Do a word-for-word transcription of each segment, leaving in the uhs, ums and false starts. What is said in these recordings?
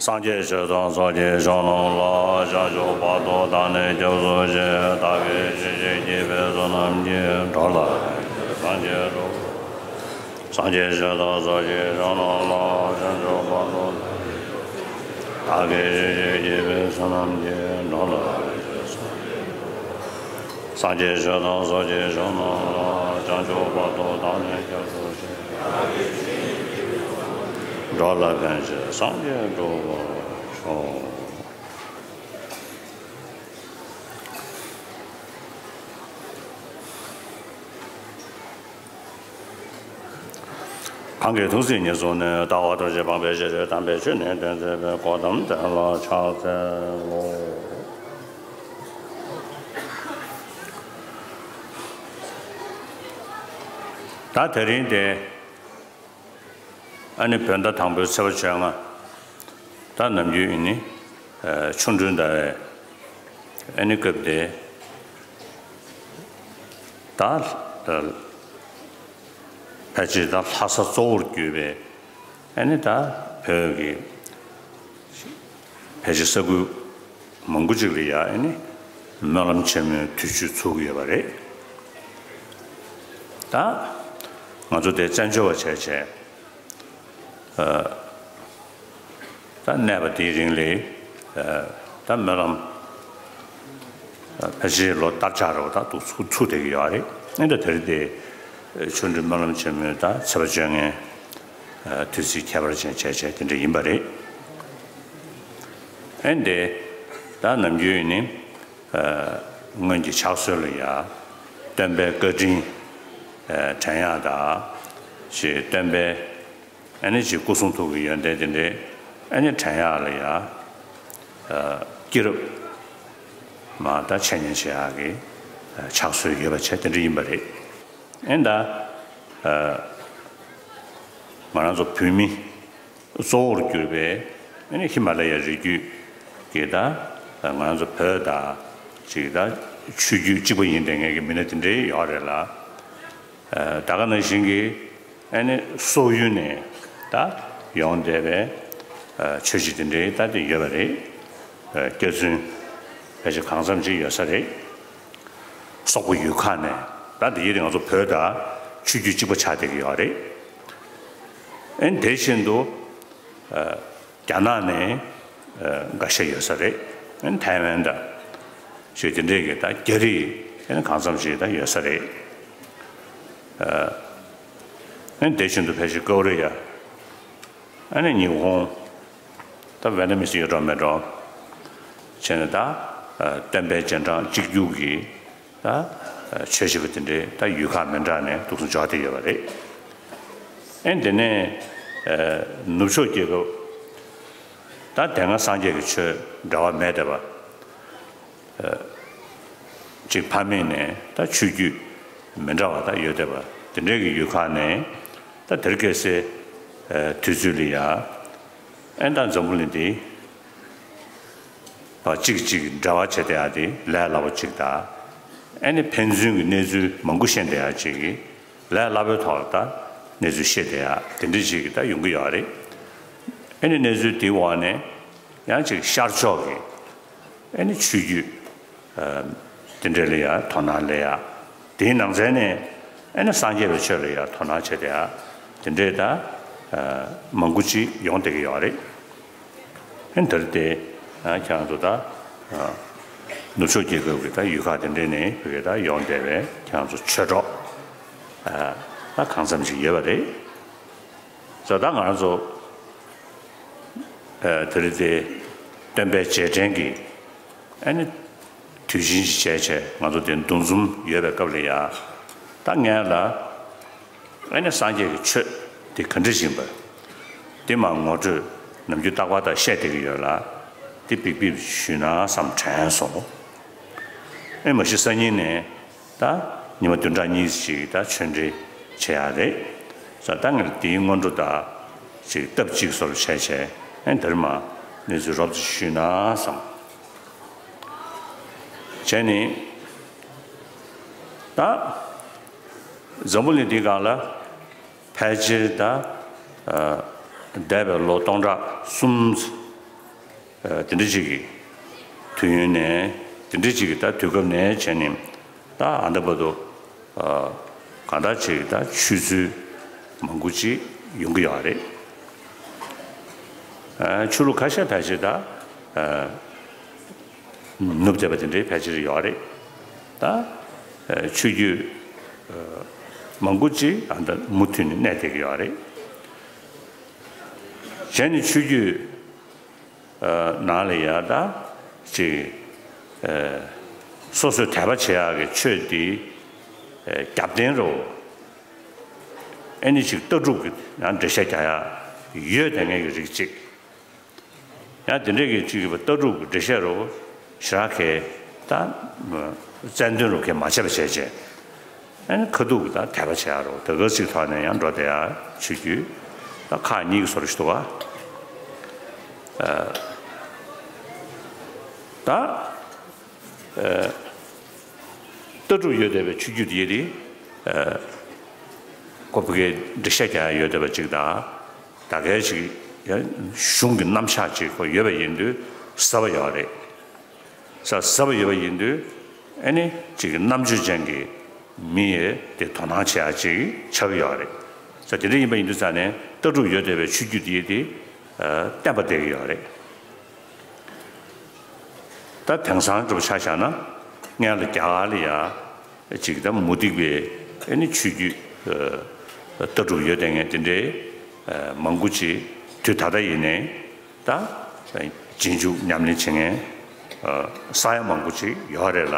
སངས་རྒྱས་ཆོས་དང་ཚོགས་ཀྱི་མཆོག་རྣམས་ལ། བྱང་ཆུབ་བར་དུ་བདག་ནི་སྐྱབས་སུ་མཆི། བདག་གིས་ཆོས་བྱེད་ཀྱི་དཔེ་བསོད་ནམས་ཀྱིས། འགྲོ་ལ་ཕན་ཕྱིར་སངས་རྒྱས་འགྲུབ། སངས་རྒྱས་ཆོས་དང་ཚོགས་ཀྱི་མཆོག་རྣམས་ལ། བྱང་ཆུབ་བར་དུ་བདག་གིས་ཆོས་བྱེད་ཀྱི་དཔེ་བསོད་ནམས་ཀྱིས། འགྲོ་ལ་ཕན་ཕྱིར་སངས་རྒྱས། སངས་རྒྱས་ཆོས་དང་ཚོགས་ཀྱི་མཆོག་རྣམས་ལ། བྱང་ཆུབ་བར་དུ་བདག་ནི་སྐྱབས་སུ་མཆི། འགྲོ་ལ་ཕན་ཕྱིར་སངས་རྒྱས་འགྲུབ་པར་ཤོག། གང་གིས་ཐུགས་བརྩེ་ཉེར་བཟུང་ནས། ལྟ་བ་རྡོ་རྗེ་སྤངས་པའི་ཕྱིར། དམ་པའི་ཆོས་ནི་སྟོན་མཛད་པའི། གོའུ་ཏམ་དེ་ལ་ཕྱག་འཚལ་ལོ། ད་དེ་རིང་དེ་ཨ་ནི་བོད་ཟླ་དང་པོའི་ཚེས་པ་བཅོ་ལྔ། ད་ནམ་རྒྱུན་ཡིན་ནི་ཆོ་འཕྲུལ་ཟླ་བའི་ཨ་ནི་སྐབས་དེ། ད་ཕལ་ཆེར་ད་ལྷ་ས་གཙོ་བོར་གྱུར་པའི་ཨ་ནི་ད་བོད་ཀྱི་ཕལ་ཆེར་ས་ཁུལ་མང་པོ་ཅིག་ལ་ཡ་ཨ་ནི་སྨོན་ལམ་ཆེན་མོའི་དུས་མཆོད་ཚུགས་ཀྱི་ཡོད་པ་རེད། ད་ང་ཚོ་དེ་བཙན་བྱོལ་བ་བྱས་བྱས། ད་གནས་པ་དེའི་རིང་ལ་ད་སྨོན་ལམ་ཕལ་ཆེར་ལོ་བསྟར་ཆགས་རེ་བ་ད་འདུག་ཚུགས་ཚུགས་བསྡད་ཀྱི་ཡོད་རེད། ཨེ་ད་དེ་རིང་དེ་ཆོ་འཕྲུལ་སྨོན་ལམ་ཆེན་མོའི་ད་ཚེས་པ་བཅོ་ལྔའི་དུས་ཚིགས་ཁྱད་པར་ཅན་བྱས་བྱས་དེ་འདྲ་ཡིན་པ་རེད། ཨེ་འདི་ད་ནམ་རྒྱུན་ཡིན་ནི་སྔོན་གྱི་ཕྱག་སྲོལ་ལ་ཡ་སྟོན་པའི་བཀའ་དྲིན་དྲན་ཡག་དང་ཞེས་སྟོན་པའི་ཨ་ནི་ཅིག་སྐུ་གསུང་ཐུགས་ཀྱི་ཡོན་ཏན་དེ་འདྲའི་ཨ་ནི་དྲན་ཡག་ལ་ཡ་སྐྱེས་རབས་མ་ད་འཆད་ཉན་བྱེད་ཡག་གི་ཕྱག་སྲོལ་ཡོད་པ་བྱས་དེ་འདྲ་ཡིན་པ་རེད། ཨེ་ད་ང་རང་ཚོ་བོད་མི་གཙོ་བོར་གྱུར་པའི་ཨ་ནི་ཧི་མ་ལ་ཡའི་རི་རྒྱུད་ཀྱི་ད་ང་རང་ཚོ་བོད་དང་ཅིག་ད་ཆོས་བརྒྱུད་གཅིག་པ་ཡིན་བསྡད་མཁན་གྱི་མི་སྣ་དེ་འདྲའི་ཡོད་རེད་ལ། ད་ག་ནང་བཞིན་གྱི་ཨ་ནི་སོག་ཡུལ་ནས་ད་ཡོང་བསྡད་པའི་ཆོས་བྱེད་དེ་འདྲའི་ད་དེ་ཡོད་པ་རེད། སྐྱག་རྫུན་ཕལ་ཆེར་གང་འཚམ་ཅིག་ཡོད་ས་རེད། སོག་པོ་ཡུལ་ཁག་ནས་ད་འདི་ཡིན་ང་ཚོ་བོད་དང་ཆོས་བརྒྱུད་གཅིག་པ་ཆགས་བསྡད་ཀྱི་ཡོད་རེད། ཨ་ནི་དེ་བཞིན་དུ་རྒྱ་ནག་ནས་འགའ་ཤས་ཡོད་ས་རེད། ཨ་ནི་ཐའེ་ཝན་དང་ཞེས་དེ་འདྲས་ཀྱི་ད་རྒྱ་རིགས་ཨ་ནི་གང་འཚམ་ཞིག་ད་ཡོད་ས་རེད། ཨ་ནི་དེ་བཞིན་དུ་ཕལ་ཆེར་ཀོ་རི་ཡ། ཨ་ནི་ཉི་ཧོང་། ད་ཝེ་ཏ་མི་སི་ཡོད་འགྲོ་མེད་འགྲོ། བྱས་ནས་ད་སྟོན་པའི་རྗེས་འབྲང་གཅིག་གྱུར་གྱི་ད་ཆོས་བྱེད་པ་དེ་འདྲའི་ད་ཡུལ་ཁག་མི་འདྲ་ནས་འདུག་སེ་འབྱོར་བསྡད་ཡོད་པ་རེད། ཨེ་དེ་ནས་ནུབ་ཕྱོགས་རྒྱལ་ཁབ་ད་དེ་སྔ་སངས་རྒྱས་ཀྱི་ཆོས་འབྲེལ་བ་མེད་བསྡད་པ། གཅིག་ཕ་མེས་ནས་ད་ཆོས་བརྒྱུད་མི་འདྲ་བ་ད་ཡོད་བསྡད་པ་དེ་འདྲའི་གི་ཡུལ་ཁག་ནས་ད་དེར་སྐྱེས་སའི་དུས་ཚོད་ལ་ཡ་ཨེ་ད་འཛམ་བུ་གླིང་འདི་བ་གཅིག་གཅིག་འབྲེལ་བ་བྱེད་བསྡད་ཡ་དེ་ལས་སླ་པོ་གཅིག་དང་ཨེ་ནི་ཕན་ཚུན་གྱི་གནས་ཚུལ་མང་པོ་ཤེས་བསྡད་ཡ་གཅིག་གི་ལས་སླ་པོའི་ཐོག་ལ་ད་གནས་ཚུལ་ཤེས་བསྡད་ཡ་དེ་འདྲ་ཅིག་གི་ད་ཡོང་གི་ཡོད་རེད། ཨེ་ནི་གནས་ཚུལ་དེའི་འོག་ནས་ཡང་ཅིག་ཤར་ཕྱོགས་ཀྱི་ཨེ་ནི་ཆོས་བརྒྱུད་དེ་འདྲ་ལ་ཡང་དོ་སྣང་སླེབས་ཡ། དེའི་ནང་ཚན་ནས་ཨེ་ནི་སངས་རྒྱས་པའི་ཆོས་ལ་ཡང་དོ་སྣང་བྱེད་བསྡད་ཡ་དེ་འདྲའི་ད་མང་པོ་ཅིག་ཡོང་བསྡད་ཀྱི་ཡོད་རེད། ཨེ་ནི་དེར་དེ་ཁྱེད་རང་ཚོ་ད་ནུབ་ཕྱོགས་རྒྱལ་ཁབ་ཀྱི་ད་ཡུལ་ཁག་དེ་འདྲའི་ནས་བོད་ཀྱི་ད་ཡོང་བསྡད་པའི་ཁྱེད་རང་ཚོ་ཆོས་གྲོགས་ད་གང་འཚམ་ཞིག་ཡོད་པ་རེད། ད་ལྟ་ང་རང་ཚོ་ཨ་དེ་རིང་དེ་སྟོན་པའི་རྗེས་དྲན་གྱི་ཨ་ནི་དུས་ཆེན་ཞིག་བྱས་བྱས་ང་ཚོ་དེ་འདུ་འཛོམས་ཡོད་པའི་སྐབས་ལ་ཡ། ད་ངས་ལ་ཨ་ནི་སངས་རྒྱས་ཀྱི་ཆོས་དེ་ག་འདྲ་ཞིག་ཡིན་པ་དེ་མར་ངོ་སྤྲོད་ནམ་རྒྱུན་རྟག་པར་ད་བཤད་བསྡད་ཀྱི་ཡོད་ལ། དེ་འབིགས་འབིགས་ཞུས་ན་བསམ་དྲན་སོང་། ཨེ་མ་གཞི་སང་ཉིན་ནས་ད་ཉི་མ་བདུན་ཕྲག་གཉིས་ཅིག་ད་ཆོས་འབྲེལ་བྱེད་ཡག་རེད། ས་ད་ངས་དེའི་སྔོན་འགྲོ་ད་ཅིག་སྟབས་གཅིག་སོར་བྱས་བྱས་ཨེ་འདིར་མ་གནས་ཚུལ་རོབ་ཙམ་ཞུས་ན་བསམ། བྱས་ནས་ད་འཛམ་བུ་གླིང་འདིའི་སྒང་ལ་ཕལ་ཆེར་ད་འདས་པའི་ལོ་སྟོང་ཕྲག་གསུམ་ དེ་འདྲ་ཅིག་གི་དུས་ཡུན་ནས་དེ་འདྲ་ཅིག་གི་ད་དུས་སྐབས་ནས་བྱས་ནས་ད་ཨ་ད་བར་དུ་གང་ལྟར་ཅིག་ད་ཆུ་ཚོད་མང་པོ་ཅིག་ཡོང་གི་ཡོད་རེད། ཆུ་ལུག་ཁ་ཤས་ཕལ་ཆེར་ད་ནུབ་བསྡད་པ་དེ་འདྲའི་ཕལ་ཆེར་ཡོད་རེད། ད་ཆུ་རྒྱུད་མང་པོ་ཅིག་ཨ་ད་མུ་མཐུད་ནས་གནས་བསྡད་ཀྱི་ཡོད་རེད། གཞན་ནི་ཆུ་རྒྱུད་ནང་ལ་ཡ་ད་ཅིག་སོ་སོའི་དད་པ་བྱེད་ཡག་གི་ཆོས་འདི་རྒྱབ་རྟེན་རུ་ཨེ་ནི་ཅིག་ལྟ་གྲུབ་ཀྱི་ཡང་འགྲེལ་བཤད་རྒྱག་ཡག་ཡོད་དེ་ངེས་ཀྱི་རིགས་གཅིག་ཡང་དེ་འདྲས་ཀྱི་ཅིག་ལྟ་གྲུབ་ཀྱི་འགྲེལ་བཤད་རུ་ཞེ་དྲག་གི་ད་རྩལ་འདོན་རུ་གི་མ་བྱས་པ་བྱས་བྱས། ཨ་ནི་ཁ་ཐུག་གི་ད་དད་པ་བྱེད་ཡ་རོ་དེ་ག་ཅིག་ཐོག་ནས་ཡང་འགྲོ་བསྡད་ཡ་ཆོས་བརྒྱུད་ད་ཁག་གཉིས་ཀྱི་བཟོ་འདྲ་ཞིག་འདུག་ག་ད་ལྟ་གྲུབ་ཡོད་བསྡད་པའི་ཆོས་བརྒྱུད་དེ་ཡི་དེ་ཁོ་བོད་སྐད་འགྲེལ་བཤད་རྒྱག་ཡ་ཡོད་བསྡད་པ་ཅིག་དང་ད་གའི་ཅིག་ཡང་གཞུང་གི་རྣམ་གཞག་ཅིག་ཁོ་ཡོད་པ་ཡིན་དུས་ཟབ་པ་ཡོད་རེད། ས་ཟབ་པ་ཡོད་པ་ཡིན་དུས་ཨེ་ནི་ཅིག་གི་རྣམ་དཔྱོད་ཅན་གྱི་མི་ཡིས་དེ་དོ་སྣང་བྱེད་ཡ་ཅིག་ཆགས་ཀྱི་ཡོད་རེད། ས་དེ་འདྲ་ཡིན་པ་ཡིན་དུས་ཙང་ནས་ལྟ་གྲུབ་ཡོད་བསྡད་པའི་ཆོས་བརྒྱུད་དེ་དེ་བརྟན་པ་བསྡད་ཀྱི་ཡོད་རེད། ད་དེང་སང་འགྲོ་ཆ་བཞག་ན་སྔོན་ལ་རྒྱ་གར་ལ་ཡ་ཅིག་ད་མུ་སྟེགས་པའི་ཨེ་ནི་ཆོས་བརྒྱུད་ལྟ་གྲུབ་ཡོད་བསྡད་མཁན་དེ་འདྲའི་མང་པོ་ཅིག་དུས་ད་ལྟ་ཡིན་ནའི། ད་རྗེས་འཇུག་ཉམས་ལེན་བྱེད་མཁན་ས་ཡ་མང་པོ་ཅིག་ཡོད་རེད་ལ།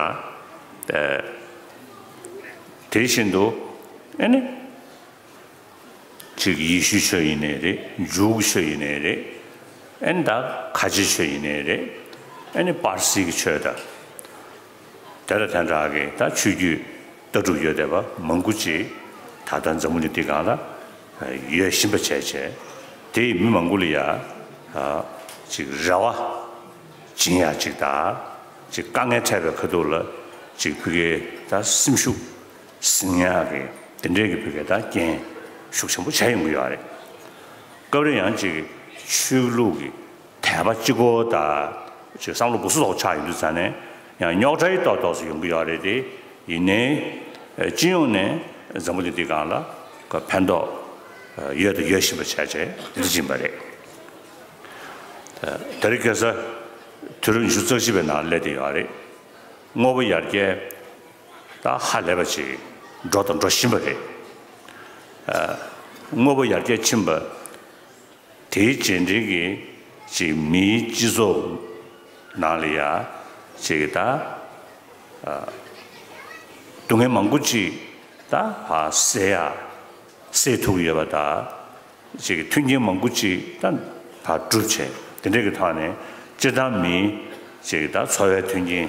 དེ་བཞིན་དུ་ཨེ་ནི་ཅིག་ཡེ་ཤུའི་ཆོས་ཡིན་ནའི་རེད། འཇུའི་ཆོས་ཡིན་ནའི་རེད། ཨེ་ནི་ད་ཁ་ཆེའི་ཆོས་ཡིན་ནའི་རེད། ཨེ་ནི་པར་སིའི་ཆོས་དང་། དེ་ལ་དེ་འདྲ་གི་ད་ཆོས་བརྒྱུད་ལྟ་གྲུབ་ཡོད་བསྡད་པ་མང་པོ་ཅིག་ད་ལྟ་འཛམ་བུ་གླིང་འདི་སྒང་ལ་ཡོད་བཞིན་པ་བྱས་བྱས་དེ་ཡི་མི་མང་པོ་ལ་ཡ་ཅིག་རེ་བ་སྦྱིན་ཡ་ཅིག་དང་ཅིག་དཀའ་ངལ་འཕྲད་པའི་ཁ་ཐུག་ལ་ཅིག་ཕ་གིའི་ད་སེམས་ཤུགས་ཟིན་ཡ་གི་དེ་འདྲའི་གི་ཕ་གིའི་ད་རྐྱེན་ཤུགས་ཆེན་པོ་བྱས་ཡོང་གི་ཡོད་རེད། སྐབས་རེ་ཡང་ཅིག་ཆོས་ལུགས་ཀྱི་དད་པ་གཅིག་པོ་དང་ཅིག་བསམ་བློ་སྦུག་སུ་ཐོག་ཆགས་ཡོང་དུས་ཙང་ནས་ཡང་རྙོག་དྲ་ཡི་ཏོག་ཏོག་ཙམ་ཡོང་གི་ཡོད་རེད་དེ། ཡིན་ནའི་སྤྱི་ཡོངས་ནས་འཛམ་བུ་གླིང་འདི་སྒང་ལ་ཕན་ཐོགས་ཡོད་དང་ཡོད་བཞིན་པ་བྱས་བྱས་འདི་བྱིན་པ་རེད། དེ་རིང་ཁ་སང་དུས་རབས་ཉི་ཤུ་རྩ་གཅིག་པའི་ནང་སླེབས་བསྡད་ཡོད་རེད། དངོས་པོ་ཡར་རྒྱས་ད་ཧ་ལས་པ་ཅིག་འགྲོ་དང་འགྲོ་བཞིན་པ་རེད། དངོས་པོ་ཡར་རྒྱས་ཕྱིན་པ། དེའི་རྗེས་འབྲེལ་གྱི་ཅིག་མིའི་སྤྱི་ཚོགས་ནང་ལ་ཡ་ཅིག་ད་སྡུག་བསྔལ་མང་པོ་ཅིག་ད་ཕར་སེལ་ཡ་སེལ་ཐུབ་ཡོད་པ་དང་ཅིག་མཐུན་རྐྱེན་མང་པོ་ཅིག་ད་ཕར་གྲུབ་བྱས་དེ་འདྲ་གི་ཐོག་ནས་སྤྱིར་བཏང་མིའི་ཅིག་ད་འཚོ་བའི་མཐུན་རྐྱེན་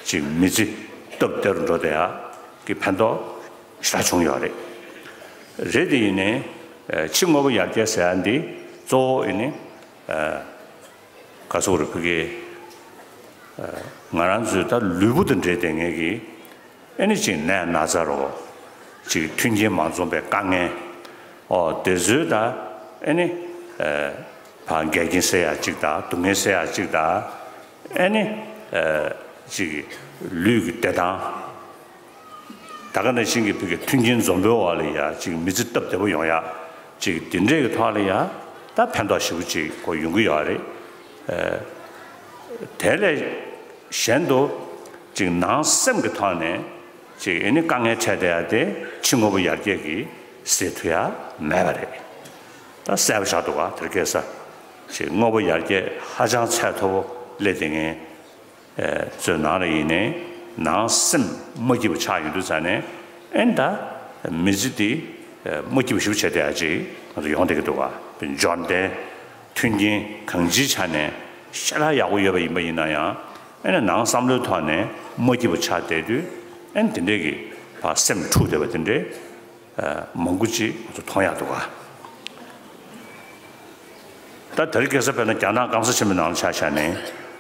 ཅིག་མི་ཚེ་སྟབས་བདེ་རུ་འགྲོ་བསྡད་ཡ་གི་ཕན་ཐོགས་ཞེ་དྲག་བྱུང་ཡོད་རེད། རེད་དེ་ཡིན་ནའི་ཕྱི་དངོས་པོ་ཡར་རྒྱས་ཟེར་ཡ་འདི་གཙོ་བོ་ཡིན་ནའི་ག་ཚོད་རེད་ཕ་གི་ང་རང་ཚོའི་ད་ལུས་པོ་དང་འབྲེལ་བསྡད་མཁན་གྱི་ཨེ་ནི་ཅིག་ནད་ན་ཚ་རོ་ཅིག་མཐུན་རྐྱེན་མ་འཛོམས་པའི་དཀའ་ངལ་ཨོ་དེ་ཚོའི་ད་ཨེ་ནི་ཕར་འགལ་རྐྱེན་སེལ་ཡ་ཅིག་དང་སྡུག་བསྔལ་སེལ་ཡ་ཅིག་དང་ཨེ་ནི་ཅིག་ལུས་ཀྱི་བདེ་ཐང་། ད་ག་ནང་བཞིན་གྱི་བོད་ཀྱི་མཐུན་རྐྱེན་འཛོམས་པའི་འོག་ལ་ཡ་ཅིག་མི་ཚེ་སྟབས་བདེ་པོ་ཡོང་ཡ་ཅིག་དེ་འདྲས་ཀྱི་ཐོག་ལ་ཡ་ད་ཕན་ཐོགས་ཞེ་པོ་ཅིག་གོ་ཡོང་གི་ཡོད་རེད། དེ་ལས་གཞན་དུ་ཅིག་ནང་སེམས་ཀྱི་ཐོག་ནས་ཅིག་ཨེ་ནི་དཀའ་ངལ་འཕྲད་བསྡད་ཡ་དེ་ཕྱི་དངོས་པོ་ཡར་རྒྱས་ཀྱིས་སེལ་ཐུབ་ཡ་མེད་པ་རེད། ད་གསལ་པོ་ཆགས་འདུག་ག་དེར་སྐད་ས་ཅིག་དངོས་པོ་ཡར་རྒྱས་ཧ་ཅང་ཚད་མཐོ་པོ་སླེབས་བསྡད་མཁན། ཚོའི་ནང་ལ་ཡིན་ནའི་ནང་སེམས་མ་སྐྱིད་པོ་ཆགས་ཡོང་དུས་ཙང་ནས་ཨེ་ད་མི་ཚེ་འདི་མ་སྐྱིད་པོ་ཞེ་པོ་བྱས་བསྡད་ཡ་ཅིག་ང་ཚོ་ཡོང་བསྡད་ཀྱི་འདུག་ག་འབྱོར་ལྡན་མཐུན་རྐྱེན་གང་ཅིའི་ཆ་ནས་ཞེ་དྲག་ཡག་པོ་ཡོད་པ་ཡིན་པ་ཡིན་ན་ཡང་ཨེ་ནི་ནང་བསམ་བློའི་ཐོག་ནས་མ་སྐྱིད་པོ་ཆགས་བསྡད་དུས་ཨེ་ནི་དེ་འདྲས་ཀྱི་ཕར་སེམས་འཁྲུགས་བསྡད་པ་དེ་འདྲས། མང་པོ་ཅིག་ང་ཚོ་མཐོང་ཡག་འདུག་ག་ད་དེ་རིང་ཁ་སང་དཔེར་ན་རྒྱ་ནག་སྐམ་ས་ཆེན་པོའི་ནང་ལ་ཆ་བཞག་ནས་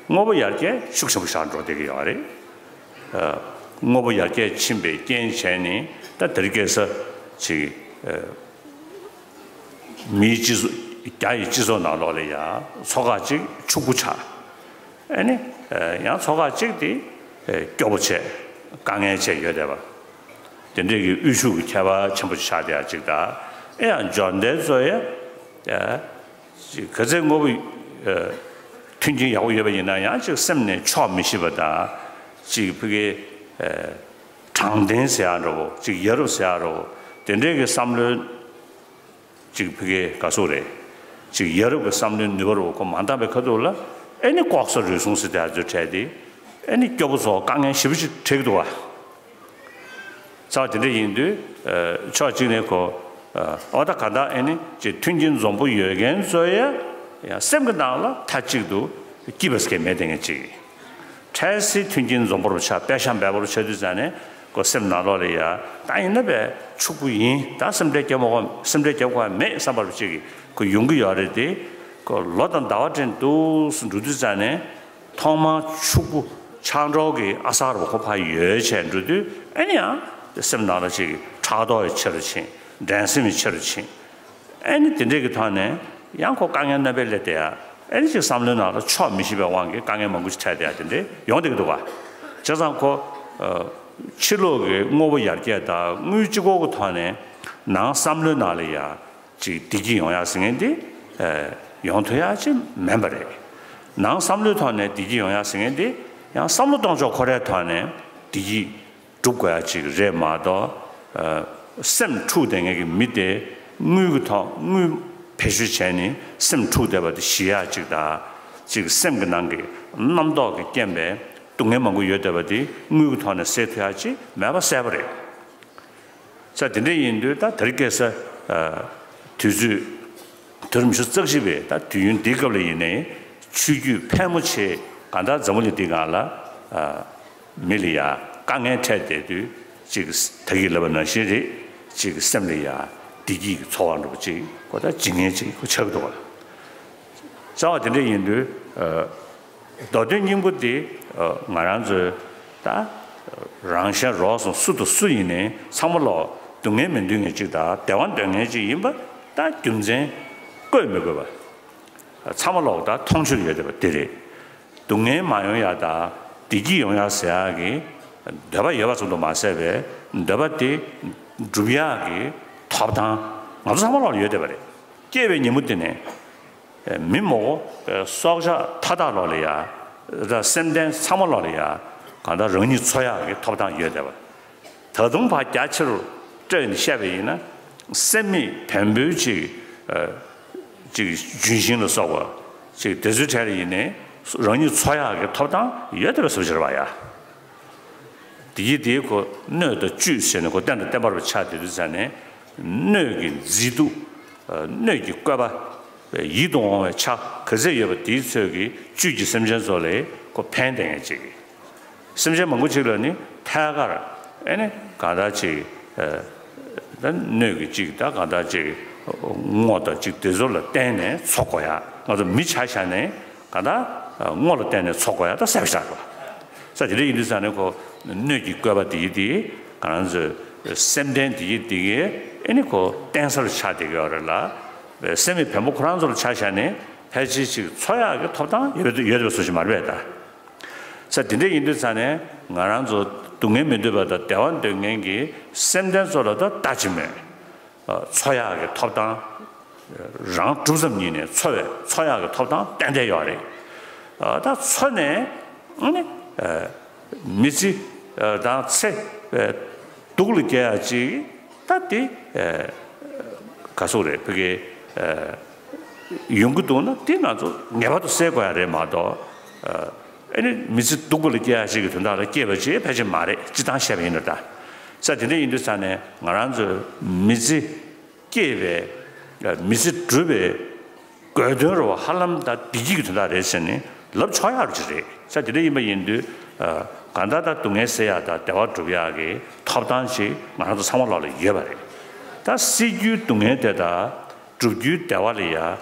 དངོས་པོ་ཡར་རྒྱས་ཤུགས་ཆེན་པོ་ཞིག་འགྲོ་བསྡད་ཀྱི་ཡོད་རེད། དངོས་པོ་ཡར་རྒྱས་ཕྱིན་པའི་རྐྱེན་བྱས་ནས་ད་དེ་རིང་ཁ་སང་ཅིག་མིའི་སྤྱི་ཚོགས་རྒྱ་ཡི་སྤྱི་ཚོགས་ནང་ལོགས་ལ་ཡང་ཚོགས་ཁག་ཅིག་ཕྱུག་པོ་ཆགས། ཨེ་ནི་ཡང་ཚོགས་ཁག་གཅིག་དེ་སྐྱོ་པོ་བྱས་དཀའ་ངལ་བྱས་ཡོད་བསྡད་པ། དེ་འདྲས་ཀྱི་དབུལ་ཕྱུག་གི་ཁྱད་པར་ཆེན་པོ་ཆགས་བསྡད་ཡ་གཅིག་དང་། ཨེ་ཡང་འབྱོར་ལྡན་ཚོ་ཡ་ག་ཚད་དངོས་པོ་མཐུན་རྐྱེན་ཡག་པོ་ཡོད་པ་ཡིན་ན་ཡང་ཅིག་སེམས་ནས་ཆོག་མི་ཤེས་པ་དང་། ཅིག་ཕ་གི་དྲང་བདེན་ཟེར་ཡ་འདྲ་བོ། ཅིག་ཡ་རབས་ཟེར་ཡ་འདྲ་བོ། དེ་འདྲས་ཀྱི་བསམ་བློའི་ཅིག་ཕ་གི་ག་ཟེར་རེད། ཅིག་ཡ་རབས་ཀྱི་བསམ་བློའི་ནུས་པ་རུ་ཁོ་མ་འདང་པའི་ཁ་ཐུག་ལ། ཨེ་ནི་ལྐོག་ཟ་རུལ་སུངས་ཟེར་དེ་ཚོ་འཕྲད་དེ། ཨེ་ནི་སྐྱོ་པོ་ཚོ་དཀའ་ངལ་ཞེ་པོ་ཅིག་འཕྲད་ཀྱི་འདུག་བ། ཙང་དེ་འདྲ་ཡིན་དུས་ཕྱོགས་གཅིག་ནས་ཁོ་ཨོ་ད་ག་ད་ཨེ་ནི་ཅིག་མཐུན་རྐྱེན་འཛོམས་པོ་ཡོད་མཁན་ཚོ་ཡ་ཡང་སེམས་ཀྱི་ནང་ལ་མཐའ་གཅིག་ཏུ་སྐྱིད་པ་ཟེར་མཁན་མེད་དེ་ངས་ཅིག་འཕྲལ་སེལ་མཐུན་རྐྱེན་འཛོམས་པོར་ཆགས། དཔེ་ཤ་འབེལ་པོར་ཆགས་དུས་ཙང་ནས་ཁོ་སེམས་ནང་ལོགས་ལ་ཡ་ད་ཡིན་ན་པས་ཕྱུག་པོ་ཡིན། ད་སེམས་ཁྲལ་རྒྱབ་མ་དགོས། སེམས་ཁྲལ་རྒྱབ་དགོས་མེད་བསམ་པ་ཅིག་ཁོ་ཡོང་གི་ཡོད་རེད་དེ། ཁོ་ལོ་དང་ཟླ་བ་སྤྲད་འདུག་སེ་འགྲོ་དུས་ཙང་ནས་ཐོག་མར་ཕྱུག་པོ་ཆགས་འགྲོ་གི་ཨ་གསར་པ་ཁོ་ཕར་ཡོད་བྱས་འགྲོ་དུས། ཨེ་ནི་ཡང་སེམས་ནང་ལ་ཅིག་ཕྲག་དོག་ཡི་ཆེ་རུ་ཕྱིན། འགྲན་སེམས་ཡི་ཆེ་རུ་ཕྱིན། ཨེ་ནི་དེ་འདྲས་ཀྱི་ཐོག་ནས་ཡང་ཁོ་དཀའ་ངལ་རྣམ་པ་སླེབས་བསྡད་ཡ། ཨེ་ནི་ཅིག་བསམ་བློའི་ནང་ལ་ཆོག་མི་ཤེས་པའི་དབང་གིས་དཀའ་ངལ་མང་པོ་ཞིག་འཕྲད་བསྡད་ཡ་དེ་འདྲས་ཡོང་བསྡད་ཀྱི་འདུག་བ། བྱས་ཙང་ཁོ་ཕྱི་ལོགས་ཀྱི་དངོས་པོ་ཡར་རྒྱས་དང་དངུལ་གཅིག་པོ་གི་ཐོག་ནས་ནང་བསམ་བློའི་ནང་ལ་ཡ་ཅིག་བདེ་སྐྱིད་ཡོང་ཡ་ཟེར་མཁན་དེ་ཡོང་ཐུབ་ཡ་ཅིག་མིན་པ་རེད། ནང་བསམ་བློའི་ཐོག་ནས་བདེ་སྐྱིད་ཡོང་ཡ་ཟེར་མཁན་དེ་ཡང་བསམ་བློ་གཏོང་ཕྱོགས་ཁོ་རའི་ཐོག་ནས་བདེ་སྐྱིད་སྒྲུབ་དགོས་ཡ་ཅིག་རེད་མ་གཏོགས། ཨ། སེམས་འཁྲུག་བསྡད་མཁན་གྱི་མི་དེ་དངུལ་གྱི་ཐོག་དངུལ་བེད་སྤྱོད་བྱས་ནས་སེམས་འཁྲུག་བསྡད་པ་དེ་ཞི་ཡ་ཅིག་དང་། ཅིག་སེམས་ཀྱི་ནང་གི་རྣམ་རྟོག་གི་རྐྱེན་པས་སྡུག་བསྔལ་མང་པོ་ཡོད་བསྡད་པ་དེ་དངུལ་གྱི་ཐོག་ནས་སེལ་ཐུབ་ཡ་ཅིག་མེད་པ་གསལ་པོ་རེད། ས་དེ་འདྲ་ཡིན་དུས་ད་དེ་རིང་ཁ་སང་། ཨ། དུས་ཚོད་དུས་རིམ་ཉི་ཤུ་རྩ་བཞི་པའི་ད་དུས་ཡུན་འདིའི་སྐབས་ལ་ཡིན་ནའི་ཆོས་བརྒྱུད་ཕལ་མོ་ཆེ་གང་ལྟར་འཛམ་བུ་གླིང་འདིའི་སྒང་ལ། ཨ། མི་ལ་ཡ་དཀའ་ངལ་འཕྲད་བསྡད་དུས། ཅིག་ད་གིན་ལབ་པ་ནང་བཞིན་རེད། ཅིག་སེམས་ལ་ཡ་བདེ་སྐྱིད་ཀྱི་ཚོར་བ་འདྲ་པོ་ཅིག་ཁོ་ད་བྱེད་མཁན་ཅིག་ཁོ་ཆགས་ཀྱི་འདུག་བ། རྩ་བ་དེ་འདྲ་ཡིན་དུས། ཨ། མདོ་དོན་སྙིང་པོ་འདི། ཨ། ང་རང་ཚོའི་ད་རང་གཞན་རོགས་ཟུང་སུ་དང་སུ་ཡིན་ནའི་ཚང་མ་ལོག་སྡུག་བསྔལ་མི་འདོད་མཁན་ཅིག་དང་བདེ་བ་འདོད་མཁན་ཅིག་ཡིན་པ་ད་རྒྱུ་མཚན་བཀོད་མི་དགོས་པ། ཚང་མ་ལོག་ད་མཐོང་ཆོས་ཡོད་བསྡད་པ་འདི་རེད། སྡུག་བསྔལ་མ་ཡོང་ཡ་དང་བདེ་སྐྱིད་ཡོང་ཡ་ཟེར་ཡ་གི་འདོད་པ་ཡོད་པ་ཙམ་དུ་མ་ཟད་པའི་འདོད་པ་དེ་སྒྲུབ་ཡ་གི་ཐོབ་ཐང་ང་ཚོ་ཚང་མ་ལོག་ལ་ཡོད་བསྡད་པ་རེད། སྐྱེས་པའི་ཉིན་མོ་དེ་ནས། མི་མང་པོ་སྲོག་ཆགས་མཐའ་དག་ལོག་ལ་ཡ། ད་སེམས་ལྡན་ཚང་མ་ལོག་ལ་ཡ། གང་ལྟར་རང་ཉིད་འཚོ་ཡག་གི་ཐོབ་ཐང་ཡོད་བསྡད་པ། ད་དུང་ཕར་རྒྱ་ཆེ་རུ་བཀྲལ་ནས་བཤད་པ་ཡིན་ན། སེམས་མེད་བེམ་པོའི་ཅིག་ཅིག་ལྗོན་ཤིང་ལ་སོགས་པ་ཅིག་དེ་ཚོའི་གྲས་ལ་ཡིན་ནའི་རང་ཉིད་འཚོ་ཡག་གི་ཐོབ་ཐང་ཡོད་བསྡད་པའི་བཟོ་ཅིག་རེད་པ་ཡ། དེ་ཡིས་དེའི་ཁོ་སྣོད་དང་བཅུད་ཟེར་ནས་ཁོ་རྟེན་དང་བརྟེན་པར་བྱ་དེ་དུས་ཙ་ནས། སྣོད་ཀྱི་མཛེས་སྡུག་སྣོད་ཀྱི་བཀོད་པ། ཡིད་དུ་འོང་བའི་ཆ་ག་ཚད་ཡོད་པ་དེའི་ཚོད་ཀྱིས་བཅུད་ཀྱིས་སེམས་ཅན་ཚོ་ལ་ཁོ་ཕན་བསྡད་མཁན་ཅིག་སེམས་ཅན་མང་པོ་ཅིག་ལ་ནི་ཐད་ཀར་ཨེ་ནི་གང་ལྟར་ཅིག་ད་སྣོད་ཀྱི་ཅིག་ད་གང་ལྟར་ཅིག་སྔོ་དང་ཅིག་དེ་ཚོ་ལ་བརྟེན་ནས་འཚོ་དགོས་ཡ། ང་ཚོ་མི་ཆ་བཞག་ནས། གང་ལྟར་སྔོ་ལ་བརྟེན་ནས་འཚོ་དགོས་ཡ་ད་གསལ་པོ་ཆགས་འགྲོ། ས་དེ་འདྲ་ཡིན་དུས་ཙ་ནས་ཁོ་སྣོད་ཀྱི་བཀོད་པ་དེ་ཡིས་དེ་ང་རང་ཚོའི་སེམས་ལྡན་དེ་ཡིས་དེ་གའི་ཨེ་ནི་ཁོ་བརྟེན་སར་ཆགས་བསྡད་ཀྱི་ཡོད་རེད་ལ། སེམས་མེད་བེམ་པོ་ཁོ་རང་ཚོ་ལ་ཆ་བཞག་ནས་ཕལ་ཆེར་ཅིག་འཚོ་ཡག་གི་ཐོབ་ཐང་ཡོད་ཡོད་པའི་བཟོ་ཞིག་མ་རེད་པས་ད། ས་དེ་འདྲ་ཡིན་དུས་ཙ་ནས་ང་རང་ཚོ་སྡུག་བསྔལ་མི་འདོད་པ་དང་བདེ་བ་འདོད་མཁན་གྱི་སེམས་ལྡན་ཚོ་ལ་ད་ལྟ་ཅི་མོད། འཚོ་ཡག་གི་ཐོབ་ཐང་། རང་གྲུབ་ཙམ་ཉིད་ནས་འཚོ་བའི་འཚོ་ཡག་གི་ཐོབ་ཐང་ཏན་ཏན་ཡོད་རེད། ད་འཚོ་ནས་ནི་མི་ཚེ་དང་ཚེ་སྡུག་ལ་སྐྱེལ་ཡག་ཅིག་ད་དེ་ག་ཟེར་རེད། ཕ་གི་ཡོང་གི་འདུག་ན་དེ་ང་ཚོ་ངེས་པར་དུ་སེལ་དགོས་ཡ་རེད་མ་གཏོགས། ཨ་ནི་མི་ཚེ་སྡུག་པོ་ལ་སྐྱེལ་ཡག་ཅིག་གི་དོན་དག་ལ་སྐྱེས་པ་ཅིག་ཕལ་ཆེར་མ་རེད། སྤྱིར་བཏང་བཤད་པ་ཡིན་ན་ད། ས་དེ་འདྲ་ཡིན་དུས་ཙ་ནས་ང་རང་ཚོའི་མི་ཚེ་སྐྱེལ་བའི་མི་ཚེ་སྒྲུབ་པའི་དགོས་དོན་རུ་ཧ་ལམ་ད་བདེ་སྐྱིད་ཀྱི་དོན་དག་རེད་ཟེར་ནས་ལབ་ཆོག་ཡག་རུ་ཅིག་རེད། ས་དེ་འདྲ་ཡིན་པ་ཡིན་དུས། གང་ལྟར་ད་སྡུག་བསྔལ་སེལ་ཡག་དང་བདེ་བ་སྒྲུབ་ཡག་གི་ཐོབ་ཐང་ཅིག་ང་རང་ཚོ་ཚང་མ་ལོག་ལ་ཡོད་པ་རེད། ད་སེལ་རྒྱུའི་སྡུག་བསྔལ་དེ་དང་། སྒྲུབ་རྒྱུའི་བདེ་བ་ལ་ཡ་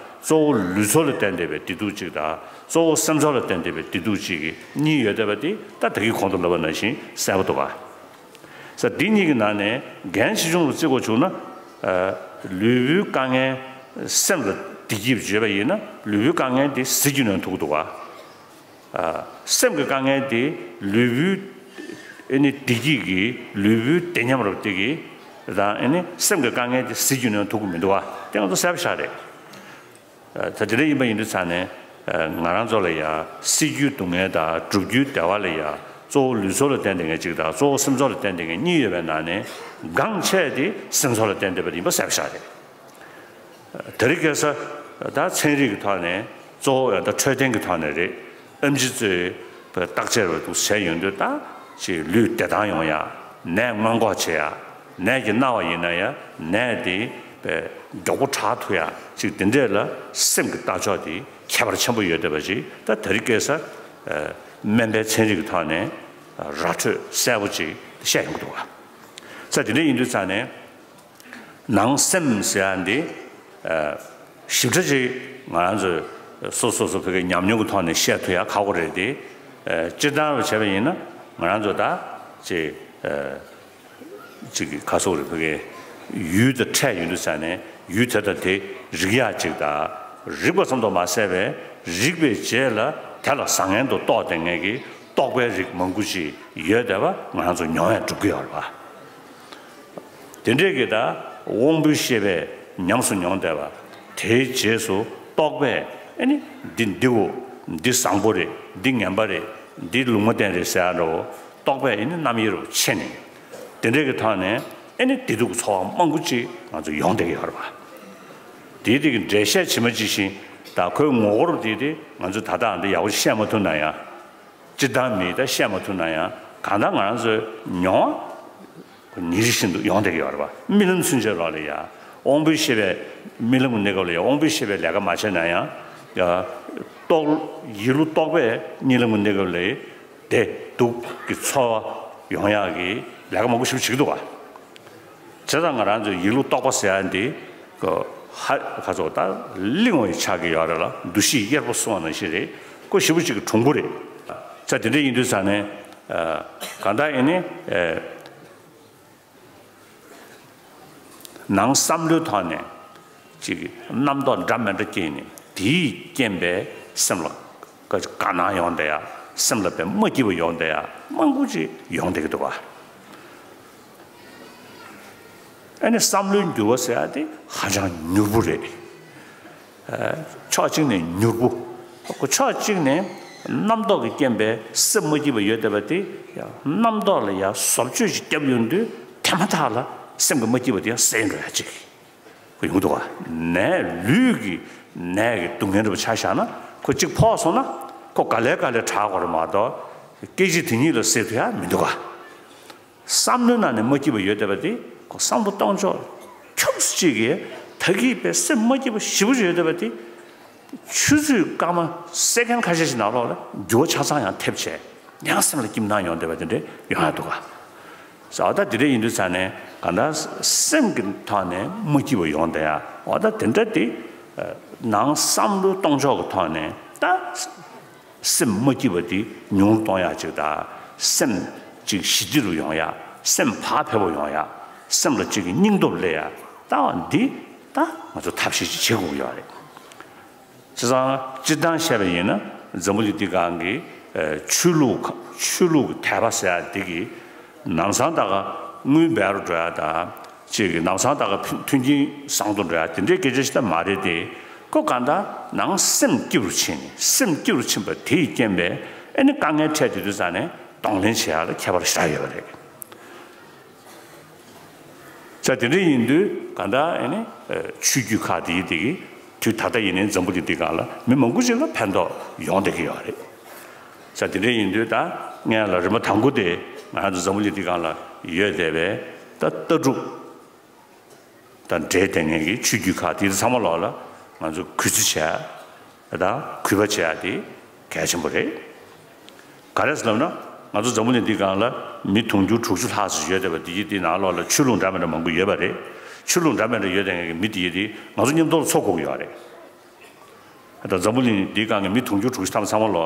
གཙོ་བོ་ལུས་ཚོགས་ལ་བརྟེན་བསྡད་པའི་བདེ་སྡུག་ཅིག་དང་། གཙོ་བོ་སེམས་ཚོར་ལ་བརྟེན་བསྡད་པའི་བདེ་སྡུག་ཅིག་གི་གཉིས་ཡོད་བསྡད་པ་དེ་ད་ད་གིན་གོང་དུ་ལབ་པ་ནང་བཞིན་གསལ་པོ་འདུག་པ། ས་འདི་གཉིས་ཀྱི་ནང་ནས་འགན་ཆེ་ཆུང་ལ་བརྩི་དགོས་བྱུང་ན། ལུས་པོའི་དཀའ་ངལ་སེམས་ལ་བདེ་སྐྱིད་བརྗོད་པ་ཡིན་ན་ལུས་པོའི་དཀའ་ངལ་དེ་ཟིལ་གྱིས་གནོན་ཐུབ་ཀྱི་འདུག་པ། སེམས་ཀྱི་དཀའ་ངལ་དེ་ལུས་པོའི་ཨེ་ནི་བདེ་སྐྱིད་ཀྱི་ལུས་པོའི་བདེ་ཉམས་རབ་དེ་གི་དང་ཨེ་ནི་སེམས་ཀྱི་དཀའ་ངལ་དེ་ཟིལ་གྱིས་གནོན་ཐུབ་ཀྱི་མི་འདུག་བ། དེ་ང་ཚོ་གསལ་པོ་ཤག་རེད། ད་དེ་འདྲ་ཡིན་པ་ཡིན་དུས་ཙང་ནས་ང་རང་ཚོ་ལ་ཡ་སྲིད་རྒྱུའི་སྡུག་བསྔལ་དང་སྒྲུབ་རྒྱུའི་བདེ་བ་ལ་ཡ་གཙོ་བོ་ལུས་སྲོག་ལ་བརྟེན་བསྡད་མཁན་གཅིག་དང་གཙོ་བོ་སེམས་ཚོར་ལ་བརྟེན་བསྡད་མཁན་གཉིས་ཡོད་པའི་ནང་ནས་འགངས་ཆེ་དེ་སེམས་ཚོར་ལ་བརྟེན་བསྡད་པ་ཡིན་པ་གསལ་པོ་ཤག་རེད། དེ་རིང་ཁ་སང་ད་ཚན་རིག་གི་ཐོག་ནས་གཙོ་བོ་ཡང་ད་འཕྲོད་བསྟེན་གྱི་ཐོག་ནས་རེད། ཨེམ་ཆི་གཙོས་བརྟག་དཔྱད་རུ་འདུག་བྱས་ཡོང་དུས་ད་ཅིག་ལུས་བདེ་ཐང་ཡོང་ཡ། ནད་སྔོན་འགོག་བྱེད་ཡ། ནད་ཀྱིས་ན་བ་ཡིན་ན་ཡང་ནད་དེ་མགྱོགས་པོ་དྲག་ཐུབ་ཡ་ཅིག་དེ་འདྲས་ལ་སེམས་ཀྱི་ལྟ་ཕྱོགས་དེ་ཁྱད་པར་ཆེན་པོ་ཡོད་བསྡད་པ་ཅིག་ད་དེ་རིང་ཁ་སང་སྨན་པའི་ཚན་རིག་གི་ཐོག་ནས་ར་འཕྲོད་གསལ་པོ་ཅིག་བཤད་ཡོང་གི་འདུག་བ། ས་དེ་འདྲས་ཡིན་དུས་ཙང་ནས། ནང་སེམས་ཟེར་ཡ་འདི། ཞིབ་ཕྲ་ཅིག་ང་རང་ཚོས་སོ་སོ་སོ་བོད་ཀྱི་ཉམས་མྱོང་གི་ཐོག་ནས་བཤད་ཐུབ་ཡ་ཁག་པོ་རེད་དེ། སྤྱིར་བཏང་རུ་བྱས་པ་ཡིན་ན་ང་རང་ཚོ་ད་ཅིག་ཅིག་གི་ཁ་སོག་རེད། བོད་ཀྱི་ཡུལ་དང་འཕྲད་ཡོང་དུས་ཙང་ནས་ཡུལ་དེ་དང་དེ་རིག་ཡ་ཅིག་དང་རིག་པ་ཙམ་དུ་མ་ཟད་པའི་རིག་པའི་རྗེས་ལ་དེ་ལ་བཟང་ངན་དུ་རྟོག་བསྡད་མཁན་གྱི་རྟོག་པའི་རིགས་མང་པོ་ཅིག་ཡོད་བསྡད་པ་ང་རང་ཚོ་མྱོང་ཡ་འགྲུབ་ཀྱི་ཡོད་རེད་པ། དེ་འདྲས་ཀྱི་ད་དབང་པོའི་ཤེས་པས་ཉམས་སུ་མྱོང་བསྡད་པ། དེའི་རྗེས་སུ་རྟོག་པས་ཨེ་ནི་འདི་འདི་འོ། འདི་བཟང་པོ་རེད། འདི་ངན་པ་རེད། འདི་ལུང་མ་བསྟན་རེད་ཟེར་ཡ་འདྲ་བོ། རྟོག་པས་ཨེ་ནི་རྣམ་དབྱེ་རུ་ཕྱེ་ནས། དེ་འདྲས་ཀྱི་ཐོག་ནས་ཨེ་ནི་བདེ་སྡུག་གི་ཚོར་བ་མང་པོ་ཅིག་ང་ཚོ་ཡོང་བསྡད་ཀྱི་ཡོད་རེད་པ། དེའི་དེ་གི་འགྲེལ་བཤད་ཇི་མ་ཇི་བཞིན་ད་ཁོའི་ངོ་སྐོར་དེ་དེ་ང་ཚོ་ད་ལྟའང་འདི་ཡག་པོ་བཤད་མ་ཐུབ་ན་ཡང་། སྤྱིར་བཏང་མི་ད་བཤད་མ་ཐུབ་ན་ཡང་གང་ལྟར་ང་རང་ཚོའི་མྱོང་བ་ཉིན་རེ་བཞིན་དུ་ཡོང་བསྡད་ཀྱི་ཡོད་རེད་པ། རྨི་ལམ་ཚུན་ཆད་ལོག་ལ་ཡ། དབང་པོའི་ཤེས་པས་རྨི་ལམ་གྱི་གནས་སྐབས་ལ་ཡ་དབང་པོའི་ཤེས་པས་ལས་ཀ་མ་བྱས་ན་ཡང་། ཡ། རྟོག་ཡིད་བློ་རྟོག་པས་གཉིད་ལམ་གྱི་གནས་སྐབས་ལ་བདེ་སྡུག་གི་ཚོར་བ་ཡོང་ཡག་གི་ལས་ཀ་མང་པོ་ཞིག་བྱེད་ཀྱི་འདུག་པ། བྱས་ཙང་ང་རང་ཚོའི་ཡིད་བློ་རྟོག་པ་ཟེར་ཡ་འདི། ཀོ། ཧ་ཁ་ཚོ་ད་གླིང་བ་ཡི་ཆགས་ཀྱི་ཡོད་རེད་ལ་འདུ་ཤེས་གཡེར་པོ་སོང་བ་ནང་བཞིན་རེད། ཀོ་ཞེ་པོ་ཅིག་གི་གྲུང་པོ་རེད། ཙ་དེ་འདྲ་ཡིན་དུས་ཙང་ནས། གང་ལྟར་ཡིན་ནི། ནང་བསམ་བློའི་ཐོག་ནས་ཅིག་རྣམ་རྟོག་འདྲ་མི་འདྲ་སྐྱེས་ནས་དེའི་རྐྱེན་པས་སེམས་ལ་དགའ་སྣང་ཡོང་བསྡད་ཡ། སེམས་ལ་དཔེ་མ་སྐྱིད་པ་ཡོང་བསྡད་ཡ་མང་པོ་ཅིག་ཡོང་བསྡད་ཀྱི་འདུག་བ། ཨ་ནི་བསམ་བློའི་འགྱུར་བ་ཟེར་ཡ་དེ་ཧ་ཅང་མྱུར་པོ་རེད། ཕྱོགས་གཅིག་ནས་མྱུར་པོ། ཕྱོགས་གཅིག་ནས་རྣམ་རྟོག་གི་རྐྱེན་པས་སེམས་མ་སྐྱིད་པ་ཡོད་བསྡད་པ་དེ་ཡང་རྣམ་རྟོག་ལ་ཡང་བཟོ་བཅོས་ཤིག་བརྒྱབ་ཡོང་དུས་དེ་མ་ཐག་ལ་སེམས་ཀྱི་མ་སྐྱིད་པ་དེ་ཡང་སེལ་འགྲོ་ཡ་ཅིག་ཁོ་ཡོང་འདུག་བ། ནད་ལུས་ཀྱི་ནད་ཀྱི་སྡུག་བསྔལ་འདྲ་པོ་ཆ་བཞག་ན་ཁོ་གཅིག་ཕོག་སོང་ན་ཁོ་ག་ལེ་ག་ལེ་དྲག་དགོས་རེད་མ་གཏོགས་སྐད་ཅིག་དེ་ཉིད་ལ་སེལ་ཐུབ་ཡ་མི་འདུག་ག་བསམ་བློའི་ནང་ནས་མ་སྐྱིད་པ་ཡོད་བསྡད་པ་དེ་ཁོ་བསམ་བློ་གཏོང་ཕྱོགས་ཁྱོམ་སུ་གཅིག་གིས་ད་གིན་པའི་སེམས་མ་སྐྱིད་པ་ཞེ་པོ་ཅིག་ཡོད་བསྡད་པ་དེ་ཆུ་ཚོད་སྐར་མ་སེ་ཀན་ཁ་ཤས་ཤིག་ནང་ལོགས་ལ་འགྱུར་བ་ཆ་ཚང་ཡང་ཐེབས་བྱས་ཡང་སེམས་ལ་སྐྱིད་སྣང་ཡོང་བསྡད་པ་དེ་འདྲ་ཡོང་ཡ་འདུག་ག་ས་འོ་ད་དེ་འདྲ་ཡིན་དུས་ཙང་ནས་གང་ལྟར་སེམས་ཀྱི་ཐོག་ནས་མ་སྐྱིད་པ་ཡོང་བསྡད་ཡ་འོ་ད་དེ་འདྲ་དེ་ནང་བསམ་བློ་གཏོང་ཕྱོགས་ཀྱི་ཐོག་ནས་ད། སེམས་མ་སྐྱིད་པ་དེ་ཉུང་རུ་གཏོང་ཡག་ཅིག་དང་སེམས་ཅིག་ཞི་བདེ་རུ་ཡོང་ཡག་སེམས་བག་ཕེབས་པོ་ཡོང་ཡག་སེམས་ལ་ཅིག་གི་སྙིང་སྟོབས་སླེབས་ཡག་ལྟ་བ་འདི་ད་ང་ཚོ་ཐབས་ཤེས་ཅིག་བྱེད་དགོས་ཀྱི་ཡོད་རེད། བྱས་ཙང་སྤྱིར་བཏང་བཤད་པ་ཡིན་ན་འཛམ་བུ་གླིང་འདི་སྒང་གི་ཆོས་ལུགས་ཆོས་ལུགས་ཀྱི་དད་པ་ཟེར་ཡག་འདི་གི་ནམ་སང་ད་ག་དངུལ་འབེལ་རུ་འགྲོ་ཡག་དང་། ཅིག་གི་ནམ་སང་ད་ག་མཐུན་རྐྱེན་བཟང་དུ་འགྲོ་ཡ་དེ་འདྲའི་སྐད་ཆ་ཞིག་ད་མ་རེད་དེ། ཁོ་གང་ལྟར་ནང་སེམས་སྐྱིད་རུ་ཕྱིན་ནས་སེམས་སྐྱིད་རུ་ཕྱིན་པ་དེ་ཡི་རྐྱེན་པས་ཨེ་ནི་དཀའ་ངལ་འཕྲད་དུས་དུས་ཙང་ནས་གདོང་ལེན་བྱེད་ཡ་ལ་ཁྱད་པར་ཞེ་དྲག་ཡོད་པ་རེད། ཙ་དེ་འདྲ་ཡིན་དུས་གང་ལྟར་ཨེ་ནི་ཆོས་བརྒྱུད་ཁག་དེ་ཡི་དེ་གི་དུས་ད་ལྟ་ཡིན་ནའི་འཛམ་བུ་གླིང་འདི་སྒང་ལ་མི་མང་པོ་ཅིག་ལ་ཕན་ཐོགས་ཡོང་བསྡད་ཀྱི་ཡོད་རེད། ཙ་དེ་འདྲ་ཡིན་དུས་ད་སྔོན་ལ་རིམ་པ་དང་པོ་དེ་ང་རང་ཚོ་འཛམ་བུ་གླིང་འདི་སྒང་ལ་ཡོད་བསྡད་པའི་ད་ལྟ་གྲུབ། དང་འབྲེལ་ལྡན་ངེས་ཀྱི་ཆོས་བརྒྱུད་ཁག་དེ་ཚང་མ་ལོག་ལ་ང་ཚོ་གུས་བརྩི་བྱས་དང་གུས་པ་བྱས་ཡ་དེ་གལ་ཆེན་པོ་རེད། ག་རེ་ཟེར་ལབ་ན་ང་ཚོ་འཛམ་བུ་གླིང་འདི་སྒང་ལ་མི་དུང་ཕྱུར་དྲུག་ཅུ་ལྷག་ཙམ་ཡོད་བསྡད་པ་དེ་ཡི་དེ་ནང་ལོགས་ལ་ཆོས་ལུགས་འདྲ་མི་འདྲ་མང་པོ་ཡོད་པ་རེད། ཆོས་ལུགས་འདྲ་མི་འདྲ་ཡོད་བསྡད་ངེས་ཀྱི་མི་དེ་ཡི་དེ་ང་ཚོ་མཉམ་དུ་ལ་འཚོ་དགོས་ཀྱི་ཡོད་རེད། ད་འཛམ་བུ་གླིང་འདིའི་སྒང་གི་མི་དུང་ཕྱུར་དྲུག་ཅུ་ཐམ་ཚང་མ་ལོ།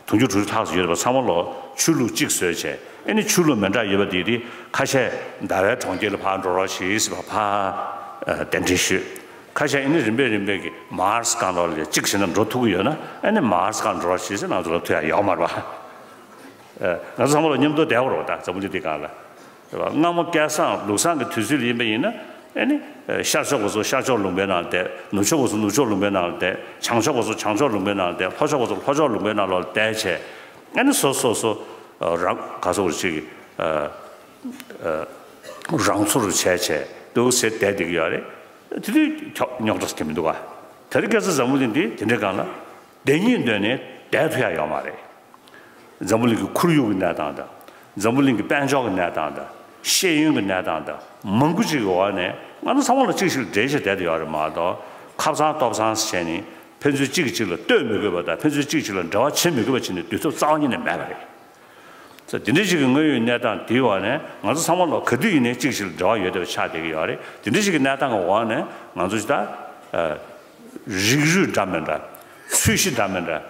དུང་ཕྱུར་དྲུག་ཅུ་ལྷག་ཙམ་ཡོད་པ་ཚང་མ་ལོ་ཆོས་ལུགས་གཅིག་བཟོས་བྱས་ཨེ་ནི་ཆོས་ལུགས་མི་འདྲ་ཡོད་པ་དེ་དེ་ཁ་ཤས་ཟླ་བའི་གྲོང་ཁྱེར་ལ་ཕར་འགྲོ་རོགས་ཞེས་ཟེར་བ་ཕར་གདན་འདྲེན་ཞུས། ཁ་ཤས་ཨ་ནི་རིམ་པས་རིམ་པས་ཀྱི་མར་སི་སྒང་ལོགས་ལ་གཅིག་བྱས་ན་འགྲོ་ཐུབ་ཀྱི་ཡོད་ན། ཨ་ནི་མར་སི་སྒང་འགྲོ་བ་ཞིག་ཟེར་ང་ཚོ་ལ་ཐུག་ཡ་ཡོད་མ་རེད་པ། ཨ། ང་ཚོ་ཚང་མ་ལ་མཉམ་དུ་བསྡད་པ་རེད་པ། ད་འཛམ་བུ་གླིང་འདི་སྒང་ལ། རེད་པ། སྔ་མོ་སྐལ་བཟང་ལུགས་བཟང་གི་དུས་ཚོད་ལ་ཡིན་པ་ཡིན་ན། ཨ་ནི་ཤར་ཕྱོགས་པ་ཚོ་ཤར་ཕྱོགས་ལུང་པའི་ནང་ལ་བསྡད། ནུབ་ཕྱོགས་པ་ཚོ་ནུབ་ཕྱོགས་ལུང་པའི་ནང་ལ་བསྡད། བྱང་ཕྱོགས་པ་ཚོ་བྱང་ཕྱོགས་ལུང་པའི་ནང་ལ་བསྡད། ལྷོ་ཕྱོགས་པ་ཚོ་ལྷོ་ཕྱོགས་ལུང་པའི་ནང་ལ་བསྡད་བྱས། ཨ་ནི་སོ་སོ་སོ་རང་ག་ཚོད་ཅིག་རང་ཚུར་བྱས་བྱས་འདུག་ཟེར་བསྡད་བསྡད་ཀྱི་ཡོད་རེད། དེ་དུས་ཁྱོ་རྙོག་དྲ་ཟེར་གྱི་མི་འདུག་ག། དེ་རིང་ཁ་སང་འཛམ་བུ་གླིང་འདི་དེ་འདྲའི་སྒང་ལ་བསྡད་སྙིང་འདོད་ནས་བསྡད་ཐུབ་ཡ་ཡོད་མ་རེད། འཛམ་བུ་གླིང་གི་ཁོར་ཡུག་གི་གནས་སྟངས་དང་། འཛམ་བུ་གླིང་གི་དཔལ་འབྱོར་གྱི་གནས་སྟངས་དང་། ཤེས་ཡོན་གྱི་གནས་སྟངས་དང་མང་པོ་ཅིག་གི་འོག་ནས་ང་ཚོ་ཚང་མ་ལ་གཅིག་ཞིག་ལ་འབྲེལ་བཞག་བསྡད་དེ་ཡོད་རེད་མ་གཏོགས། ཁ་བཟང་ལྟོ་བཟང་ཟེར་བྱས་ནས་ཕན་ཚུན་གཅིག་གིས་གཅིག་ལ་ལྟོས་མི་དགོས་པ་དང་ཕན་ཚུན་གཅིག་གཅིག་ལ་འབྲེལ་བ་བྱེད་མི་དགོས་པ་བྱས་ནས་སྡོད་ཐབས་རྩ་བ་ཉིད་ནས་མེད་པ་རེད། ཙང་དེ་འདྲ་ཞིག་གི་དངོས་ཡོད་གནས་སྟངས་དེའི་འོག་ནས་ང་ཚོ་ཚང་མ་ལ་ག་དུས་ཡིན་ནའི་གཅིག་ཞིག་ལ་འབྲེལ་བ་ཡོད་བསྡད་པ་ཆགས་བསྡད་ཀྱི་ཡོད་རེད། དེ་འདྲ་ཞིག་གི་གནས་སྟངས་ཀྱི་འོག་ནས་ང་ཚོ་ད་ཨ་རིགས་རུས་འདྲ་མི་འདྲ། ཚོས་གཞི་འདྲ་མི་འདྲ།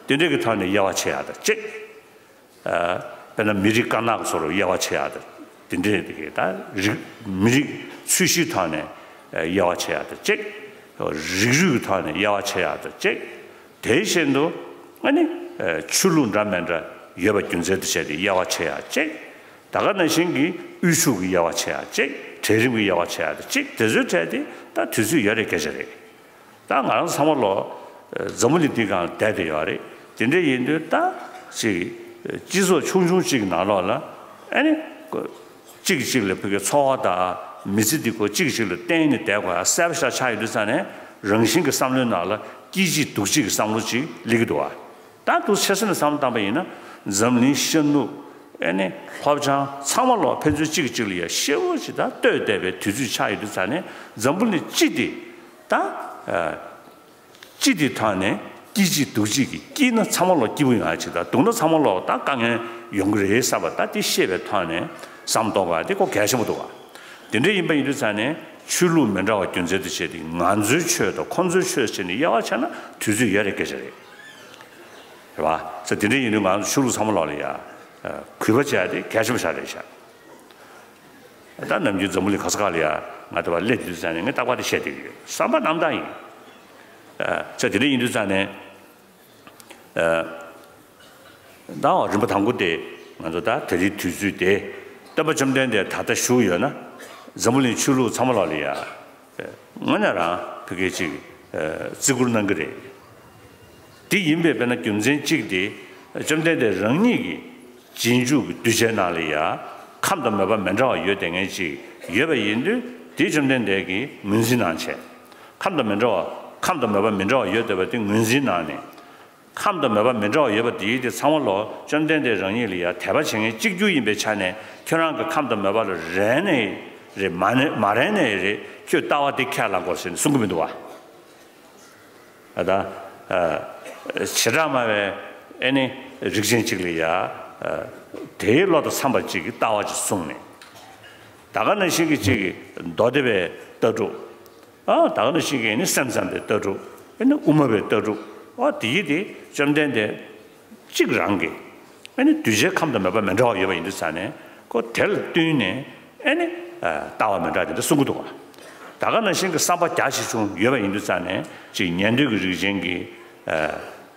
དེ་འདྲ་གི་ཐོག་ནས་དབྱེ་བ་ཕྱེ་ཡག་དང་གཅིག། ཨ་དཔེར་ན་མི་རིགས་དཀར་ནག་གི་བཟོ་འདྲ་དབྱེ་བ་ཕྱེ་ཡག་དང་དེ་འདྲ་གི་ད་རིགས་མི་རིགས་ཚོས་གཞིའི་ཐོག་ནས་དབྱེ་བ་ཕྱེ་ཡག་དང་གཅིག། རིགས་རུས་ཀྱི་ཐོག་ནས་དབྱེ་བ་ཕྱེ་ཡག་དང་གཅིག། དེ་བཞིན་དུ་ཨ་ནི་ཆོས་ལུགས་འདྲ་མི་འདྲ་ཡོད་པ་རྒྱུ་མཚན་དུ་བྱས་ཏེ་དབྱེ་བ་ཕྱེ་ཡག་གཅིག། ད་ག་ནང་བཞིན་གྱི་དབུལ་ཕྱུག་གི་དབྱེ་བ་ཕྱེ་ཡག་གཅིག། གྲལ་རིམ་གྱི་དབྱེ་བ་ཕྱེ་ཡག་དང་གཅིག། དེ་ཚོའི་གྲས་དེ་ད་དུས་ཚོད་ཡོད་རེད་སྐད་ཆ་རེད། ད་ང་རང་ཚང་མ་ལོ་འཛམ་བུ་གླིང་འདི་སྒང་བསྡད་དེ་ཡོད་རེད། དེ་འདྲ་ཡིན་དུས་ད་ཅིག་སྤྱི་ཚོགས་ཆུང་ཆུང་ཅིག་ནང་ལོགས་ལ་ཨ་ནི། གཅིག་གིས་གཅིག་ལ་ཕ་གིའི་འཚོ་བ་དང་མི་ཚེ་འདི་ཁོ་གཅིག་གིས་གཅིག་ལ་བརྟེན་ནས་བསྡད་དགོས་ཡ་གསལ་པོ་ཞེ་དྲག་ཆགས་ཡོད་དུས་ཙང་ནས་རང་བཞིན་གྱི་བསམ་བློའི་ནང་ལ་སྐྱིད་གཅིག་སྡུག་གཅིག་གི་བསམ་བློ་ཅིག་སླེབས་ཀྱི་འདུག་བ། ད་འདུག་ཆེ་ས་ནས་བསམ་བློ་བཏང་པ་ཡིན་ན་འཛམ་གླིང་ཤར་ནུབ་ཨེ་ནི་ལྷོ་བྱང་ཚང་མ་ལོག་ཕན་ཚུན་གཅིག་གིས་གཅིག་ལ་ཡ་ཤེ་བོ་ཅིག་ད་ལྟོས་བསྡད་པའི་དུས་ཚོད་ཆགས་ཡོད་དུས་ཙང་ནས་འཛམ་བུ་གླིང་སྤྱི་དེ་ད། སྤྱི་དེ་ཐོག་ནས་སྐྱིད་གཅིག་སྡུག་གཅིག་གི་སྐྱིད་ན་ཚང་མ་ལོག་སྐྱིད་པོ་ཡོང་ཡ་ཅིག་དང་སྡུག་ན་ཚང་མ་ལོག་ད་དཀའ་ངལ་ཡོང་གི་རེད་བསམ་པ་ད་དེ་ཤེས་པའི་ཐོག་ནས་བསམ་གཏོང་དགོས་ཡ་དེ་ཁོ་གལ་ཆེན་པོ་འདུག་ག། དེ་འདྲ་ཡིན་པ་ཡིན་དུས་ཙང་ནས་ཆོས་ལུགས་མི་འདྲ་བ་རྒྱུ་མཚན་དུ་བྱས་ཏེ་ང་ཚོའི་ཆོས་དང་ཁོང་ཚོའི་ཆོས་བྱས་ནས་དབྱེ་བ་ཕྱེ་ན་དུས་ཚོད་ཡོད་རེད་སྐད་ཆ་རེད། རེད་བ། ཙང་དེ་འདྲ་ཡིན་དུས་ང་ཚོ་ཆོས་ལུགས་ཚང་མ་ལོག་ལ་ཡ་གུས་པ་བྱས་ཏེ་གལ་ཆེན་པོ་ཞིག་རེད་ཤག། ད་ནམ་རྒྱུན་འཛམ་བུ་གླིང་ག་ས་ག་ལ་ཡ་ང་དེ་བ་སླེབས་དུས་ཙང་ནས་ངས་རྟག་པར་དེ་བཤད་བསྡད་ཀྱི་ཡོད། བསམ་པ་རྣམ་དག་ཡིན། ཙང་དེ་འདྲ་ཡིན་དུས་ཙང་ནས་ད་རིམ་པ་དང་པོ་དེ་ང་ཚོ་ད་དེ་རིང་དུས་ཚོད་དེ་སྟོན་པ་བཅོམ་ལྡན་འདས་ད་ལྟ་བཞུགས་ཡོད་ན་འཛམ་བུ་གླིང་ཆོས་ལུགས་ཚང་མ་ལོག་ལ་ཡ། དངོས་གནས་རང་ཕ་གི་ཅིག་བརྩི་བཀུར་གནང་གི་རེད། དེ་ཡིན་པའི་དཔེར་ན་རྒྱུ་མཚན་གཅིག་དེ་བཅོམ་ལྡན་འདས་རང་ཉིད་ཀྱི་རྗེས་འཇུག་གི་གདུལ་བྱའི་ནང་ལ་ཡ་ཁམས་དང་མོས་པ་མི་འདྲ་བ་ཡོད་བསྡད་མཁན་ཅིག་ཡོད་པ་ཡིན་དུས་དེ་བཅོམ་ལྡན་འདས་ཀྱིས་ངོས་འཛིན་གནང་བྱས། ཁམས་དང་མི་འདྲ་བ་ཁམས་དང་མོས་པ་མི་འདྲ་བ་ཡོད་བསྡད་པ་དེ་ངོས་འཛིན་གནང་ནས། ཁམས་དང་མོས་པ་མི་འདྲ་བ་ཡོད་པ་དེ་དེ་ཚང་མ་ལོ་བཅོམ་ལྡན་འདས་རང་ཉིད་ལ་ཡ་དད་པ་བྱེད་མཁན་གཅིག་གྱུར་ཡིན་པའི་ཆ་ནས་ཁྱོད་རང་གི་ཁམས་དང་མོས་པ་ལ་རན་ནའི་རེད་མ་ནི་མ་རན་ནའི་རེད་ཁྱོད་ལྟ་བ་དེ་ཁས་བླངས་དགོས་ཟེར་ནས་གསུང་གི་མི་འདུག་བ། ཨ་ད། ཨ། བྱེ་བྲག་སྨྲ་བའི་ཨེ་ནི་རིགས་ཅན་གཅིག་ལ་ཡ། ཨ། དེའི་བློ་དང་འཚམ་པ་གཅིག་གི་ལྟ་བ་ཅིག་གསུངས་ནས། ད་ག་ནང་བཞིན་གྱི་གཅིག་གི་མདོ་སྡེ་པའི་ལྟ་གྲུབ། ཨ། ད་ག་ནང་བཞིན་གྱི་ཨེ་ནི་སེམས་ཙམ་པའི་ལྟ་གྲུབ། ཨེ་ནི་དབུ་མ་པའི་ལྟ་གྲུབ། ཨ། དེ་ཡི་དེ་བཅོམ་ལྡན་འདས་གཅིག་རང་གི་ཨ་ནི་གདུལ་བྱའི་ཁམས་དང་མོས་པ་མི་འདྲ་བ་ཡོད་པ་ཡིན་དུས་ཙང་ནས་ཁོ་དེ་ལ་བསྟུན་ནས་ཨ་ནི་ལྟ་བ་མི་འདྲ་དེ་འདྲ་གསུང་གི་འདུག་ག། ད་ག་ནང་བཞིན་གྱི་བསམ་པ་རྒྱ་ཆེ་ཆུང་ཡོད་པ་ཡིན་དུས་ཙང་ནས་ཅིག་ཉན་ཐོས་ཀྱི་རིགས་ཅན་གྱི་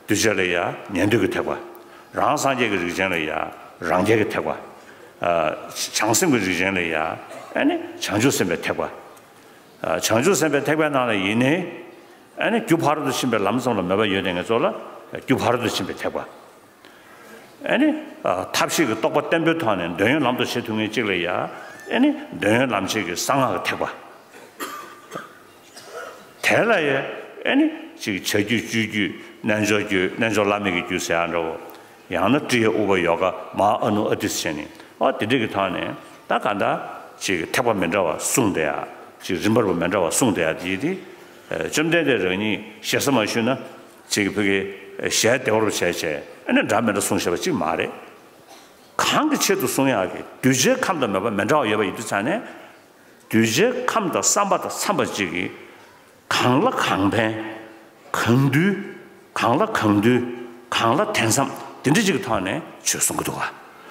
གདུལ་བྱ་ལ་ཡ་ཉན་ཐོས་ཀྱི་ཐེག་པ། རང་སངས་རྒྱས་ཀྱི་རིགས་ཅན་ལ་ཡ་རང་རྒྱལ་གྱི་ཐེག་པ། བྱང་སེམས་ཀྱི་རིགས་ཅན་ལ་ཡ་ཨ་ནི་བྱང་ཆུབ་སེམས་དཔའི་ཐེག་པ། བྱང་ཆུབ་སེམས་དཔའི་ཐེག་པའི་ནང་ལ་ཡིན་ནའི་ཨ་ནི་རྒྱུ་ཕ་རོལ་ཏུ་ཕྱིན་པའི་ལམ་ཙམ་ལ་མོས་པ་ཡོད་དེ་ངེད་ཚོ་ལ་རྒྱུ་ཕ་རོལ་ཏུ་ཕྱིན་པའི་ཐེག་པ། ཨ་ནི། ཐབས་ཤེས་ཀྱི་རྟོགས་པ་བརྟན་པོའི་ཐོག་ནས་འདོད་ཡོན་ལམ་དུ་བྱེད་ཐུབ་མཁན་གཅིག་ལ་ཡ། ཨ་ནི། འདོད་ཡོན་ལམ་བྱེད་ཀྱི་གསང་སྔགས་ཀྱི་ཐེག་པ། དེ་ལ་ཡ། ཨ་ནི། ཅིག་བྱ་རྒྱུད་སྤྱོད་རྒྱུད་རྣལ་འབྱོར་རྒྱུད་རྣལ་འབྱོར་བླ་མེད་ཀྱི་རྒྱུད་ཟེར་ཡ་འདྲ་བོ། ཡང་ན་ཀྲི་ཡ་ཨུ་པ་ཡོ་ག་མ་ཨ་ནུ་ཨ་ཏི་ཟེར་ནས། ཨོ་དེ་འདྲ་གི་ཐོག་ནས་ད་ག་འདྲ། ཅིག་ཐེག་པ་མི་འདྲ་བ་གསུངས་བསྡད་ཡ། ཅིག་རིམ་པར་བ་མི་འདྲ་བ་གསུངས་བསྡད་ཡ་དེ་དེ། བཅོམ་ལྡན་འདས་རང་ཉིད་ཞེ་ས་མ་ཞུས་ན། ཅིག་ཕ་གི་ཞལ་བདེ་བར་བྱས་བྱས་ཨ་ནི་འདྲ་མི་འདྲ་གསུངས་བཞག་པ་ཅིག་མ་རེད། གང་གི་ཆེད་དུ་གསུང་ཡག་གི་གདུལ་བྱའི་ཁམས་དང་མོས་པ་མི་འདྲ་བ་ཡོད་པ་ཡིན་དུས་ཙང་ནས། གདུལ་བྱའི་ཁམས་དང་བསམ་པ་དང་འཚམས་པ་ཅིག་གིས་གང་ལ་གང་ཕན། གང་འདུལ། གང་ལ་གང་འདུལ། གང་ལ་དེ་འཚམས་དེ་འདྲ་ཅིག་གི་ཐོག་ནས་ཆོས་གསུང་གི་འདུག་ག།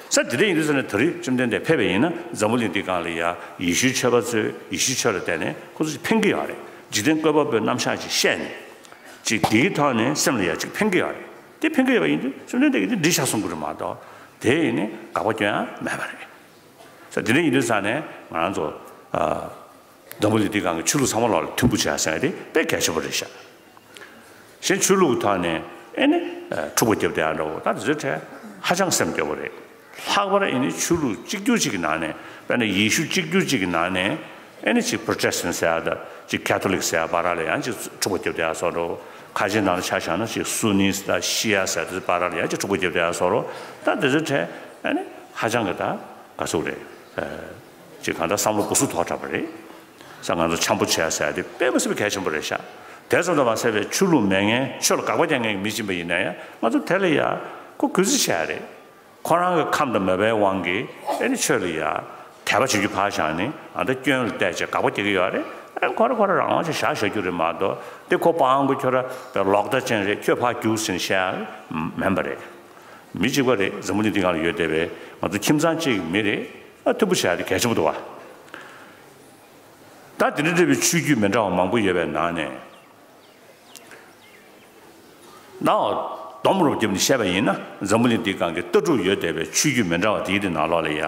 ས་དེ་འདྲ་ཡིན་དུས་ཙང་ནས་ད་རེས་བཅོམ་ལྡན་འདས་ཕེབས་པ་ཡིན་ན་འཛམ་བུ་གླིང་འདི་སྒང་ལ་ཡ་ཡེ་ཤུའི་ཆོས་པ་ཚོས་ཡེ་ཤུའི་ཆོས་ལ་བརྟེན་ནས་ཁོ་ཚོ་ཕན་གྱི་ཡོད་རེད། འཇིག་རྟེན་བཀོད་པ་པོའི་རྣམ་གཞག་ཅིག་བཤད་ནས། ཅིག་དེའི་ཐོག་ནས་སེམས་ལ་ཡ་ཅིག་ཕན་གྱི་ཡོད་རེད། དེ་ཕན་གྱི་ཡོད་པ་ཡིན་དུས་བཅོམ་ལྡན་འདས་ཀྱིས་དེ་འགྲིག་ཤག་གསུང་གི་རེད་མ་གཏོགས། དེ་ཡིན་ནི་དགག་པ་སྐྱོན་ཡང་མེད་པ་རེད། ས་དེ་འདྲ་ཡིན་དུས་ས་ནས་ང་རང་ཚོ་ཨ། འཛམ་བུ་གླིང་འདིའི་སྒང་གི་ཆོས་ལུགས་ཚང་མ་ལོག་ལ་མཐུན་པོ་བྱས་ཟེར་ཡ་དེ་དཔེ་གལ་ཆེན་པོ་རེད་ཤག་གཞན་ཆོས་ལུགས་ཀྱི་ཐོག་ནས་ཨེ་ནི་འཁྲུག་པ་བརྒྱབ་བསྡད་ཡ་འདྲ་བོ་ད་དེ་ཚོའི་གྲས་ཧ་ཅང་སེམས་སྐྱོ་བོ་རེད། ལྷག་པར་ཨེ་ནི་ཆོས་ལུགས་གཅིག་གྱུར་གཅིག་གི་ནང་ནས། དཔེར་ན་ཡེ་ཤུ་གཅིག་གྱུར་གཅིག་གི་ནང་ནས་ཨེ་ནི་ཅིག་Protestant་ཟེར་ཡ་དང་། ཅིག་Catholic་ཟེར་ཡ་བར་ལ་ཡང་ཅིག་འཁྲུག་པ་བརྒྱབ་བསྡད་ཡ་བཟོ་འདྲ་བོ། ཁ་ཆེའི་ནང་ལ་ཆ་བཞག་ན་ཅིག་Sunnis་དང་Shia་ཟེར་ཡ་དེ་བར་ལ་ཡང་ཅིག་འཁྲུག་པ་བརྒྱབ་བསྡད་ཡ་བཟོ་འདྲ་བོ། ད་དེ་ཚོའི་གྲས་ཨེ་ནི་ཧ་ཅང་གི་ད་ག་ཟེར་དགོས་རེད། ཅིག་གང་ལྟར་བསམ་བློ་སྒོ་ཟུག་དོག་དྲགས་པ་རེད། ས་ང་ཚོ་འཆམ་པོ་བྱས་ཟེར་ཡ་དེ་དཔེ་མི་སྲིད་པའི་གལ་ཆེན་པོ་རེད་ཤག་དེ་ཙམ་དུ་མ་ཟད་པའི་ཆོས་ལུགས་མེད་མཁན། ཆོས་ལ་དགག་པ་རྒྱག་མཁན་གྱི་མི་ཕྱིན་པ་ཡིན་ན་ཡང་། ང་ཚོ་དེ་ལ་ཡ་ཁོ་གུས་བརྩི་བྱས་རེད། ཁོ་རང་གི་ཁམས་དང་མོས་པའི་དབང་གིས་ཨེ་ནི་ཆོས་ལ་ཡ་དད་པ་བྱེད་རྒྱུ་ཕར་བཞག་ནས། ཨ། ད་སྐྱོན་ལ་བལྟས་བྱས་དགག་པ་རྒྱག་གི་ཡོད་རེད། ཨེ། ཁོ་རང་ཁོ་རང་རང་དབང་ཅིག་བཞག་བཞག་རྒྱུ་རེད་མ་གཏོགས། དེ་ཁོ་པང་གི་ཁྱོད་རང་ལོག་ལྟ་ཅན་རེད། ཁྱོད་ཕར་རྒྱུགས་ཟེར་ནས་བཤད་ཡ་མིན་པ་རེད། མི་གཅིག་པ་རེད། འཛམ་བུ་གླིང་འདི་སྒང་ལ་ཡོད་བསྡད་པའི་ང་ཚོ་ཁྱིམ་ཚང་གཅིག་གི་མི་རེད། ཨ། མཐུན་པོ་བྱས་ཏེ་གལ་ཆེན་པོ་འདུག་བ། ད་དེ་འདྲ་འདྲ་བའི་ཆོས་བརྒྱུད་མི་འདྲ་བ་མང་པོ་ཡོད་པའི་ནང་ནས། ད་སྡོམ་རུབ་བརྒྱབ་ནས་བཤད་པ་ཡིན་ན། འཛམ་བུ་གླིང་འདིའི་སྒང་གི་ལྟ་གྲུབ་ཡོད་བསྡད་པའི་ཆོས་བརྒྱུད་མི་འདྲ་བ་དེའི་དེ་ནང་ལོགས་ལ་ཡ།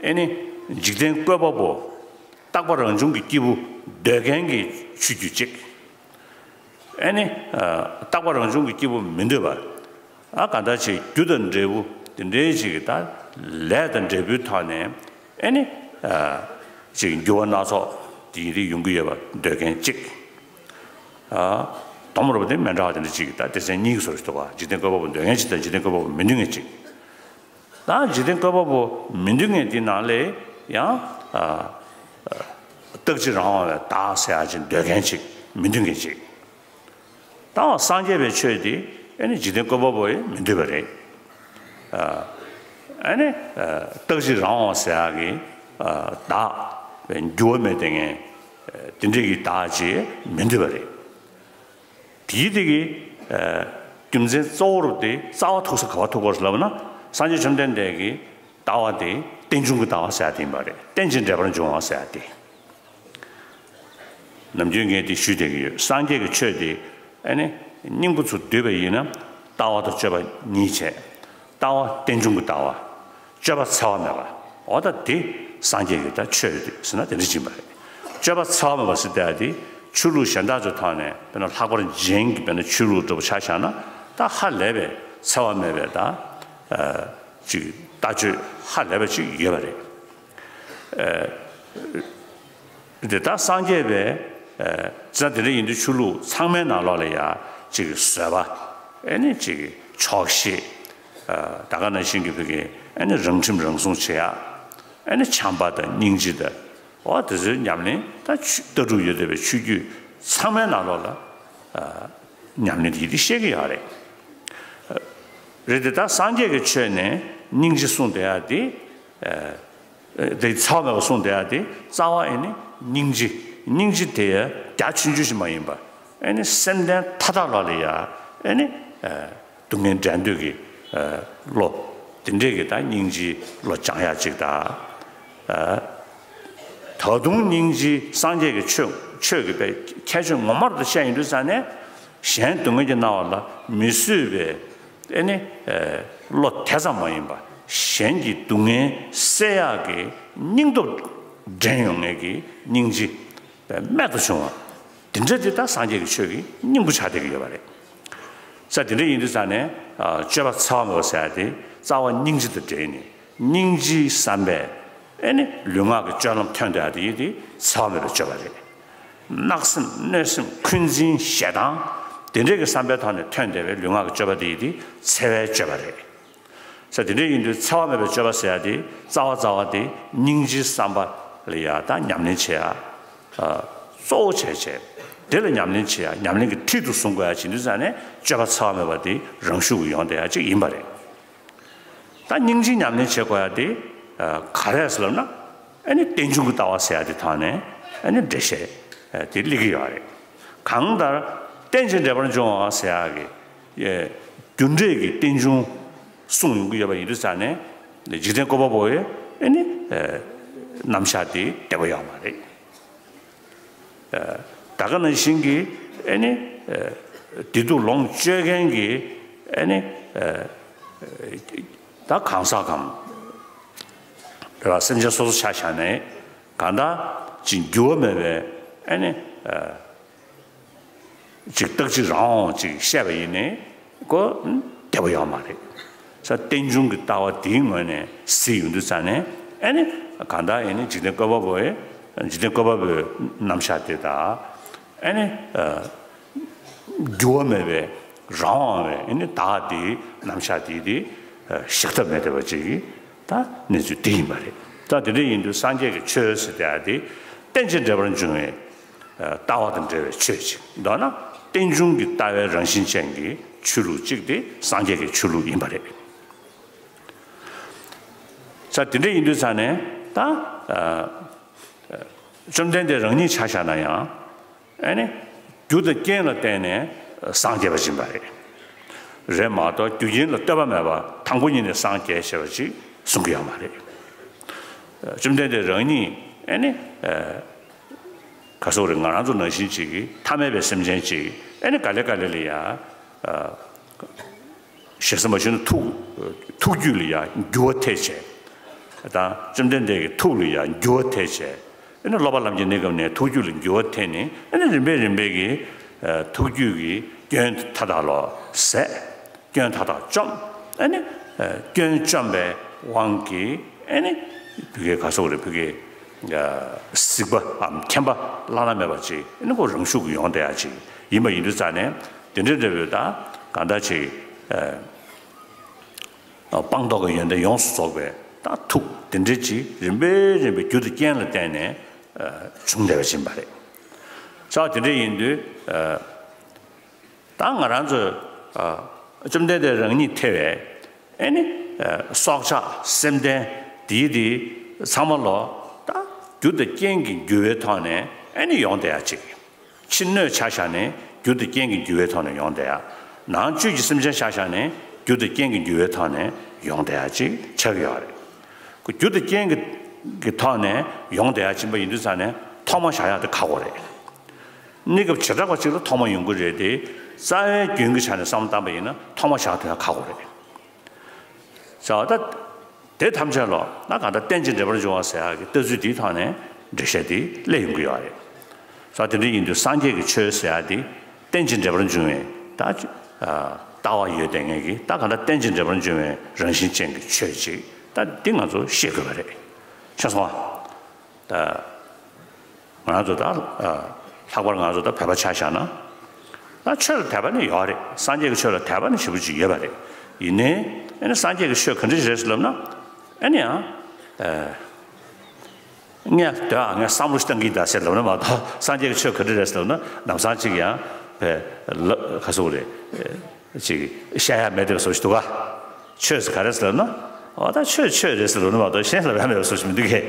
ཨེ་ནི་འཇིག་རྟེན་བཀོད་པ་པོ། རྟག་པ་རང་བྱུང་གི་སྐྱེས་བུ་འདོད་མཁན་གྱི་ཆོས་བརྒྱུད་གཅིག་ཨེ་ནི། ཨ། རྟག་པ་རང་བྱུང་གི་སྐྱེས་བུ་མི་འདོད་པ། ཨ། གང་ལྟར་ཅིག་རྒྱུ་དང་འབྲས་བུ་དེ་འདྲའི་ཅིག་གི་ད་ལས་དང་འབྲས་བུའི་ཐོག་ནས་ཨེ་ནི། ཨ། ཅིག་འགྱུར་བ་སྣ་ཚོགས་དེ་ཡིན་དེ་ཡོང་གི་ཡོད་པ་འདོད་མཁན་གཅིག་ཨ། སྡོམ་རུབ་དེ་མི་འདྲ་བ་དེ་འདྲ་ཅིག་གི་ད་སྡེ་ཚན་གཉིས་ཀྱི་བཟོ་འདྲ་ཞིག་འདུག་བ། འཇིག་རྟེན་བཀོད་པ་པོ་འདོད་མཁན་གཅིག་དང་། འཇིག་རྟེན་བཀོད་པ་པོ་མི་འདོད་མཁན་གཅིག་ད་འཇིག་རྟེན་བཀོད་པ་པོ་མི་འདོད་མཁན་དེ་ནང་ལས་ཡང་། ཨ། རྟག་གཅིག་རང་དབང་བའི་བདག་ཟེར་ཡ་ཅིག་འདོད་མཁན་ཅིག་མི་འདོད་མཁན་ཅིག་ད་སངས་རྒྱས་པའི་ཆོས་དེ་ཨེ་ནི་འཇིག་རྟེན་བཀོད་པ་པོ་ཡང་མི་འདོད་པ་རེད། ཨ། ཨེ་ནི། ཨ། རྟག་གཅིག་རང་དབང་ཟེར་ཡ་གི། ཨ། བདག་འགྱུར་བ་མེད་བསྡད་མཁན། ཨ། དེ་འདྲས་ཀྱི་བདག་ཅིག་མི་འདོད་པ་རེད། དེའི་དེ་གི། ཨ། རྒྱུ་མཚན་གཙོ་བོ་རུ་དེ་རྩ་བ་ཐུག་ས་ག་པར་ཐུག་གོ་ལབ་ན། སངས་རྒྱས་བཅོམ་ལྡན་འདས་ཀྱི་ལྟ་བ་དེ་རྟེན་འབྱུང་གི་ལྟ་བ་ཟེར་ཡ་དེ་ཡིན་པ་རེད། རྟེན་ཅིང་འབྲེལ་པར་འབྱུང་བ་ཟེར་ཡ་དེ། ནམ་རྒྱུན་ངས་དེ་ཞུས་བསྡད་ཀྱི་ཡོད། སངས་རྒྱས་ཀྱི་ཆོས་དེ་ཨེ་ནི་སྙིང་པོ་ཚུར་བསྡུས་པ་ཡིན་ན། ལྟ་བ་དང་སྤྱོད་པ་གཉིས་བྱས། ལྟ་བ་རྟེན་འབྱུང་གི་ལྟ་བ། སྤྱོད་པ་འཚེ་བ་མེད་པ། འོ་ད་དེ་སངས་རྒྱས་ཀྱི་ད་ཆོས་རེད་ཟེར་ན་དེ་འདྲ་ཡིན་པ་རེད། སྤྱོད་པ་འཚེ་བ་མེད་པ་ཟེར་བསྡད་ཡ་དེ་ཆོས་ལུགས་གཞན་དག་ཚོའི་ཐོག་ནས། དཔེར་ན་ལྷག་པར་རྗེན་གྱི་དཔེར་ན་ཆོས་ལུགས་འདྲ་པོ་ཆ་བཞག་ན། ད་ཧ་ལས་པའི་འཚེ་བ་མེད་པའི་ད། ཨ། ཅིག་ལྟ་སྤྱོད་ཧ་ལས་པ་ཅིག་ཡོད་པ་རེད། ཨ། དེ་ལྟར་སངས་རྒྱས་པའི། ཨ། ཙང་དེ་འདྲ་ཡིན་དུས་ཆོས་ལུགས་ཚང་མའི་ནང་ལོགས་ལ་ཡ་ཅིག་གི་བཟོད་པ། ཨེ་ནི་ཅིག་གི་ཆོག་ཤེས། ཨ། ད་ག་ནང་བཞིན་གྱི་བོད་ཀྱི་ཨེ་ནི་རང་ཁྲིམས་རང་སྲུང་བྱེད་ཡ། ཨེ་ནི་བྱམས་པ་དང་སྙིང་རྗེ་དང་། འོ་དེ་ཚོའི་ཉམས་ལེན་ད་ཆོས་ལྟ་གྲུབ་ཡོད་བསྡད་པའི་ཆོས་བརྒྱུད་ཚང་མའི་ནང་ལོགས་ལ། ཨ། ཉམས་ལེན་དེ་ཡིན་དེ་བཤད་ཀྱི་ཡོད་རེད། རེད་དེ། ད་སངས་རྒྱས་ཀྱི་ཆོས་ནས་སྙིང་རྗེ་གསུངས་བསྡད་ཡ་དེ། ཨ། དེ་འཚེ་བ་མེད་པ་གསུངས་བསྡད་ཡ་དེ་རྩ་བ་ཨེ་ནི་སྙིང་རྗེ། སྙིང་རྗེ་དེ་རྒྱ་ཆུང་ཆུང་ཞིག་མ་ཡིན་པ། ཨེ་ནི་སེམས་ལྡན་མཐའ་དག་ལ་ལ་ཡ་ཨེ་ནི། ཨ། སྡུག་བསྔལ་འདྲེན་འདོད་ཀྱི། ཨ། བློ། དེ་འདྲས་ཀྱི་ད་སྙིང་རྗེའི་བློ་སྦྱང་ཡ་གཅིག་དང་། ཨ། ད་དུང་སྙིང་རྗེའི་སངས་རྒྱས་ཀྱི་ཆོས། ཆོས་ཀྱི་པའི་ཁྱད་ཆོས་ངོ་མ་རུ་བཤད་ཡོང་དུས་ཙ་ནས། གཞན་སྡུག་བསྔལ་གྱིས་མནར་བ་ལ་མི་བཟོད་པའི་ཨེ་ནི། ཨ། བློ་དེ་ཙམ་མ་ཡིན་པ། གཞན་གྱི་སྡུག་བསྔལ་སེལ་ཡག་གི་སྙིང་སྟོབས་འདྲེན་ཡོང་མཁན་གྱི་སྙིང་རྗེ། རྨད་དུ་བྱུང་བ། དེ་འདྲ་དེ་ད་སངས་རྒྱས་ཀྱི་ཆོས་ཀྱི་སྙིང་པོ་ཆགས་བསྡད་ཀྱི་ཡོད་པ་རེད། ས་དེ་འདྲ་ཡིན་དུས་ཙ་ནས། ཨ། སྤྱོད་པ་འཚེ་བ་མེད་པ་ཟེར་ཡ་དེ་རྩ་བ་སྙིང་རྗེ་དང་འབྲེལ་ནས། སྙིང་རྗེའི་བསམ་པས་ཨེ་ནི་ལུས་ངག་གི་སྤྱོད་ལམ་ཐོན་བསྡད་ཡ་དེ་ཡིན་དེ་འཚེ་བ་མེད་པའི་སྤྱོད་པ་རེད། བརྣག་སེམས། གནོད་སེམས། འཁོན་འཛིན། ཞེ་སྡང་། དེ་འདྲས་ཀྱི་བསམ་པའི་ཐོག་ནས་ཐོན་བསྡད་པའི་ལུས་ངག་གི་སྤྱོད་པ་དེ་ཡིན་དེ་འཚེ་བའི་སྤྱོད་པ་རེད། ས་དེ་འདྲ་ཡིན་དུས་འཚེ་བ་མེད་པའི་སྤྱོད་པ་ཟེར་ཡ་དེ་རྩ་བ་རྩ་བ་དེ་སྙིང་རྗེའི་བསམ་པ་ལ་ཡ་ད་ཉམས་ལེན་བྱེད་ཡ། ཨ། གཙོ་བོ་བྱས་བྱས། དེ་ལ་ཉམས་ལེན་བྱེད་ཡ། ཉམས་ལེན་གྱི་མཐིལ་དུ་བཟུང་དགོས་ཡ་བྱེད་དུས་ཙ་ནས་སྤྱོད་པ་འཚེ་བ་མེད་པ་དེ་རང་ཤུགས་ཀྱིས་ཡོང་བསྡད་ཡ་ཅིག་ཡིན་པ་རེད། ད་སྙིང་རྗེའི་ཉམས་ལེན་བྱེད་དགོས་ཡ་དེ། ཨ། ག་རེ་རེད་ཟེར་ལབ་ན། ཨ་ནི་རྟེན་འབྱུང་གི་ལྟ་བ་ཟེར་ཡ་དེ་ཐོག་ནས་ཨ་ནི་འགྲེལ་བཤད་དེ་སླེབས་ཀྱི་ཡོད་རེད། གང་ལྟར་རྟེན་ཅིང་འབྲེལ་པར་འབྱུང་བ་ཟེར་ཡ་གི། ཨེ། རྒྱུ་འབྲས་ཀྱི་རྟེན་འབྱུང་གསུངས་ཡོང་གི་ཡོད་པ་ཡིན་དུས་ཙ་ནས། འཇིག་རྟེན་བཀོད་པ་པོ་ཡི་ཨེ་ནི། ཨེ། རྣམ་གཞག་དེ་བདེ་པོ་ཡོད་མ་རེད། ཨེ། ད་ག་ནང་བཞིན་གྱི་ཨེ་ནི་བདེ་སྡུག་ལོངས་སྤྱོད་མཁན་གྱི་ཨེ་ནི་ད་གང་ཟག་གམ་རེད་བ། སེམས་ཅན་སོ་སོ་ཆ་བཞག་ནས་གང་ལྟར་ཅིག་འགྱུར་བ་མེད་པའི་ཨེ་ནི་ཅིག་རྟག་གཅིག་རང་དབང་ཅིག་བཤད་པ་ཡིན་ནའི་ཁོ་བདེ་པོ་ཡོད་མ་རེད། ས་རྟེན་འབྱུང་གི་ལྟ་བ་དེའི་ངོས་ནས་གཟིགས་ཡོང་དུས་ཙང་ནས་ཨེ་ནི་གང་ལྟར་ཨེ་ནི་འཇིག་རྟེན་བཀོད་པ་པོའི་འཇིག་རྟེན་བཀོད་པ་པོའི་རྣམ་གཞག་དེ་དང་ཨེ་ནི་འགྱུར་བ་མེད་པའི་རང་དབང་བའི་ཨེ་ནི་བདག་དེའི་རྣམ་གཞག་དེ་དེ་བཞག་ཐབས་མེད་བསྡད་པ་ཅིག་གི་ད་གནས་ཚུལ་དེ་ཡིན་པ་རེད། ད་དེ་འདྲ་ཡིན་དུས་སངས་རྒྱས་ཀྱི་ཆོས་ཟེར་དེ་ཨ་དེ་རྟེན་ཅིང་འབྲེལ་པར་འབྱུང་བའི་ལྟ་བ་དང་འབྲེལ་བའི་ཆོས་ཅིག་མདོར་ན་རྟེན་འབྱུང་གི་ལྟ་བའི་རང་བཞིན་ཅན་གྱི་ཆོས་ལུགས་གཅིག་དེ་སངས་རྒྱས་ཀྱི་ཆོས་ལུགས་ཡིན་པ་རེད། ས་དེ་འདྲ་ཡིན་དུས་ཙང་ནས་ད་བཅོམ་ལྡན་འདས་རང་ཉིད་ཆ་བཞག་ན་ཡང་ཨེ་ནི་རྒྱུ་དང་རྐྱེན་ལ་བརྟེན་ནས་སངས་རྒྱས་པ་ཡིན་པ་རེད། རེད་མ་གཏོགས་རྒྱུ་རྐྱེན་ལ་ལྟོས་པ་མེད་པར་དང་པོ་ཉིད་ནས་སངས་རྒྱས་ཞེས་པ་ཅིག་གསུང་གི་ཡོད་མ་རེད། བཅོམ་ལྡན་འདས་རང་ཉིད་ཨེ་ནི་ག་སོག་རེད། ང་རང་ཚོ་ནང་བཞིན་ཅིག་གི་ཐ་མལ་པའི་སེམས་ཅན་ཅིག་ཨེ་ནི་ག་ལེ་ག་ལེ་ལ་ཡ་ཞེ་ས་མ་ཞུ་ན་ཐུགས་ཐུགས་རྒྱུད་ལ་ཡ་འགྱུར་བ་ཐེབས་བྱས། ད་བཅོམ་ལྡན་འདས་ཀྱི་ཐུགས་ལ་ཡ་འགྱུར་བ་ཐེབས་བྱས། ཨེ་ནི་སློབ་པ་ལམ་གྱི་གནས་སྐབས་ནས་ཐུགས་རྒྱུད་ལ་འགྱུར་བ་ཐེབས་ནས་ཨེ་ནི་རིམ་པས་རིམ་པས་ཀྱི་ཐུགས་རྒྱུད་ཀྱི་སྐྱོན་མཐའ་དག་ལོ་ཟད། སྐྱོན་མཐའ་དག་བཅོམ། ཨེ་ནི་སྐྱོན་བཅོམ་པའི་དབང་གིས་ཨེ་ནི་བུ་གའི་ག་སོག་རེད། བུ་གའི་གཟིགས་པའམ་མཁྱེན་པ་བླ་ན་མེད་པ་ཅིག་ཨེ་ནི་ཁོ་རང་ཤུགས་ཀྱིས་ཡོང་བསྡད་ཡ་ཅིག་ཡིན་པ་ཡིན་དུས་ཙང་ནས་དེ་འདྲའི་འབྲས་བུ་ད་གང་ལྟར་ཅིག་སྤངས་རྟོགས་ཀྱི་ཡོན་ཏན་ཡོངས་སུ་རྫོགས་པའི་ད་ཐུགས་དེ་འདྲ་ཅིག་རིམ་པས་རིམ་པས་རྒྱུ་དང་རྐྱེན་ལ་བརྟེན་ནས་བྱུང་བསྡད་པ་ཡིན་པ་རེད། ས་དེ་འདྲ་ཡིན་དུས་ད་ང་རང་ཚོས་བཅོམ་ལྡན་འདས་རང་ཉིད་ཐེ་བའི་ཨེ་ནི་སྲོག་ཆགས་སེམས་ལྡན་དེའི་དེ་ཚང་མ་ལོ་ད་རྒྱུ་དང་རྐྱེན་གྱི་འགྱུར་བའི་ཐོག་ནས་ཨེ་ནི་ཡོང་བསྡད་ཡ་ཅིག་ཕྱི་སྣོད་ཆ་བཞག་ནས་རྒྱུ་དང་རྐྱེན་གྱི་འགྱུར་བའི་ཐོག་ནས་ཡོང་བསྡད་ཡ། ནང་བཅུད་ཀྱི་སེམས་ཅན་ཆ་བཞག་ནས་རྒྱུ་དང་རྐྱེན་གྱི་འགྱུར་བའི་ཐོག་ནས་ཡོང་བསྡད་ཡ་ཅིག་ཆགས་ཀྱི་ཡོད་རེད། ཁོ་རྒྱུ་དང་རྐྱེན་གྱི་གི་ཐོག་ནས་ཡོང་བསྡད་ཡ་ཕྱིན་པ་ཡིན་དུས་ཙང་ནས་ཐོག་མ་བཞག་ཡ་དེ་ཁག་པོ་རེད། གནས་སྐབས་བྱེ་བྲག་པ་ཅིག་ལ་ཐོག་མ་ཡོང་གི་རེད་དེ། རྩ་བའི་རྒྱུན་གྱི་ཆ་ནས་བསམ་བློ་བཏང་པ་ཡིན་ན་ཐོག་མ་བཞག་ཐུབ་ཡ་ཁག་པོ་རེད། ཟེར་བ་ད། དེ་ཐམས་ཅད་ལོ་ན་གང་ལྟར་རྟེན་ཅིང་འབྲེལ་པར་འབྱུང་བ་ཟེར་ཡག་གི་ལྟ་ཚུལ་དེའི་ཐོག་ནས་འགྲེལ་བཤད་དེ་སླེབས་ཡོང་གི་ཡོད་རེད། ས་དེ་འདྲ་ཡིན་དུས་སངས་རྒྱས་ཀྱི་ཆོས་ཟེར་ཡག་དེ་རྟེན་ཅིང་འབྲེལ་པར་འབྱུང་བའི་ད་ལྟ་བ་ཡོད་བསྡད་མཁན་གྱི་ད་གང་ལྟར་རྟེན་ཅིང་འབྲེལ་པར་འབྱུང་བའི་རང་བཞིན་ཅན་གྱི་ཆོས་ཅིག་ད་འདི་ང་ཚོ་ཤེས་དགོས་པ་རེད། ཤེས་སོང་ཨ། ད། ང་ཚོ་ད་ལྷག་པར་ང་ཚོ་ད་བོད་པ་ཆ་བཞག་ན། ད་ཆོས་ལ་དད་པ་ནི་ཡོད་རེད། སངས་རྒྱས་ཀྱི་ཆོས་ལ་དད་པ་ནི་ཞེ་པོ་ཅིག་ཡོད་པ་རེད། ཡིན་ནའི་ཨེ་ནི་སངས་རྒྱས་ཀྱི་ཆོས་ག་འདྲ་ཞིག་རེད་ཟེར་ལབ་ན། ཨེ་ནི་ཡང་། ངས་དོན་ཨ་ངས་བསམ་བློ་ཞིག་བཏང་གི་ཡིན་ད་ཟེར་ལབ་ན་མ་གཏོགས་སངས་རྒྱས་ཀྱི་ཆོས་ག་འདྲ་རེད་ཟེར་ལབ་ན་ལམ་སང་ཅིག་ཡང་བས་ལ་ག་སོག་རེད། ཅིག་བཤད་ཡ་མེད་དེ་བཟོ་ཞིག་འདུག་ག་ཆོས་ཟེར་ག་རེ་ཟེར་ལབ་ན། འོ་ད་ཆོས་ཆོས་རེད་ཟེར་ལབ་ན་མ་གཏོགས་གཞན་ལབ་ཡ་མེད་པ་བཟོ་ཞིག་མི་འདུག་གས།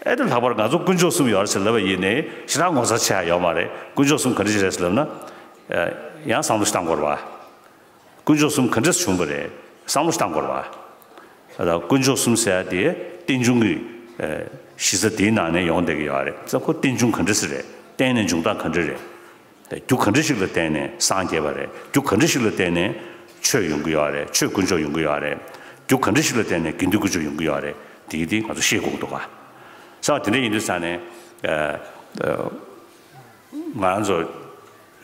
ཨེ་དེ་ལྷག་པར་ང་ཚོ་དཀོན་མཆོག་གསུམ་ཡོད་རེད་ཟེར་ལབ་པ་ཡིན་ནའི་ཞེ་དྲག་ངོ་མཚར་ཆེ་ཡ་ཡོད་མ་རེད། དཀོན་མཆོག་གསུམ་ག་འདྲ་ཞིག་རེད་ཟེར་ལབ་ན། ཡང་བསམ་བློ་ཞིག་བཏང་དགོས་རེད་བ། དཀོན་མཆོག་གསུམ་ག་འདྲས་བྱུང་བ་རེད་བསམ་བློ་ཞིག་བཏང་དགོས་རེད་བ། ད་དཀོན་མཆོག་གསུམ་ཟེར་ཡ་དེ་རྟེན་འབྱུང་གི་གཞི་རྩ་དེའི་ནང་ནས་ཡོང་བསྡད་ཀྱི་ཡོད་རེད། ད་ཁོ་རྟེན་འབྱུང་ག་འདྲས་རེད། རྟེན་ནས་འབྱུང་སྟངས་ག་འདྲས་རེད། རྒྱུ་ག་འདྲ་ཞིག་ལ་བརྟེན་ནས་སངས་རྒྱས་པ་རེད། རྒྱུ་ག་འདྲ་ཞིག་ལ་བརྟེན་ནས་ཆོས་ཡོང་གི་ཡོད་རེད། ཆོས་དཀོན་མཆོག་ཡོང་གི་ཡོད་རེད། རྒྱུ་ག་འདྲ་ཞིག་ལ་བརྟེན་ནས་དགེ་འདུན་དཀོན་མཆོག་ཡོང་གི་ཡོད་རེད། དེ་དེ་ང་ཚོ་ཤེས་དགོས་ཀྱི་འདུག་ག་ས་དེ་འདྲ་ཡིན་དུས་ཙང་ནས་ང་རང་ཚོ་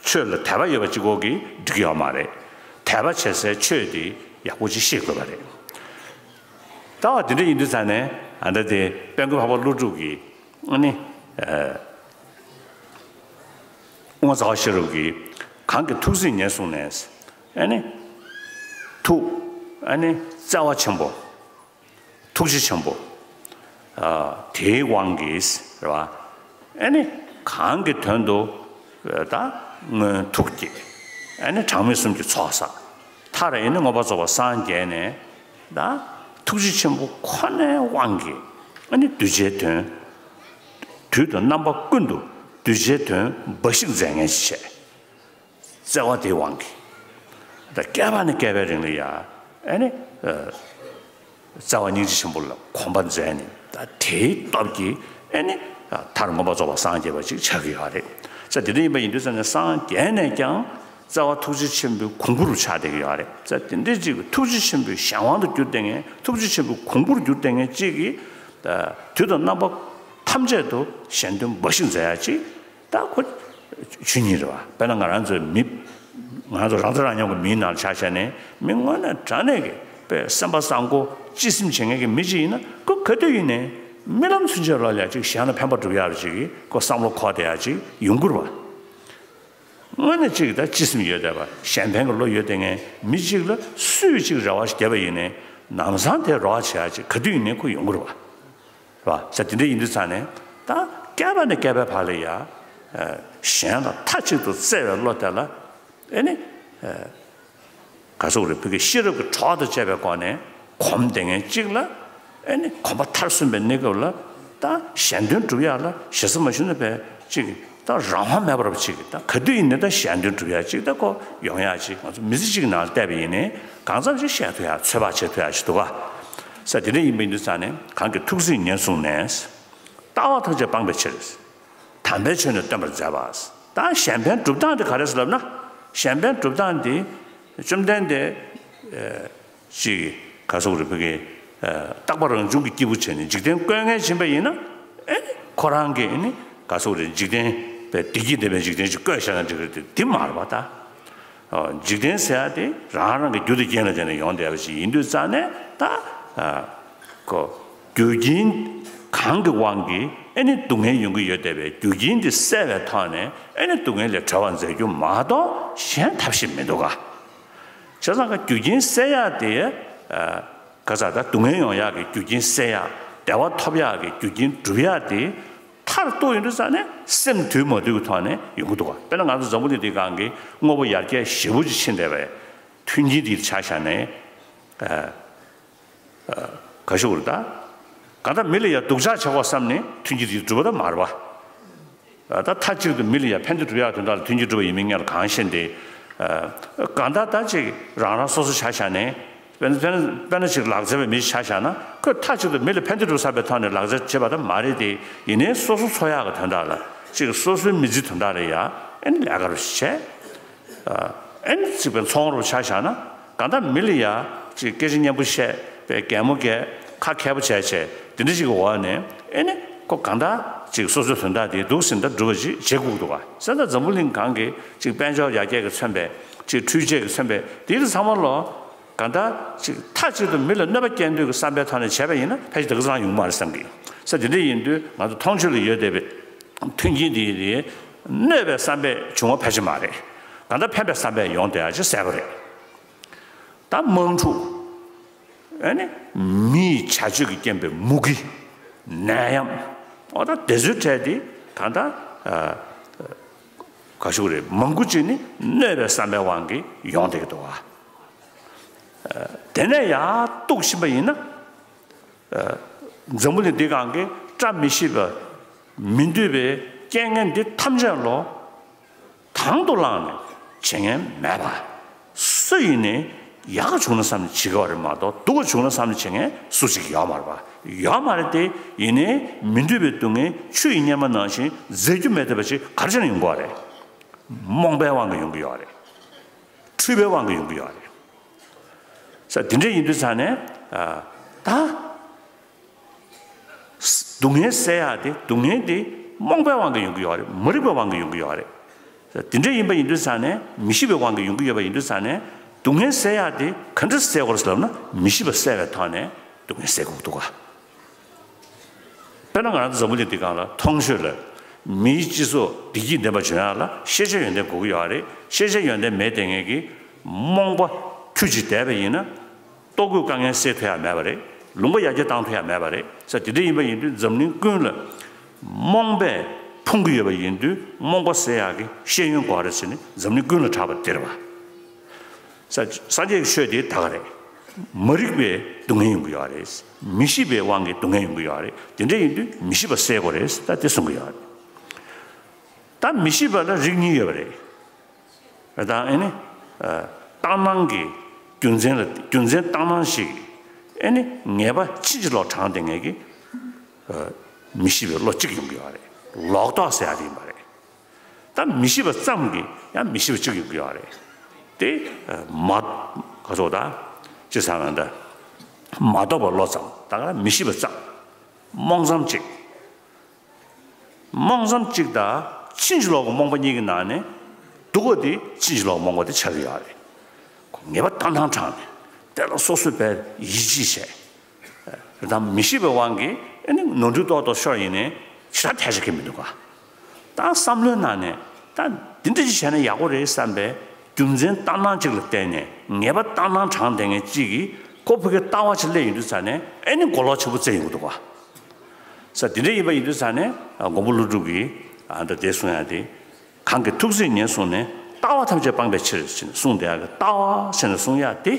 ཆོས་ལ་དད་པ་ཡོད་པ་གཅིག་པོ་གིས་འགྲིག་གི་ཡོད་མ་རེད། དད་པ་བྱེད་སའི་ཆོས་དེ་ཡག་པོ་ཅིག་ཤེས་དགོས་པ་རེད། ད་བ་དེ་འདྲ་ཡིན་དུས་ཙང་ནས་ཨ་ད་དེ་དཔལ་མགོན་འཕགས་པ་ཀླུ་སྒྲུབ་ཀྱིས་ཨ་ནི། དབུ་མ་རྩ་བ་ཤེས་རབ་ཀྱིས་གང་གིས་ཐུགས་གཟིགས་ཉེར་བཟུང་ནས། ཨ་ནི། ཐུགས། ཨ་ནི་བརྩེ་བ་ཆེན་པོ། ཐུགས་རྗེ་ཆེན་པོ། དེའི་དབང་གིས་རེད་བ། ཨ་ནི་གང་གི་དོན་དུ་ད་སྔོན་ཐུགས་བསྐྱེད། ཨ་ནི་གྲངས་མེད་གསུམ་གྱི་ཚོགས་བསགས། མཐར་ཨ་ནི་མངོན་པར་རྫོགས་པར་སངས་རྒྱས་ནས་ད་ཐུགས་རྗེ་ཆེན་པོ་ཁོ་ནའི་དབང་གིས་ཨ་ནི་གདུལ་བྱའི་དོན། དུས་དང་རྣམ་པ་ཀུན་ཏུ་གདུལ་བྱའི་དོན་འབའ་ཞིག་མཛད་མཁན་ཞིག་བྱས། བརྩེ་བ་དེའི་དབང་གིས། ད་བསྐལ་པ་ནས་བསྐལ་པའི་རིང་ལ་ཡ། ཨ་ནི། བརྩེ་བ་སྙིང་རྗེ་ཆེན་པོ་ལ་གོམས་པ་མཛད་ནས་ད་དེའི་སྟོབས་ཀྱིས་ཨ་ནི། མཐར་མངོན་པར་རྫོགས་པར་སངས་རྒྱས་པ་ཅིག་ཆགས་ཀྱི་ཡོད་རེད། ས་དེ་འདྲ་ཡིན་པ་ཡིན་དུས་ཙང་ནས་སངས་རྒྱས་ནས་ཀྱང་རྩ་བ་ཐུགས་རྗེ་ཆེན་པོའི་གོང་བུ་རུ་ཆགས་བསྡད་ཀྱི་ཡོད་རེད། ས་དེ་འདྲ་ཅིག་ཐུགས་རྗེ་ཆེན་པོའི་གཞན་དབང་དུ་གྱུར་བསྡད་མཁན། ཐུགས་རྗེ་ཆེན་པོའི་གོང་བུར་གྱུར་བསྡད་མཁན་ཅིག་གིས་དུས་དང་རྣམ་པ་ཐམས་ཅད་དུ་གཞན་དོན་འབའ་ཞིག་མཛད་ཡ་ཅིག་ད་ཁོ་ཆོས་ཉིད་རེད་བ། དཔེར་ན་ང་རང་ཚོའི་མི། ང་ཚོ་རང་ཚོ་རང་ཉམས་ཀྱི་མིའི་ནང་ཆ་བཞག་ནས་མི་དངོས་གནས་དྲང་གནས་ཀྱི་དཔེ་སེམས་པ་བཟང་པོ་སྤྱི་སེམས་བྱེད་མཁན་གྱི་མི་ཅིག་ཡིན་ན། ཁོ་ག་དུས་ཡིན་ནའི་རྨི་ལམ་ཚུན་ཆད་ལོག་ལ་ཅིག་གཞན་ལ་ཕན་པ་སྒྲུབ་ཡག་ཅིག་གི་ཁོ་བསམ་བློ་འཁོར་བསྡད་ཡག་ཅིག་ཡོང་གི་རེད་བ། དངོས་གནས་ཅིག་ད་སྤྱི་སེམས་ཡོད་བསྡད་པ། གཞན་ཕན་གྱི་བློ་ཡོད་བསྡད་མཁན་མི་ཅིག་ལ་སུས་ཅིག་རེ་བ་ཞིག་བརྒྱབ་པ་ཡིན་ནའི་ལམ་སང་དེ་རེ་བ་བྱེད་ཡག་ཅིག་ག་དུས་ཡིན་ནའི་ཁོ་ཡོང་གི་རེད་བ། རེད་བ། ས་དེ་འདྲ་ཡིན་དུས་ཙང་ནས་ད་བསྐལ་པ་ནས་བསྐལ་པའི་བར་ལ་ཡ། ཨ། གཞན་ལ་མཐའ་གཅིག་ཏུ་བརྩེ་བའི་བློ་དེ་ལ་ཨེ་ནི། ཨ། ག་ཟེར་དགོས་རེད། བོད་ཀྱི་ཤེས་རབ་ཀྱི་གྲོགས་དང་བཅས་པའི་སྒོ་ནས་གོམས་བསྡད་མཁན་གཅིག་ལ་ཨེ་ནི་གོམ་པ་མཐར་སོན་པའི་གནས་སྐབས་ལ་ད་གཞན་དོན་སྒྲུབ་ཡག་ལ་ཞེ་ས་མ་ཞུ་ན་བས་ཅིག་ད་རང་དབང་མེད་པར་ཅིག་ད་ག་དུས་ཡིན་ནའི་ད་གཞན་དོན་སྒྲུབ་ཡག་ཅིག་ད་ཁོ་ཡོང་ཡག་ཅིག་ང་ཚོ་མི་ཚེ་གཅིག་གི་ནང་ལ་བལྟས་པ་ཡིན་ནའི་གང་འཚམ་ཞིག་བཤད་ཐུབ་ཡག་ཚོད་དཔག་བྱེད་ཐུབ་ཡག་ཅིག་འདུག་ག། ས་དེ་འདྲ་ཡིན་པ་ཡིན་དུས་ཙང་ནས་གང་གི་ཐུགས་བརྩེ་ཉེར་བཟུང་ནས། ལྟ་བ་ཐམས་ཅད་སྤངས་པའི་ཕྱིར། དམ་པའི་ཆོས་ནི་སྟོན་པར་མཛད་པ། ད་གཞན་ཕན་སྒྲུབ་སྟངས་དེ་ག་རེ་ཟེར་ལབ་ན། གཞན་ཕན་སྒྲུབ་སྟངས་དེ་བཅོམ་ལྡན་འདས་ཅིག་ག་ཟེར་དགོས་རེད། བོད་ཀྱི་རྟག་པ་རང་བྱུང་གི་སྐྱེས་བུ་བྱས་ནས་འཇིག་རྟེན་བཀོད་ངེས་ཕྱིན་པ་ཡིན་ན། ཨེ་ནི་ཁོ་རང་གིས་ཨེ་ནི་ག་ཟེར་དགོས་རེད། འཇིག་རྟེན་པའི་བདེ་སྐྱིད་ལྡན་པའི་འཇིག་རྟེན་ཞིག་བཀོད་བཞག་ན་འགྲིག་གི་རེད་དེ། དེ་མ་རེད་པ་ད། འཇིག་རྟེན་ཟེར་ཡ་དེ་རང་རང་གི་རྒྱུ་དང་རྐྱེན་ལ་བརྟེན་ནས་ཡོང་བསྡད་པ་ཞིག་ཡིན་དུས་ཙང་ནས་ད། ཨ། ཁོ། རྒྱུ་རྐྱེན་གང་གི་དབང་གིས་ཨེ་ནི་སྡུག་བསྔལ་ཡོང་གི་ཡོད་བསྡད་པའི་རྒྱུ་རྐྱེན་དེ་བསལ་བའི་ཐོག་ནས་ཨེ་ནི་སྡུག་བསྔལ་ལས་གྲོལ་བར་མཛད་རྒྱུ་མ་གཏོགས་གཞན་ཐབས་ཤེས་མི་འདུག་ག། བྱས་ཙང་ཀ་རྒྱུ་རྐྱེན་བསལ་ཡག་དེ། ཨ། ག་ས་ད་སྡུག་བསྔལ་ཡོང་ཡག་གི་རྒྱུ་རྐྱེན་བསལ་ཡག། བདེ་བ་ཐོབ་ཡག་གི་རྒྱུ་རྐྱེན་སྒྲུབ་ཡག་དེ། མཐར་གཏུགས་ཡོང་དུས་ཙང་ནས་སེམས་འདུལ་མ་འདུལ་གྱི་ཐོག་ནས་ཡོང་གི་འདུག་ག། དཔེར་ན་ང་ཚོ་འཛམ་བུ་གླིང་འདིའི་སྒང་གི་དངོས་པོ་ཡར་རྒྱས་ཞེ་པོ་ཅིག་ཕྱིན་བསྡད་པའི་མཐུན་རྐྱེན་འདི་ཆ་བཞག་ནས། ཨ། ཨ། ག་ཞུ་དགོས་རེད་ད། གང་ལྟར་མི་ལ་ཡང་སྡུག་ཅག་བྱེད་དགོས་བསམ་ནས་མཐུན་རྐྱེན་འདི་སྒྲུབ་པ་ད་མ་རེད་པ། ཨ། ད་མཐའ་གཅིག་ཏུ་མི་ལ་ཡང་ཕན་བདེ་སྒྲུབ་ཡག་དོན་དག་ལ་མཐུན་རྐྱེན་སྒྲུབ་པ་ཡིན་མིན་སྔོན་ལ་གང་ཤེས་ཏེ། ཨ། གང་ལྟར་ད་ཅིག་རང་རང་སོ་སོ་ཆ་བཞག་ནས། དཔེར་ན་དཔེར་ན་དཔེར་ན་ཅིག་ལག་རྩལ་བའི་མི་ཆ་བཞག་ན། ཁོས་མཐའ་གཅིག་ཏུ་མི་ལ་ཕན་བདེ་སྒྲུབ་བསམ་པའི་ཐོག་ནས་ལག་རྩལ་བྱེད་པ་ད་མ་རེད་དེ། ཡིན་ནའི་སོ་སོ་འཚོ་ཡག་གི་དོན་དག་ལ། ཅིག་སོ་སོའི་མི་ཚེའི་དོན་དག་ལ་ཡ་ཨེ་ནི་ལས་ཀ་རུ་བྱས། ཨ། ཨེ་ནི་ཅིག་པའི་ཚོང་རུ་ཆ་བཞག་ན། གང་ལྟར་མི་ལ་ཡ་ཅིག་སྐད་ཆ་སྙན་པོ་བཤད་པའི་གད་མོ་བགད། ཁ་མཁས་པོ་བྱས་བྱས་དེ་འདྲ་ཅིག་གི་འོག་ནས་ཨེ་ནི་ཁོ་གང་ལྟར་ཅིག་སོ་སོའི་དོན་དག་དེ་འདུག་སེ་ད་སྒྲུབ་པ་ཅིག་བྱེད་དགོས་འདུག་ག། ས་ད་འཛམ་བུ་གླིང་སྒང་གི་ཅིག་དཔལ་འབྱོར་ཡར་རྒྱས་ཀྱིས་མཚོན་པའི་ཅིག་འཕྲུལ་ཆས་ཀྱིས་མཚོན་པའི་དེ་རིགས་ཚང་མ་ལོ། གང་ལྟར་ཅིག་མཐའ་གཅིག་ཏུ་མི་ལ་གནོད་པ་བསྐྱལ་འདོད་ཀྱི་བསམ་པའི་ཐོག་ནས་བྱས་པ་ཡིན་ན་ཕལ་ཆེར་དེ་ག་ཚང་ཡོང་གི་མ་རེད་བསམ་གི། ས་དེ་འདྲ་ཡིན་དུས་ང་ཚོ་མཐོང་ཆོས་ལ་ཡོད་བསྡད་པའི་མཐུན་རྐྱེན་དེ་དེ་གནོད་པའི་བསམ་པས་བྱུང་བ་ཕལ་ཆེར་མ་རེད། གང་ལྟར་ཕན་པའི་བསམ་པས་ཡོང་བསྡད་ཡ་ཅིག་གསལ་པོ་རེད། ད་དམག་འཁྲུག་ཨ་ནི་མིའི་བྱ་སྤྱོད་ཀྱི་རྐྱེན་པས་མུ་གེ། ནད་ཡམས། འོ་ད་དེ་ཚོའི་གྲས་དེ་གང་ལྟར། ཨ། ག་ཞུ་དགོས་རེད། མང་པོ་ཅིག་ནི་གནོད་པའི་བསམ་པའི་དབང་གིས་ཡོང་བསྡད་ཀྱི་འདུག་ག། ཨ། དེ་ནས་ཡར་གཏུགས་ཕྱིན་པ་ཡིན་ན། ཨ། འཛམ་བུ་གླིང་འདི་སྒང་གི་བཀྲ་མི་ཤིས་པ། མི་འདོད་པའི་རྐྱེན་ངན་འདི་ཐམས་ཅད་ལོ། དང་དུ་བླངས་ནས་བྱེད་མཁན་མེད་པ། སུ་ཡིན་ནའི་ཡག་ག་བྱུང་ན་བསམ་ནས་བྱེད་ཀྱི་ཡོད་རེད་མ་གཏོགས། སྡུག་ག་བྱུང་ན་བསམ་ནས་བྱེད་མཁན་སུ་གཅིག་ཡོད་མ་རེད་པ། ཡོད་མ་རེད་དེ། ཡིན་ནའི་མི་འདོད་པའི་སྡུག་བསྔལ་ཆུ་ཡི་གཉེར་མ་ནང་བཞིན་འཛད་རྒྱུ་མེད་བསྡད་པ་ཅིག་ག་རེ་བྱས་ནས་ཡོང་གི་ཡོད་རེད། རྨོངས་པའི་དབང་གིས་ཡོང་གི་ཡོད་རེད། འཁྲུལ་པའི་དབང་གིས་ཡོང་གི་ཡོད་རེད། ས་དེ་འདྲ་ཡིན་དུས་ཙང་ནས། ཨ། ད། སྡུག་བསྔལ་སེལ་ཡག་དེ། སྡུག་བསྔལ་དེ་རྨོངས་པའི་དབང་གིས་ཡོང་གི་ཡོད་རེད། མ་རིག་པའི་དབང་གིས་ཡོང་གི་ཡོད་རེད། དེ་འདྲ་ཡིན་པ་ཡིན་དུས་ཙང་ནས། མི་ཤེས་པའི་དབང་གིས་ཡོང་གི་ཡོད་པ་ཡིན་དུས་ཙང་ནས། སྡུག་བསྔལ་སེལ་ཡག་དེ་ག་འདྲ་སེལ་དགོས་རེད་ལབ་ན། མི་ཤེས་པ་སེལ་བའི་ཐོག་ནས་སྡུག་བསྔལ་སེལ་དགོས་འདུག་ག། དཔེར་ན་ང་རང་ཚོ་འཛམ་བུ་གླིང་འདི་སྒང་ལ་མཐོང་ཆོས་ལ། མིའི་སྤྱི་ཚོགས་བདེ་སྐྱིད་ལྡན་པ་བྱུང་ཡག་ལ་ཤེས་བྱ་ཡོན་ཏན་དགོས་ཀྱི་ཡོད་རེད། ཤེས་བྱ་ཡོན་ཏན་མེད་བསྡད་མཁན་གྱི་རྨོངས་པ་ཁྱུ་གཅིག་བསྡད་པ་ཡིན་ན། ལྟོ་གོས་དཀའ་ངལ་སེལ་ཐུབ་ཡག་མེད་པ་རེད། ལུང་པ་ཡར་རྒྱས་བཏང་ཐུབ་ཡག་མེད་པ་རེད། ས་དེ་འདྲ་ཡིན་པ་ཡིན་དུས་འཛམ་གླིང་ཀུན་ལ་རྨོངས་པས་ཕུང་གི་ཡོད་པ་ཡིན་དུས། རྨོངས་པ་སེལ་ཡག་གི་ཤེས་ཡོན་དགོས་རེད་ཟེར་ནས་འཛམ་གླིང་ཀུན་ལ་གྲགས་པ་དེ་རེད་པ། ས་སངས་རྒྱས་ཀྱི་ཆོས་དེ་ད་ག་རེད། མ་རིག་པའི་སྡུག་བསྔལ་ཡོང་གི་ཡོད་རེད། མི་ཤེས་པའི་དབང་གིས་སྡུག་བསྔལ་ཡོང་གི་ཡོད་རེད། དེ་འདྲ་ཡིན་དུས་མི་ཤེས་པ་སེལ་དགོས་རེད། ད་དེ་གསུང་གི་ཡོད་རེད། ད་མི་ཤེས་པ་ལ་རིགས་གཉིས་ཡོད་པ་རེད། ད་ཨེ་ནི། ཨ། ལྟར་སྣང་གི་རྒྱུ་མཚན་ལ། རྒྱུ་མཚན་ལྟར་སྣང་ཞིག་ཨེ་ནི་ངེས་པ་ཕྱིན་ཅི་ལོག་དྲངས་བསྡད་མཁན་གྱི། ཨ། མི་ཤེས་པའི་བློ་གཅིག་ཡོང་གི་ཡོད་རེད། ལོག་རྟོག་ཟེར་ཡ་དེ་ཡིན་པ་རེད། ད་མི་ཤེས་པ་ཙམ་གྱིས་ཡང་མི་ཤེས་པ་གཅིག་ཡོང་གི་ཡོད་རེད། དེ་མ་ག་ཚོད་ད་ཅི་ཟེར་ན་ད་མ་རྟོགས་པའི་བློ་ཙམ་ད་ག་མི་ཤེས་པ་ཙམ་རྨོངས་ཙམ་གཅིག་རྨོངས་ཙམ་གཅིག་དང་ཕྱིན་ཅི་ལོག་གི་རྨོངས་པ་གཉིས་ཀྱི་ནང་ནས་སྡུག་པ་དེ་ཕྱིན་ཅི་ལོག་གི་རྨོངས་པ་དེ་ཆགས་ཀྱི་ཡོད་རེད། ངེས་པ་ཏག་ཏག་དྲངས་ནས་དེ་ལ་སོ་སོས་དཔེ་ཡིད་ཆེས་བྱས། དང་མི་ཤེས་པའི་དབང་གིས་ཨ་ནི་ནོར་འཁྲུལ་ཏོག་ཏོག་ཤོར་ཡིན་ནའི་ཞེ་དྲག་ཐལ་ཆ་གི་མི་འདུག་ག་ད་བསམ་བློའི་ནང་ནས་ད་འདི་འདྲ་ཅིག་བྱས་ན་ཡག་པོ་རེད་བསམ་པའི་རྒྱུ་མཚན་ལྟར་སྣང་གཅིག་ལ་བརྟེན་ནས་ངེས་པ་ལྟར་སྣང་དྲངས་བསྡད་མཁན་གཅིག་གིས་ཁོ་ཕ་གི་ལྟ་བ་ཅིག་སླེབས་ཡོང་དུས་ཙ་ནས་ཨ་ནི་མགོ་ལོག་ཆེན་པོ་བཙལ་ཡོང་གི་འདུག་ག་ས་འདི་འདྲ་ཡིན་པ་ཡིན་དུས་ཙ་ནས་མགོན་པོ་ཀླུ་སྒྲུབ་ཀྱིས་ཨ་ད་དེ་གསུང་ཡ་དེ་གང་གིས་ཐུགས་སྲས་ཉེར་བཟུང་ནས་ལྟ་བ་ཐམས་ཅད་སྤངས་པའི་ཕྱིར་ཞེས་གསུངས་བསྡད་ཡ་གི་ལྟ་བ་ཟེར་ནས་གསུང་ཡ་དེ།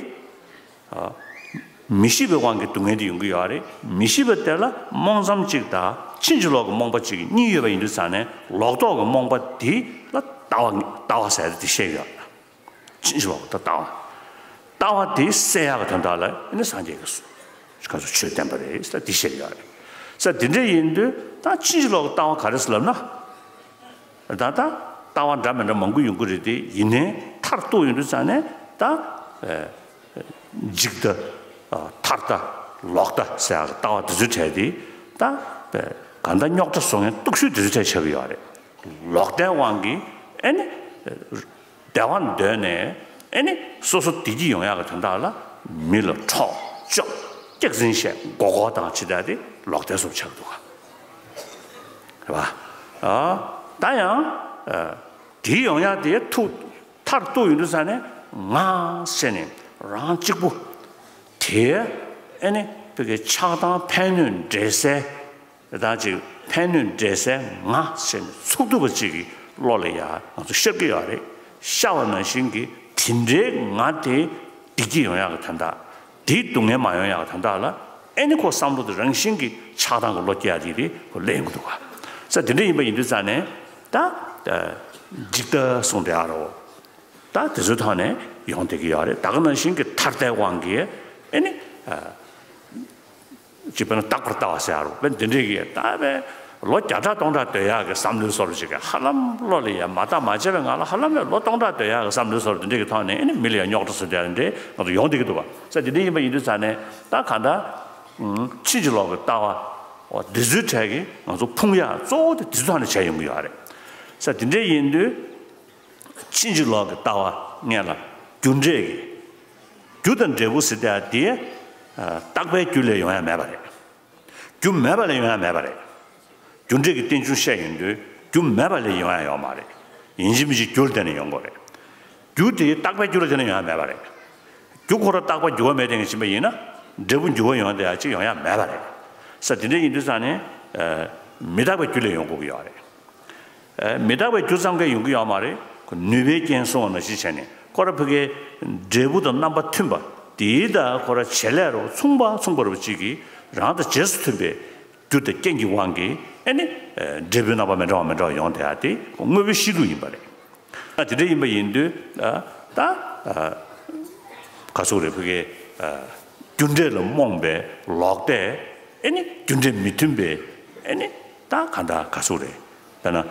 མི་ཤེས་པའི་དབང་གིས་སྡུག་བསྔལ་དེ་ཡོང་གི་ཡོད་རེད། མི་ཤེས་པ་དེ་ལ་རྨོངས་ཙམ་གཅིག་དང་ཕྱིན་ཅི་ལོག་གི་རྨོངས་པ་གཅིག་གཉིས་ཡོད་པ་ཡིན་དུས་ཙང་ནས་ལོག་རྟོག་གི་རྨོངས་པ་དེ་ལ་ལྟ་བ་ལྟ་བ་ཟེར་ཏེ་བཤད་ཡོད་རེད། ཕྱིན་ཅི་ལོག་གི་ལྟ་བ། ལྟ་བ་དེ་སད་ཡག་གི་དོན་དག་ལ་ཨ་ནི་སངས་རྒྱས་ཀྱི་ག་ཚོད་ཆོས་བསྟན་པ་རེད་ཟེར་དེ་བཤད་ཡོད་རེད། ས་དེ་འདྲ་ཡིན་དུས་ད་ཕྱིན་ཅི་ལོག་གི་ལྟ་བ་ག་རེ་ཟེར་ལབ་ན། ད་ལྟ་ལྟ་བ་འདྲ་མི་འདྲ་མང་པོ་ཡོང་གི་རེད་དེ་ཡིན་ནའི་མཐར་གཏུགས་ཡོང་དུས་ཙང་ནས་ད་འཇིག་ལྟ་མཐར་ལྟ་ལོག་ལྟ་ཟེར་ཡག་ལྟ་བ་དེ་ཚོའི་གྲས་དེ་ད་གང་ལྟར་རྙོག་དྲ་བཟོ་མཁན་སྟོབས་ཤུགས་དེ་ཚོའི་གྲས་ཆགས་ཀྱི་ཡོད་རེད། ལོག་ལྟའི་དབང་གིས་ཨེ་ནི་བདེ་བ་འདོད་ནས་ཨེ་ནི་སོ་སོ་བདེ་སྐྱིད་ཡོང་ཡག་གི་དོན་དག་ལ་མི་ལ་འཕྲོག་བཅོམ་སྐྱག་རྫུན་བཤད་མགོ་སྐོར་བཏང་ཅི་ལྟ་དེ་ལོག་ལྟའི་བཟོ་ཆགས་འདུག་ག་རེད་པ། ཨ་ད་ཡང་ཨ་དེ་ཡོང་ཡ་དེ་ཐུག་མཐར་གཏུགས་ཡོང་དུས་ཙང་ནས་ང་ཟེར་ནས་རང་གཅིག་པུ་དེ་ཨེ་ནི་བོད་ཀྱི་ཆགས་སྡང་ཕན་གནོད་འབྲེལ་སའི་དེ་དང་ཅིག་ཕན་གནོད་འབྲེལ་སའི་ང་ཟེར་ནས་ཚུགས་ཐུབ་པ་ཅིག་གི་བློ་ལ་ཡ་ང་ཚོ་ཤར་གྱི་ཡོད་རེད། ཤར་བ་ནང་བཞིན་གྱི་དེ་འདྲའི་ང་དེ་བདེ་སྐྱིད་ཡོང་ཡག་གི་དོན་དག་དེའི་སྡུག་བསྔལ་མ་ཡོང་ཡག་གི་དོན་དག་ལ་ཨེ་ནི་ཁོ་བསམ་བློ་དེ་རང་བཞིན་གྱི་ཆགས་སྡང་གི་བློ་སྐྱེ་ཡག་དེ་དེ་ཁོ་སླེབས་ཡོང་གི་འདུག་ག་ས་དེ་འདྲ་ཡིན་པ་ཡིན་དུས་ཙང་ནས་ད་འཇིག་ལྟ་གསུངས་བསྡད་ཡག་རོ། ད་དེ་ཚོའི་ཐོག་ནས་ཡོང་བསྡད་ཀྱི་ཡོད་རེད། ད་ག་ནང་བཞིན་གྱི་མཐར་ལྟའི་དབང་གིས་ཨེ་ནི་ཅིག་དཔེར་ན་རྟག་པར་ལྟ་བ་ཟེར་ཡག་རོ། དཔེ་འདི་འདྲའི་གི་ད་དཔེ་ལོ་བརྒྱ་ཕྲག་སྟོང་ཕྲག་སྡོད་ཡག་གི་བསམ་བློའི་བཟོ་འདྲ་ཅིག་གི་ཧ་ལམ་བློ་ལ་ཡ་མ་བརྟགས་མ་དཔྱད་པའི་ངང་ལ་ཧ་ལམ་ལོ་སྟོང་ཕྲག་སྡོད་ཡག་གི་བསམ་བློའི་བཟོ་འདྲ་འདི་འདྲའི་གི་ཐོག་ནས་ཨེ་ནི་མི་ལ་ཡ་རྙོག་དྲ་བཟོ་བསྡད་ཡག་འདྲ་ང་ཚོ་ཡོང་བསྡད་ཀྱི་འདུག་བ། ས་དེ་འདྲ་ཡིན་པ་ཡིན་དུས་ཙང་ནས་ད་ག་འདྲ་ཕྱིན་ཅི་ལོག་གི་ལྟ་བ་འོ་འདི་ཚོའི་གྲས་ཀྱིས་ང་ཚོ་ཕུང་ཡག་གཙོ་བོ་དེ་འདི་ཚོའི་ཐོག་ནས་བྱས་ཡོང་གི་ཡོད་རེད། ས་དེ་འདྲ་ཡིན་དུས། ཕྱིན་ཅི་ལོག་གི་ལྟ་བ་ལྔ་ལ་རྒྱུ་འབྲས་ཀྱི། རྒྱུ་དང་འབྲས་བུ་ཟེར་ཡག་དེ་རྟག་པའི་རྒྱུ་ལས་ཡོང་ཡག་མེད་པ་རེད། རྒྱུ་མེད་པ་ལས་ཡོང་ཡག་མེད་པ་རེད། རྒྱུ་འབྲས་ཀྱི་རྟེན་འབྱུང་བཤད་ཡོང་དུས་རྒྱུ་མེད་པ་ལས་ཡོང་ཡག་ཡོད་མ་རེད། ཡིན་གཅིག་མིན་གཅིག་རྒྱུ་ལ་བརྟེན་ནས་ཡོང་དགོས་རེད། རྒྱུ་དེ་རྟག་པའི་རྒྱུ་ལ་བརྟེན་ནས་ཡོང་ཡག་མེད་པ་རེད། རྒྱུ་ཁོ་རང་རྟག་པ་འགྱུར་བ་མེད་དེ་ངས་ཕྱིན་པ་ཡིན་ན་འབྲས་བུ་འགྱུར་བ་ཡོང་བསྡད་ཡག་ཅིག་ཡོང་ཡག་མེད་པ་རེད། ས་དེ་འདྲ་ཡིན་དུས་ཙང་ནས་མི་རྟག་པའི་རྒྱུ་ལས་ཡོང་དགོས་ཀྱི་ཡོད་རེད། མི་རྟག་པའི་རྒྱུ་ཙམ་གས་ཡོང་གི་ཡོད་མ་རེད། ཁོ་ནུས་པའི་རྐྱེན་གསུངས་པ་ནང་བཞིན་བྱས་ནས་ཁོ་རང་ཕ་གིའི་འབྲས་བུ་དང་རྣམ་པ་མཐུན་པ་དེའི་ད་ཁོ་རང་བྱེད་ལས་རོ་མཚུངས་པ་མཚུངས་པ་རོ་གཅིག་གིས་རང་དང་རྗེས་སུ་མཐུན་པའི་རྒྱུ་དང་རྐྱེན་གྱི་དབང་གིས་ཨེ་ནི་འབྲས་བུའི་རྣམ་པ་མི་འདྲ་བ་མི་འདྲ་བ་ཡོང་བསྡད་ཡག་དེ་ཁོ་དངོས་པོའི་གཤིས་ལུགས་ཡིན་པ་རེད། ད་དེ་འདྲ་ཡིན་པ་ཡིན་དུས་ད་ག་ཟེར་དགོས་རེད། ཕ་གིའི་རྒྱུ་འབྲས་ལ་རྨོངས་པའི་ལོག་ལྟས་ཨེ་ནི་རྒྱུ་འབྲས་མི་མཐུན་པའི་ཨེ་ནི་ད་ག་འདྲ་ག་ཟེར་དགོས་རེད། ད་ན་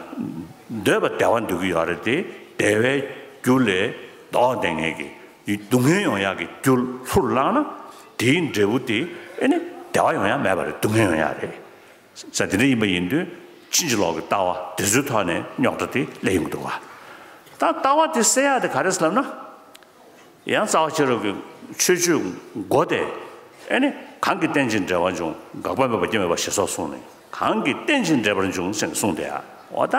འདོད་པ་བདེ་བ་འདོད་ཀྱི་ཡོད་རེད་དེ་བདེ་བའི་རྒྱུ་ལས་ལྡོག་བསྡད་མཁན་གྱི་སྡུག་བསྔལ་ཡོང་ཡག་གི་རྒྱུ་ལྷུར་བླངས་ན་དེའི་འབྲས་བུ་དེ་ཨེ་ནི་བདེ་བ་ཡོང་ཡག་མེད་པ་རེད། སྡུག་བསྔལ་ཡོང་ཡག་རེད། ས་དེ་འདྲ་ཡིན་པ་ཡིན་དུས་ཕྱིན་ཅི་ལོག་གི་ལྟ་བ་དེ་ཚོའི་ཐོག་ནས་རྙོག་དྲ་དེ་སླེབས་ཡོང་གི་འདུག་བ། ད་ལྟ་བ་དེ་སད་ཡག་དེ་ག་རེ་ཟེར་ལབ་ན། ཡང་རྩ་བ་ཤེས་རབ་ཀྱི་ཆོས་སྤྱོད་མགོ་དེ་ཨེ་ནི་གང་གིས་རྟེན་ཅིང་འབྲེལ་བར་འབྱུང་། འགག་པ་མེད་པ་སྐྱེ་མེད་པ་ཞེས་སོགས་གསུངས་ནས་གང་གིས་རྟེན་ཅིང་འབྲེལ་པར་འབྱུང་ཟེར་ནས་གསུངས་ཏེ་འོ་ད་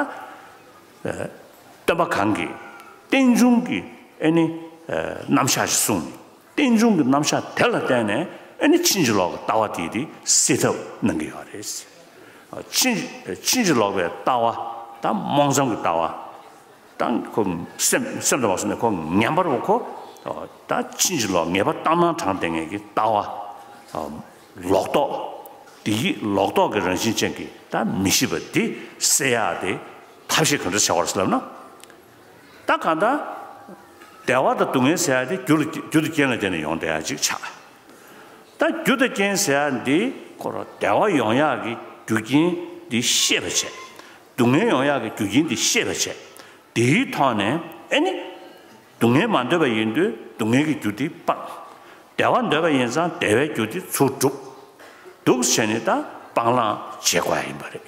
སྟོན་པ་གང་གིས་རྟེན་འབྱུང་གི་ཨེ་ནི་རྣམ་གཞག་ཞིག་གསུངས་ནས། རྟེན་འབྱུང་གི་རྣམ་གཞག་དེ་ལ་བརྟེན་ནས་ཨེ་ནི་ཕྱིན་ཅི་ལོག་གི་ལྟ་བ་དེ་དེ་སེལ་ཐབས་གནང་གི་ཡོད་རེད། ཕྱིན་ཕྱིན་ཅི་ལོག་པའི་ལྟ་བ་དང་རྨོངས་ཙམ་གྱི་ལྟ་བ་དང་ཁོ་སེམས་སེམས་དང་མ་སོང་ནས་ཁོ་ངན་པ་རུ་ཁོ་ད་ཕྱིན་ཅི་ལོག་ངེས་པ་ལྟར་སྣང་དྲངས་བསྡད་མཁན་གྱི་ལྟ་བ་ལོག་རྟོག་དེ་ཡི་ལོག་རྟོག་གི་རང་བཞིན་ཅན་གྱི་ད་མི་ཤེས་པ་དེ་སེལ་ཡག་དེ་ཐབས་ཤེས་ག་འདྲ་བྱ་བར་ཟེར་ལབ་ན། ད་གང་ལྟར་བདེ་བ་དང་སྡུག་བསྔལ་ཟེར་ཡག་དེ་རྒྱུ་ལ་རྒྱུ་དང་རྐྱེན་ལ་བརྟེན་ནས་ཡོང་བསྡད་ཡག་ཅིག་ཆགས། ད་རྒྱུ་དང་རྐྱེན་ཟེར་ཡག་འདི་ཁོ་རང་བདེ་བ་ཡོང་ཡག་གི་རྒྱུ་རྐྱེན་ འདི་ཤེས་པར་བྱས། སྡུག་བསྔལ་ཡོང་ཡག་གི་རྒྱུ་རྐྱེན་འདི་ཤེས་པར་བྱས། དེའི་ཐོག་ནས་ཨེ་ནི། སྡུག་བསྔལ་མ་འདོད་པ་ཡིན་དུས་སྡུག་བསྔལ་གྱི་རྒྱུ་དེ་སྤང་། བདེ་བ་འདོད་པ་ཡིན་ཙང་བདེ་བའི་རྒྱུ་དེ་ཚུར་སྒྲུབ། འདུག་བྱས་ནས་ད་སྤང་བླང་བྱེད་དགོས་ཡ་ཡིན་པ་རེད།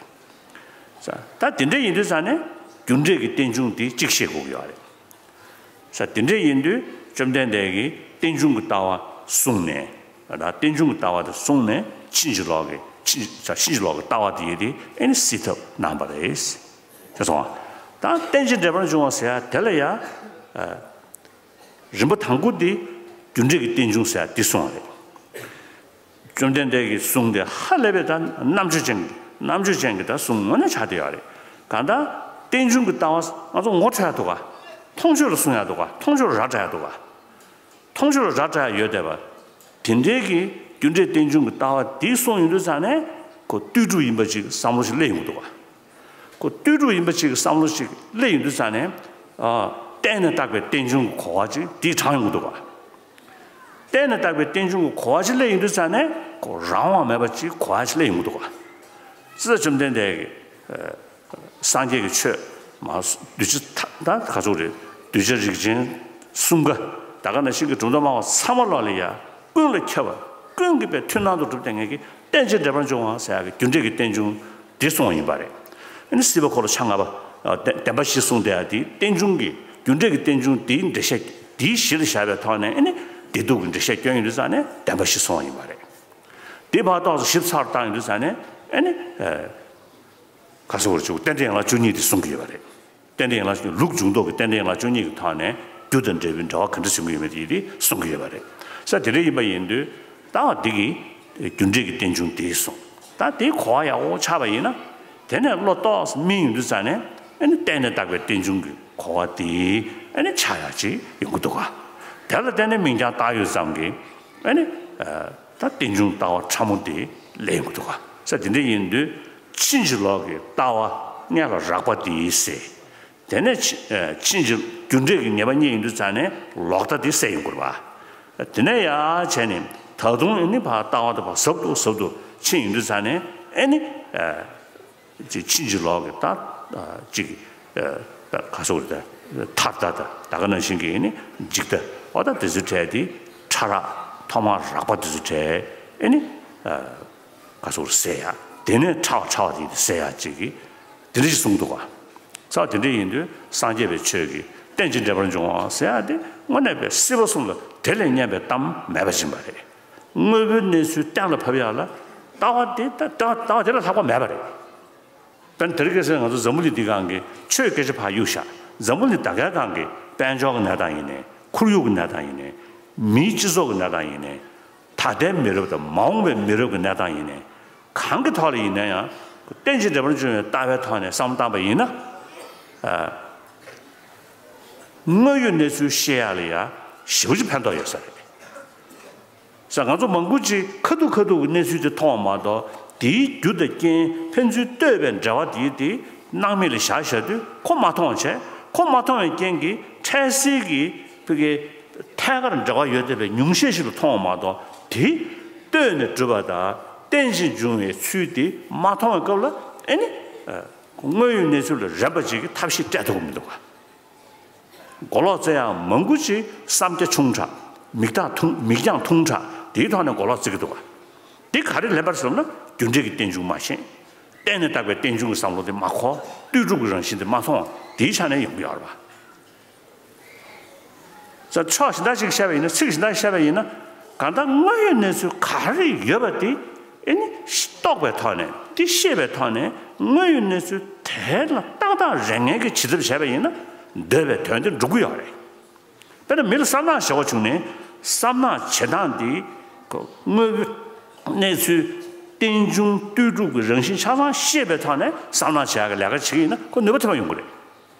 ད་དེ་འདྲ་ཡིན་དུས་ཙང་ནས་རྒྱུ་འབྲས་ཀྱི་རྟེན་འབྱུང་དེ་གཅིག་ཤེས་དགོས་ཀྱི་ཡོད་རེད། ས་དེ་འདྲ་ཡིན་དུས་བཅོམ་ལྡན་འདས་ཀྱིས་རྟེན་འབྱུང་གི་ལྟ་བ་གསུངས་ནས། ད་རྟེན་འབྱུང་གི་ལྟ་བ་དེ་གསུངས་ནས་ཕྱིན་ཅི་ལོག་གི་ཕྱིན་ཕྱིན་ཅི་ལོག་གི་ལྟ་བ་དེ་ཡིན་ཏེ་ཨེ་ནི་སེལ་ཐབས་གནང་བ་རེད། ཤེས་སོང་ང་། ད་རྟེན་ཅིང་འབྲེལ་པར་འབྱུང་བ་ཟེར་ཡ་དེ་ལ་ཡ། རིམ་པ་དང་པོ་འདི་རྒྱུ་འབྲས་ཀྱི་རྟེན་འབྱུང་ཟེར་ཡ་འདི་གསུངས་པ་རེད། བཅོམ་ལྡན་འདས་ཀྱི་གསུང་དེ་ཧ་ལས་པའི་ད་རྣམ་དཔྱོད་ཅན་གྱི་རྣམ་དཔྱོད་ཅན་གྱི་ད་གསུང་དངོས་གནས་ཆགས་བསྡད་ཡོད་རེད། གང་ལྟར་རྟེན་འབྱུང་གི་ལྟ་བ་ང་ཚོ་ངོ་འཕྲོད་ཡ་འདུག་ག་མཐོང་ཆོས་ལ་གསུང་ཡ་འདུག་ག་མཐོང་ཆོས་ལ་ར་སྤྲད་ཡ་འདུག་ག་མཐོང་ཆོས་ལ་ར་སྤྲད་ཡ་ཡོད་བསྡད་པ། དེ་འདྲའི་གི་རྒྱུ་འབྲས་རྟེན་འབྱུང་གི་ལྟ་བ་འདི་གསུངས་ཡོང་དུས་ཙང་ནས་ཁོ་ལྟོས་གྲུབ་ཡིན་པ་ཅིག་བསམ་བློ་ཞིག་སླེབས་ཡོང་གི་འདུག་ག་ཁོ་ལྟོས་གྲུབ་ཡིན་པ་ཅིག་བསམ་བློ་ཞིག་སླེབས་ཡོང་དུས་ཙང་ནས། ཨ། བརྟེན་ནས་བཏགས་པའི་རྟེན་འབྱུང་གི་གོ་བ་ཅིག་འདི་དྲངས་ཡོང་གི་འདུག་ག་བརྟེན་ནས་བཏགས་པའི་རྟེན་འབྱུང་གི་གོ་བ་ཅིག་སླེབས་ཡོང་དུས་ཙང་ནས་ཁོ་རང་དབང་མེད་པ་ཅིག་གོ་བ་ཅིག་སླེབས་ཡོང་གི་འདུག་ག་ཙི་ཙི་བཅོམ་ལྡན་འདས་ཀྱིས་སངས་རྒྱས་ཀྱི་ཆོས་མ་གདུལ་བྱ་ད་ག་ཚོད་རེད། གདུལ་བྱ་རིགས་ཅན་གསུམ་ཀ་ད་ག་ནང་བཞིན་གྱི་གྲུབ་མཐའ་སྨྲ་བ་ཚང་མ་ལོག་ལ་ཡ་ཀུན་ལ་ཁྱབ་པ་ཀུན་གྱིས་པའི་མཐུན་སྣང་དུ་གྲུབ་བསྡད་མཁན་གྱི་རྟེན་ཅིང་འབྲེལ་པར་འབྱུང་བ་ཟེར་ཡ་གི་རྒྱུ་འབྲས་ཀྱི་རྟེན་འབྱུང་འདི་གསུངས་པ་ཡིན་པ་རེད། ཨ་ནི་སྲིད་པ་འཁོར་ལོ་ཆ་ལྔ་པ་ཨ་བདེན་བདེན་པ་བཞི་གསུངས་བསྡད་ཡ་དེ་རྟེན་འབྱུང་གི་རྒྱུ་འབྲས་ཀྱི་རྟེན་འབྱུང་དེའི་འགྲེལ་བཤད་དེའི་གཞི་ལ་བཞག་པའི་ཐོག་ནས་ཨ་ནི་བདེ་སྡུག་གི་འགྲེལ་བཤད་སྐྱོན་ཡོང་དུས་ཙང་ནས་བདེན་པ་བཞི་གསུངས་པ་ཡིན་པ་རེད། དེ་ཕར་ཏོག་ཙམ་ཞིབ་ཚགས་བཏང་ཡོང་དུས་ཙང་ནས་ཨ་ནི་ཨ་ག་ཟེར་བར་བྱུང་རྟེན་འབྲེལ་ཡན་ལག་བཅུ་གཉིས་དེ་གསུང་གི་ཡོད་པ་རེད། རྟེན་འབྲེལ་ཡན་ལག་ལུགས་འབྱུང་ལྡོག་གི་རྟེན་འབྲེལ་ཡན་ལག་བཅུ་གཉིས་ཀྱི་ཐོག་ནས་རྒྱུ་དང་འབྲས་བུའི་འབྲེལ་བ་ག་འདྲ་བྱུང་གི་ཡོད་མེད་དེ་ཡིན་དེ་གསུང་གི་ཡོད་པ་རེད། ས་དེ་འདྲ་ཡིན་པ་ཡིན་དུས་ད་འདི་གི་རྒྱུ་འབྲས་ཀྱི་རྟེན་འབྱུང་དེ་གསུངས། ད་དེའི་གོ་བ་ཡག་པོ་ཆགས་པ་ཡིན་ན་དེ་ནས་བློ་ཏོག་ཙམ་སྨིན་ཡོང་དུས་ཙང་ནས་ཨ་ནི་བརྟེན་ནས་བཏགས་པའི་རྟེན་འབྱུང་གི་གོ་བ་དེ་ཨ་ནི་ཆགས་ཡག་ཅིག་ཡོང་གི་འདུག་ག་དེ་ལ་བརྟེན་ནས་མིང་རྐྱང་བཏགས་ཡོད་ཙམ་གྱིས་ཨ་ནི་ད་རྟེན་འབྱུང་ལྟ་བ་ཕྲ་མོ་དེ་སླེབས་ཡོང་གི་འདུག་ག་ས་དེ་འདྲ་ཡིན་དུས་ཕྱིན་ཅི་ལོག་གི་ལྟ་བ་སྔོན་ལ་རགས་པ་དེ་ཟེར། དེ་ནས་ཕྱི་ཨ་ཕྱིན་ཅི་རྒྱུ་འབྲས་ཀྱི་ངེས་པ་རྙེད་ཡོང་དུས་ཙང་ནས་ལོག་ལྟ་དེ་སེལ་ཡོང་དགོས་རེད་པ། དེ་ནས་ཡར་བྱས་ནས་ད་དུང་ཨ་ནི་ཕར་ལྟ་བ་དེ་ཕར་ཟབ་ཏུ་ཟབ་ཏུ་ཕྱིན་ཡོང་དུས་ཙང་ནས་ཨ་ནི་ཨ་ཅིག་ཕྱིན་ཅི་ལོག་གི་ད་ཨ་ཅིག་ཨ་ད་ག་ཟེར་དགོས་རེད། ད་ཐར་ལྟ་ད་ད་ག་ནང་བཞིན་གྱི་ཨ་ནི་འཇིག་ལྟ་འོ་ད་དེ་ཚོའི་གྲས་དེ་ཕྲ་རགས་ཐོག་མར་རགས་པ་དེ་ཚོའི་གྲས་ཨ་ནི་ཨ། ག་ཚོད་སེལ་ཡ། དེ་ནས་ཕྲ་བ་ཕྲ་བ་དེ་སེལ་ཡ་ཅིག་གིས་དེ་འདྲ་ཞིག་གསུངས་འདུག་ག་ས་དེ་འདྲ་ཡིན་དུས་སངས་རྒྱས་པའི་ཆོས་ཀྱི་རྟེན་ཅིང་འབྲེལ་པར་འབྱུང་བ་ཟེར་ཡ་དེ་དངོས་གནས་པའི་སྲིད་པ་གསུམ་ལ་དེ་ལས་གཉན་པའི་གཏམ་མེད་པ་ཡིན་པ་རེད། དངོས་པོའི་གནས་ཚུལ་གཏན་ལ་ཕབ་ཡ་ལ་ལྟ་བ་དེ་ལྟ་ལྟ་བ་དེ་ལས་ལྷག་པ་མེད་པ་རེད། དཔེར་ན་དེ་རིང་ཁ་སང་ང་ཚོ་འཛམ་བུ་གླིང་འདི་སྒང་གི་ཆོས་སྐད་ཆ་ཕར་གཡུག་བཞག་འཛམ་བུ་གླིང་ད་གའི་སྒང་གི་དཔལ་འབྱོར་གྱི་གནས་སྟངས་ཡིན་ནའི་ཁོར་ཡུག་གི་གནས་སྟངས་ཡིན་ནའི་མིའི་སྤྱི་ཚོགས་ཀྱི་གནས་སྟངས་ཡིན་ནའི། ད་ལྟའི་མི་རབས་དང་མ་འོངས་པའི་མི་རབས་ཀྱི་གནས་སྟངས་ཡིན་ནའི། གང་གི་ཐོག་ལ་ཡིན་ན་ཡང་རྟེན་ཅིང་འབྲེལ་པར་འབྱུང་བའི་ལྟ་བའི་ཐོག་ནས་བསམ་བློ་བཏང་པ་ཡིན་ན། ཨ། དངོས་ཡོད་གནས་ཚུལ་ཤེས་ཡག་ལ་ཡང་ཞེ་པོ་ཅིག་ཕན་ཐོགས་ཡོད་ས་རེད། ས་ང་ཚོ་མང་པོ་ཅིག་ཁ་ཐུག་ཁ་ཐུག་གི་གནས་ཚུལ་དེ་མཐོང་བ་མ་གཏོགས་དེའི་རྒྱུ་དང་རྐྱེན་ཕན་ཚུན་ལྟོས་པའི་འབྲེལ་བ་དེ་དེ་སྣང་མེད་ལ་བཞག་བཞག་དུས་ཁོ་མ་མཐོང་བ་བྱས། ཁོ་མ་མཐོང་བའི་རྐྱེན་གྱིས་འཕྲལ་སེལ་གྱི་ཕ་གི་ཐད་ཀར་འབྲེལ་བ་ཡོད་བསྡད་པའི་ཉུང་ཤས་ཤིག་ལ་མཐོང་བ་མ་གཏོགས་དེ་ལྟོས་ནས་གྲུབ་པ་དང་རྟེན་ཅིང་འབྱུང་བའི་ཚུལ་དེ་མ་མཐོང་བའི་སྐབས་ལ་ཨེ་ནི་དངོས་ཡོད་གནས་ཚུལ་ལ་རན་པ་ཅིག་གི་ཐབས་ཤེས་སྤྲད་ཐུབ་ཀྱི་མི་འདུག་ག་མགོ་ལོག་རྩེ་ཡག་མང་པོ་ཅིག་བསམ་རྒྱ་ཆུང་དྲགས། མིག་རྟགས་ཐུང་མིག་རྒྱང་ཐུང་དྲགས་དེའི་ཐོག་ནས་མགོ་ལོག་རྩེ་གི་འདུག་ག་འདི་ག་རེ་ལན་པར་ཟེར་ན་རྒྱུ་འབྲས་ཀྱི་རྟེན་འབྱུང་མ་ཤེས། བརྟེན་ནས་བཏགས་པའི་རྟེན་འབྱུང་གི་བསམ་བློ་དེ་མ་གོ། ལྟོས་གྲུབ་ཀྱི་རང་བཞིན་དེ་མ་མཐོང་། དེའི་ཆ་ནས་ཡོང་གི་ཡོད་རེད་པ། ས་ཕྱོགས་གཞན་དག་ཅིག་བཤད་པ་ཡིན་ན་ཚིག་གཞན་དག་བཤད་པ་ཡིན་ན་གང་ལྟར་དངོས་ཡོད་གནས་ཚུལ་ག་རེ་ཡོད་པ་དེ་ཨེ་ནི་རྟོགས་པའི་ཐོག་ནས་དེ་ཤེས་པའི་ཐོག་ནས་དངོས་ཡོད་གནས་ཚུལ་དེ་ལ་ཏག་ཏག་རེ་ངན་གྱི་བྱེད་ཐབས་བྱས་པ་ཡིན་ན་འདོད་པའི་དོན་དེ་འགྲུབ་ཀྱི་ཡོད་རེད། དཔེར་ན་མི་ལ་བསམ་ནག་བྱེད་དགོས་བྱུང་ནས་བསམ་ནག་བྱེད་སྟངས་འདི་དངོས་པོའི་གནས་ཚུལ་རྟེན་འབྱུང་ལྟོས་གྲུབ་ཀྱི་རང་བཞིན་ཆ་ཚང་ཤེས་པའི་ཐོག་ནས་བསམ་ནག་བྱེད་ཡག་གི་ལས་ཀ་བྱེད་ཀྱི་ཡིན་ན་ཁོ་ནུས་པ་ཐོན་པ་ཡོང་གི་རེད།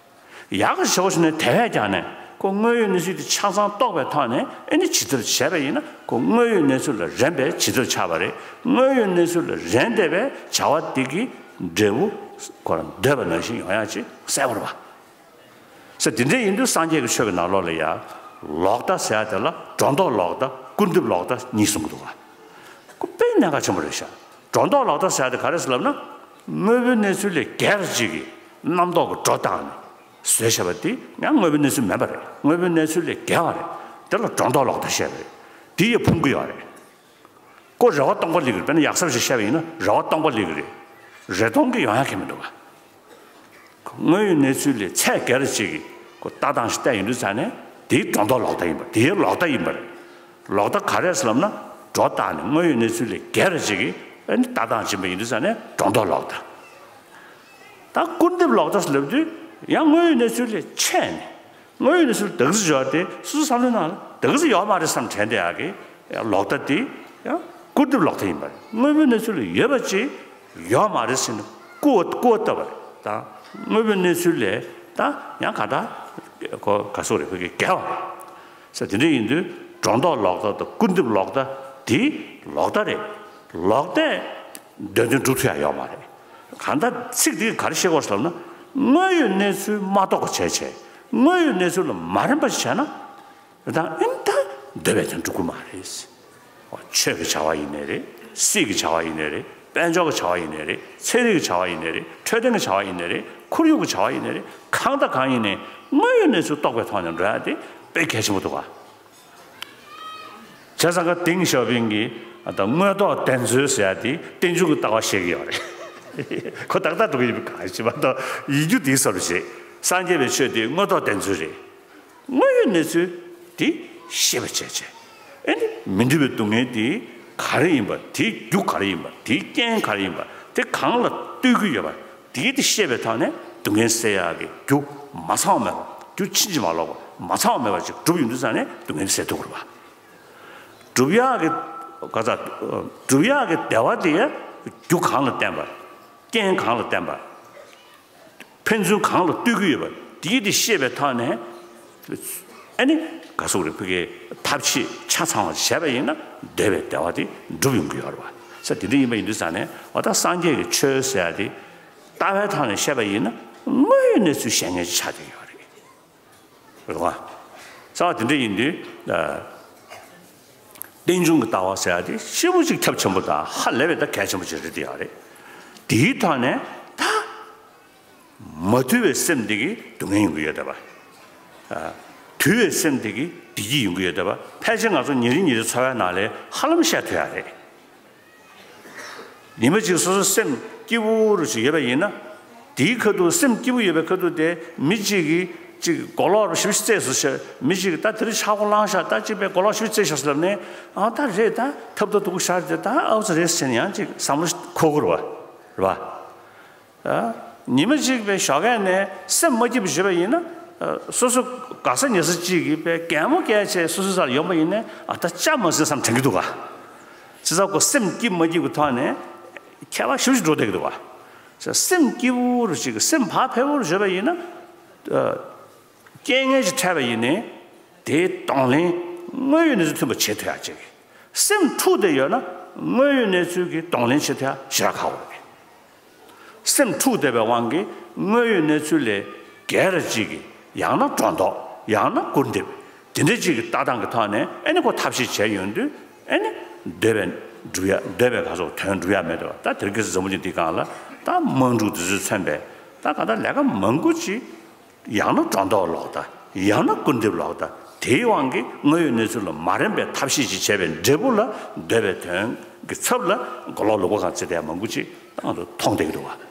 ཡག་གི་བྱེད་དགོས་བྱུང་ནས་དེ་བས་ཀྱང་ནས་ཁོ་དངོས་ཡོད་གནས་ཚུལ་དེ་ཆ་ཚང་རྟོགས་པའི་ཐོག་ནས་ཨེ་ནི་བྱེད་ཐབས་བྱས་པ་ཡིན་ན་ཁོ་དངོས་ཡོད་གནས་ཚུལ་ལ་རན་པའི་བྱེད་ཐབས་ཆགས་པ་རེད། དངོས་ཡོད་གནས་ཚུལ་ལ་རན་བསྡད་པའི་བྱ་བ་དེ་གི་འབྲས་བུ་ཁོ་རང་འདོད་པ་ནང་བཞིན་ཡོང་ཡག་ཅིག་གསལ་པོ་རེད་པ། ས་དེ་འདྲ་ཡིན་དུས་སངས་རྒྱས་ཀྱི་ཆོས་ཀྱི་ནང་ལོགས་ལ་ཡང་ལོག་ལྟ་ཟེར་ཡ་དེ་ལ་སྒྲོ་འདོགས་ལོག་ལྟ་སྐུར་འདེབས་ལོག་ལྟ་གཉིས་གསུང་གི་འདུག་ག་ཁོ་དཔེ་གནད་འགག་ཆེན་པོ་རེད་ཤག་སྒྲོ་འདོགས་ལོག་ལྟ་ཟེར་ཡ་དེ་ག་རེ་ཟེར་ལབ་ན། དངོས་པོའི་གནས་ཚུལ་ལས་བརྒལ་བ་ཅིག་གི་རྣམ་རྟོག་གི་སྒྲོ་བཏགས་ནས་བཟོས་བྱས་པ་དེ་ཡང་དངོས་པོའི་གནས་ཚུལ་མིན་པ་རེད། དངོས་པོའི་གནས་ཚུལ་ལས་བརྒལ་བ་རེད། དེ་ལ་སྒྲོ་འདོགས་ལོག་ལྟ་བཤད་པ་རེད། དེ་ཡིས་ཕུང་གི་ཡོད་རེད། ཁོ་རེ་བ་སྟོང་པ་སླེབས་ཀྱི་རེད། དཔེར་ན་ཡག་ས་ཞིག་བཤད་པ་ཡིན་ན་རེ་བ་སྟོང་པ་སླེབས་ཀྱི་རེད། རེ་སྟོང་གི་ཡོང་ཡག་གི་མི་འདུག་ག་དངོས་ཡོད་གནས་ཚུལ་ལས་ཚད་བརྒལ་བ་ཅིག་གི་ཁོ་ལྟ་སྟངས་ཤིག་བལྟས་ཡོང་དུས་ཙང་ནས་དེའི་སྒྲོ་འདོགས་ལོག་ལྟ་ཡིན་པ། དེའི་ལོག་ལྟ་ཡིན་པ་རེད། ལོག་ལྟ་ག་རེ་ཟེར་ལབ་ན། སྒྲོ་བཏགས་ནས་དངོས་ཡོད་གནས་ཚུལ་ལས་བརྒལ་བ་ཅིག་གི་ཨ་ནི་ལྟ་སྟངས་ཕྱིན་པ་ཡིན་དུས་ཙང་ནས་སྒྲོ་འདོགས་ལོག་ལྟ། ད་སྐུར་འདེབས་ལོག་ལྟ་ཟེར་ལབ་དུས་ཡང་དངོས་ཡོད་གནས་ཚུལ་ལས་ཆད་ནས། དངོས་ཡོད་གནས་ཚུལ་དག་ཙི་ཡོད་དེ་སོ་སོ་བསམ་བློའི་ནང་ལ་དག་ཙི་ཡོད་མ་རེད་བསམ་དྲན་བསྡད་ཡག་གི་ལོག་ལྟ་དེ་ཡང་སྐུར་འདེབས་ལོག་ལྟ་ཡིན་པ་རེད། དངོས་པོའི་གནས་ཚུལ་ལ་ཡོད་པ་ཅིག་ཡོད་མ་རེད་ཟེར་ནས་སྐུར་བ་སྐུར་བ་བཏབ་པ་རེད། ད་དངོས་པོའི་གནས་ཚུལ་ལས་ད་ཡང་ག་ད་གོ་ག་སོག་རེད། བོད་སྐད་བརྒལ་བ་རེད་ཟེར། དེ་འདྲ་ཡིན་དུས་སྒྲོ་འདོགས་ལོག་ལྟ་དང་སྐུར་འདེབས་ལོག་ལྟ་དེ་ལོག་ལྟ་རེད། ལོག་ལྟས་འདོད་དོན་སྒྲུབ་ཐུབ་ཡ་ཡོད་མ་རེད། གང་ལྟར་ཚིག་འདི་ག་རེ་བཤད་དགོས་ཟེར་ལབ་ན། དངོས་ཡོད་གནས་ཚུལ་མ་རྟོགས་པ་བྱས་བྱས་དངོས་ཡོད་གནས་ཚུལ་ལ་མ་རན་པ་ཞིག་བྱས་ན། ད་ཨེ་ད་འདོད་པའི་དོན་འགྲུབ་ཀྱི་མ་རེད། ཆོས་ཀྱི་བྱ་བ་ཡིན་ནའི་རེད། སྲིད་ཀྱི་བྱ་བ་ཡིན་ནའི་རེད། དཔལ་འབྱོར་གྱི་བྱ་བ་ཡིན་ནའི་རེད། ཚན་རིག་གི་བྱ་བ་ཡིན་ནའི་རེད། འཕྲོད་བསྟེན་གྱི་བྱ་བ་ཡིན་ནའི་རེད། ཁོར་ཡུག་གི་བྱ་བ་ཡིན་ནའི་རེད། གང་དང་གང་ཡིན་ནའི་དངོས་ཡོད་གནས་ཚུལ་རྟོགས་པའི་ཐོག་ནས་འགྲོ་ཡ་དེ་དཔེ་གལ་ཆེན་པོ་འདུག་ག་བྱས་ཙང་ཀ་ཏེང་ཞའོ་ཕིང་གིས་ད་དངོས་ཐོག་བདེན་འཚོལ་ཟེར་ཡ་དེ་རྟེན་འབྱུང་གི་ལྟ་བ་བཤད་ཀྱི་ཡོད་རེད། ཁོ་ཏག་ཏག་འགྲོ་གི་ཡིན་པ་གང་ཞིག་མ་གཏོགས་ཡིན་རྒྱུ་དེའི་བཟོ་འདྲ་ཞིག་སངས་རྒྱས་པའི་ཆོས་དེ་དངོས་ཐོག་བདེན་འཚོལ་རེད། དངོས་ཡོད་གནས་ཚུལ་དེ་ཤེས་པ་བྱས་བྱས། ཨེ་ནི་མི་འདོད་པའི་སྡུག་བསྔལ་དེ་ག་རེ་ཡིན་པ། དེའི་རྒྱུ་ག་རེ་ཡིན་པ། དེའི་རྐྱེན་ག་རེ་ཡིན་པ། དེ་གང་ལ་ལྟོས་ཀྱི་ཡོད་པ། དེའི་དེ་ཤེས་པའི་ཐོག་ནས་སྡུག་བསྔལ་སེལ་ཡག་གི་རྒྱུ་མ་ཚང་བ་མེད་པ། རྒྱུ་ཕྱིན་ཅི་མ་ལོག་པ་མ་ཚང་བ་མེད་པ་ཅིག་སྒྲུབ་ཡོང་དུས་ཙང་ནས་སྡུག་བསྔལ་སེལ་ཐུབ་དགོས་རེད་པ། སྒྲུབ་ཡག་གི་ག་ཚ། སྒྲུབ་ཡག་གི་བདེ་བ་དེ་རྒྱུ་གང་ལ་བརྟེན་པ། རྐྱེན་གང་ལ་བརྟེན་པ། ཕན་ཚུན་གང་ལ་ལྟོས་ཀྱི་ཡོད་པ། དེའི་དེ་ཤེས་པའི་ཐོག་ནས། ཨ་ནི་ག་སོག་རེ་ཕ་གིའི་ཐབས་ཤེས་ཆ་ཚང་བ་བྱས་པ་ཡིན་ན་འདོད་པའི་བདེ་བ་དེ་འགྲུབ་ཡོང་གི་ཡོད་རེད་པ། ས་དེ་འདྲ་ཡིན་པ་ཡིན་དུས་ཙང་ནས་འོ་ད་སངས་རྒྱས་ཀྱི་ཆོས་ཟེར་ཡ་དེ་ལྟ་བའི་ཐོག་ནས་བཤད་པ་ཡིན་ན་དངོས་ཡོད་གནས་ཚུལ་བཤད་མཁན་ཅིག་ཆགས་བསྡད་ཀྱི་ཡོད་རེད། རེད་པ། རྩ་བ་དེ་འདྲ་ཡིན་དུས། རྟེན་འབྱུང་གི་ལྟ་བ་ཟེར་ཡ་དེ་ཞེ་པོ་ཅིག་ཁྱབ་ཆེན་པོ་དང་ཧ་ལས་པའི་ད་གལ་ཆེན་པོ་ཅིག་རེད་དེ་ཡོད་རེད། དེའི་ཐོག་ནས་ད། མ་དུལ་བའི་སེམས་དེ་གིས་སྡུག་བསྔལ་ཡོང་གི་ཡོད་བསྡད་པ། དུལ་བའི་སེམས་དེ་གིས་བདེ་སྐྱིད་ཡོང་གི་ཡོད་བསྡད་པ། ཕལ་ཆེར་ང་ཚོ་ཉིན་རེ་ཉིན་རེ་འཚོ་བའི་ནང་ལ་ཧ་ལམ་བཤད་ཐུབ་ཡ་རེད། ཉི་མ་གཅིག་སོ་སོ་སེམས་སྐྱིད་པོ་རུ་ཞིག་ཡོད་པ་ཡིན་ན། དེའི་ཁ་ཐུག་སེམས་སྐྱིད་པོ་ཡོད་པའི་ཁ་ཐུག་དེ་མི་གཅིག་གིས་གཅིག་གོ་ལོག་རུ་ཞིབ་རྩེས་སུ་ཤ་མི་གཅིག་གིས་ད་དེ་རིང་ཆག་སྒོ་ལངས་ཤག་ད་གཅིག་པས་གོ་ལོག་ཞིབ་རྩེས་ཤག་ཟེར་ལབ་ནས། ཨ་ད་རེད། ད་ཐབ་ད་དུ་གུ་ཤར་དེ་ད་ཨའུ་ཙི་རེད་ཟེར་ནས་ཡང་གཅིག་བསམ་བློ་འཁོར་གི་རེད་པ། རེད་པ། ཉི་མ་གཅིག་པའི་ཞོགས་ཀས་ནས་སེམས་མ་སྐྱིད་པ་བྱེད་པ་ཡིན་ན། སོ་སོ་དགའ་ས་ཉེ་ས་གཅིག་གིས་པའི་གད་མོ་བགད་བྱས་སོ་སོའི་སར་ཡོང་པ་ཡིན་ནའི་ཨ་ད་ལྕགས་མ་ཟིན་བསམ་དྲན་གྱི་འདུག་ག་བྱས་ཙང་ཁོ་སེམས་སྐྱིད་མ་སྐྱིད་ཀྱི་ཐོག་ནས་ཁྱད་པར་ཞེ་པོ་ཅིག་འགྲོ་བསྡད་ཀྱི་འདུག་ག་སེམས་སྐྱིད་པོ་རུ་ཞིག་སེམས་བག་ཕེབས་པོ་རུ་བྱེད་པ་ཡིན་ན། རྐྱེན་ངན་ཞིག་འཕྲད་པ་ཡིན་ནའི་དེའི་གདོང་ལེན་དངོས་ཡོད་གནས་ཚུལ་མཐུན་པ་བྱེད་ཐུབ་ཡག་ཅིག་སེམས་འཁྲུགས་བསྡད་ཡོད་ན་དངོས་ཡོད་གནས་ཚུལ་གྱི་གདོང་ལེན་བྱེད་ཐུབ་ཡག་ཞེ་དྲག་ཁག་པོ་རེད། སེམས་འཁྲུགས་བསྡད་པའི་དབང་གིས་དངོས་ཡོད་གནས་ཚུལ་ལས་བརྒལ་བ་ཅིག་གི་ཡང་ན་སྒྲོ་འདོགས། ཡང་ན་སྐུར་འདེབས། དེ་འདྲ་ཅིག་གི་ལྟ་སྟངས་ཀྱི་ཐོག་ནས་ཨ་ནི་ཁོ་ཐབས་ཤེས་བྱས་ཡོང་དུས་ཨ་ནི་འདོད་པའི་འགྲུབ་ཡ། འདོད་པའི་ག་སོགས་དོན་འགྲུབ་ཡ་མེད་དོ། ད་དེ་རིང་ཁ་སང་འཛམ་བུ་གླིང་འདིའི་སྒང་ལ་ད་དམངས་ཕྲུག་དེ་ཚོས་མཚོན་པའི་ད་ག་ད་ལས་ཀ་མང་པོ་ཅིག་ཡང་ན་སྒྲོ་འདོགས་ལོག་ལྟ། ཡང་ན་སྐུར་འདེབས་ལོག་ལྟ། དེའི་དབང་གིས་དངོས་ཡོད་གནས་ཚུལ་ལ་མ་རན་པའི་ཐབས་ཤེས་ཅིག་བྱས་པའི་འབྲས་བུ་ལ་འདོད་པའི་དོན་གྱི་ཚབ་ལ་མགོ་ལོག་ལུག་པ་གང་བརྩི་བསྡད་ཡ་མང་པོ་ཅིག་ད་ང་ཚོ་མཐོང་བསྡད་ཀྱི་འདུག་བ།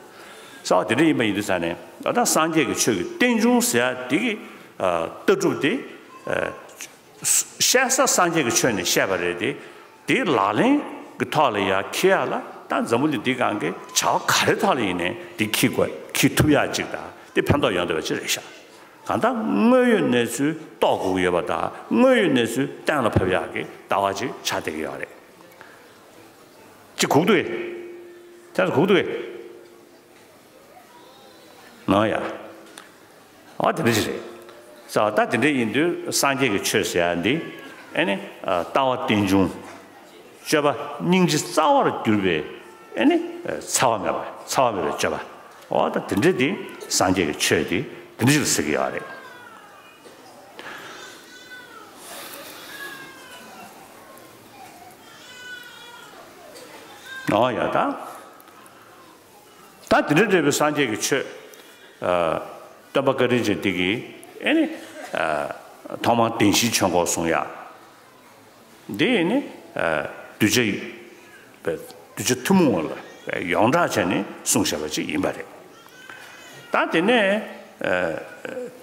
རྩ་བ་དེ་འདྲ་ཡིན་པ་ཡིན་དུས་ཙང་ནས་ད་ལྟ་སངས་རྒྱས་ཀྱི་ཆོས་ཀྱི་རྟེན་འབྱུང་ཟེར་ཡ་དེ་གི་ལྟ་གྲུབ་དེ། བཤད་ས་སངས་རྒྱས་ཀྱི་ཆོས་ནས་བཤད་པ་རེད་དེ། དེའི་ལག་ལེན་གྱི་ཐོག་ལ་ཡར་འཁྱེར་ཡག་ལ་ད་འཛམ་བུ་གླིང་འདིའི་སྒང་གི་བྱ་བ་ག་རེ་ཐོག་ལ་ཡིན་ནའི་དེ་འཁྱེར་དགོས། འཁྱེར་ཐུབ་ཡག་ཅིག་དང་དེ་ཕན་ཐོགས་ཡོང་བསྡད་པ་ཅིག་རེད་ཤག་གང་ལྟར་དངོས་ཡོད་གནས་ཚུལ་རྟོགས་དགོས་ཀྱི་ཡོད་པ་དང་དངོས་ཡོད་གནས་ཚུལ་གཏན་ལ་ཕབ་ཡག་གི་ལྟ་བ་ཅིག་ཆགས་བསྡད་ཀྱི་ཡོད་རེད། ཅིག་གུག་འདུག་གས། ཁྱེད་ཚོ་གུག་འདུག་གས། ནོ་ཡ། ཨ་དེ་འདྲ་ཞིག་རེད། ས་ད་དེ་འདྲ་ཡིན་དུས་སངས་རྒྱས་ཀྱི་ཆོས་ཟེར་ཡ་འདི་ཨ་ནི་ལྟ་བ་རྟེན་འབྱུང་། སྤྱོད་པ་སྙིང་རྗེ་རྩ་བར་གྱུར་པའི་ཨ་ནི་འཚེ་བ་མེད་པ། འཚེ་བ་མེད་པའི་སྤྱོད་པ། ཨོ་ད་དེ་འདྲ་འདི་སངས་རྒྱས་ཀྱི་ཆོས་འདི་དེ་འདྲ་ཞིག་ལ་ཟེར་གྱི་ཡོད་རེད། ཨོ་ཡ་ད། ད་དེ་འདྲ་འདྲ་བའི་སངས་རྒྱས་ཀྱི་ཆོས། ཨ། སྟོན་པ་བཀའ་དྲིན་ཅན་འདི་གིས་ཨེ་ནི། ཨ། ཐོག་མར་བདེན་བཞིའི་ཆོས་འཁོར་གསུང་ཡག་འདི་ཨེ་ནི། ཨ། གདུལ་བྱ་གདུལ་བྱ་ཐུན་མོང་ལ་ཡོངས་གྲགས་བྱས་ནས་གསུངས་བཞག་པ་ཅིག་ཡིན་པ་རེད། ད་དེ་ནས། ཨ།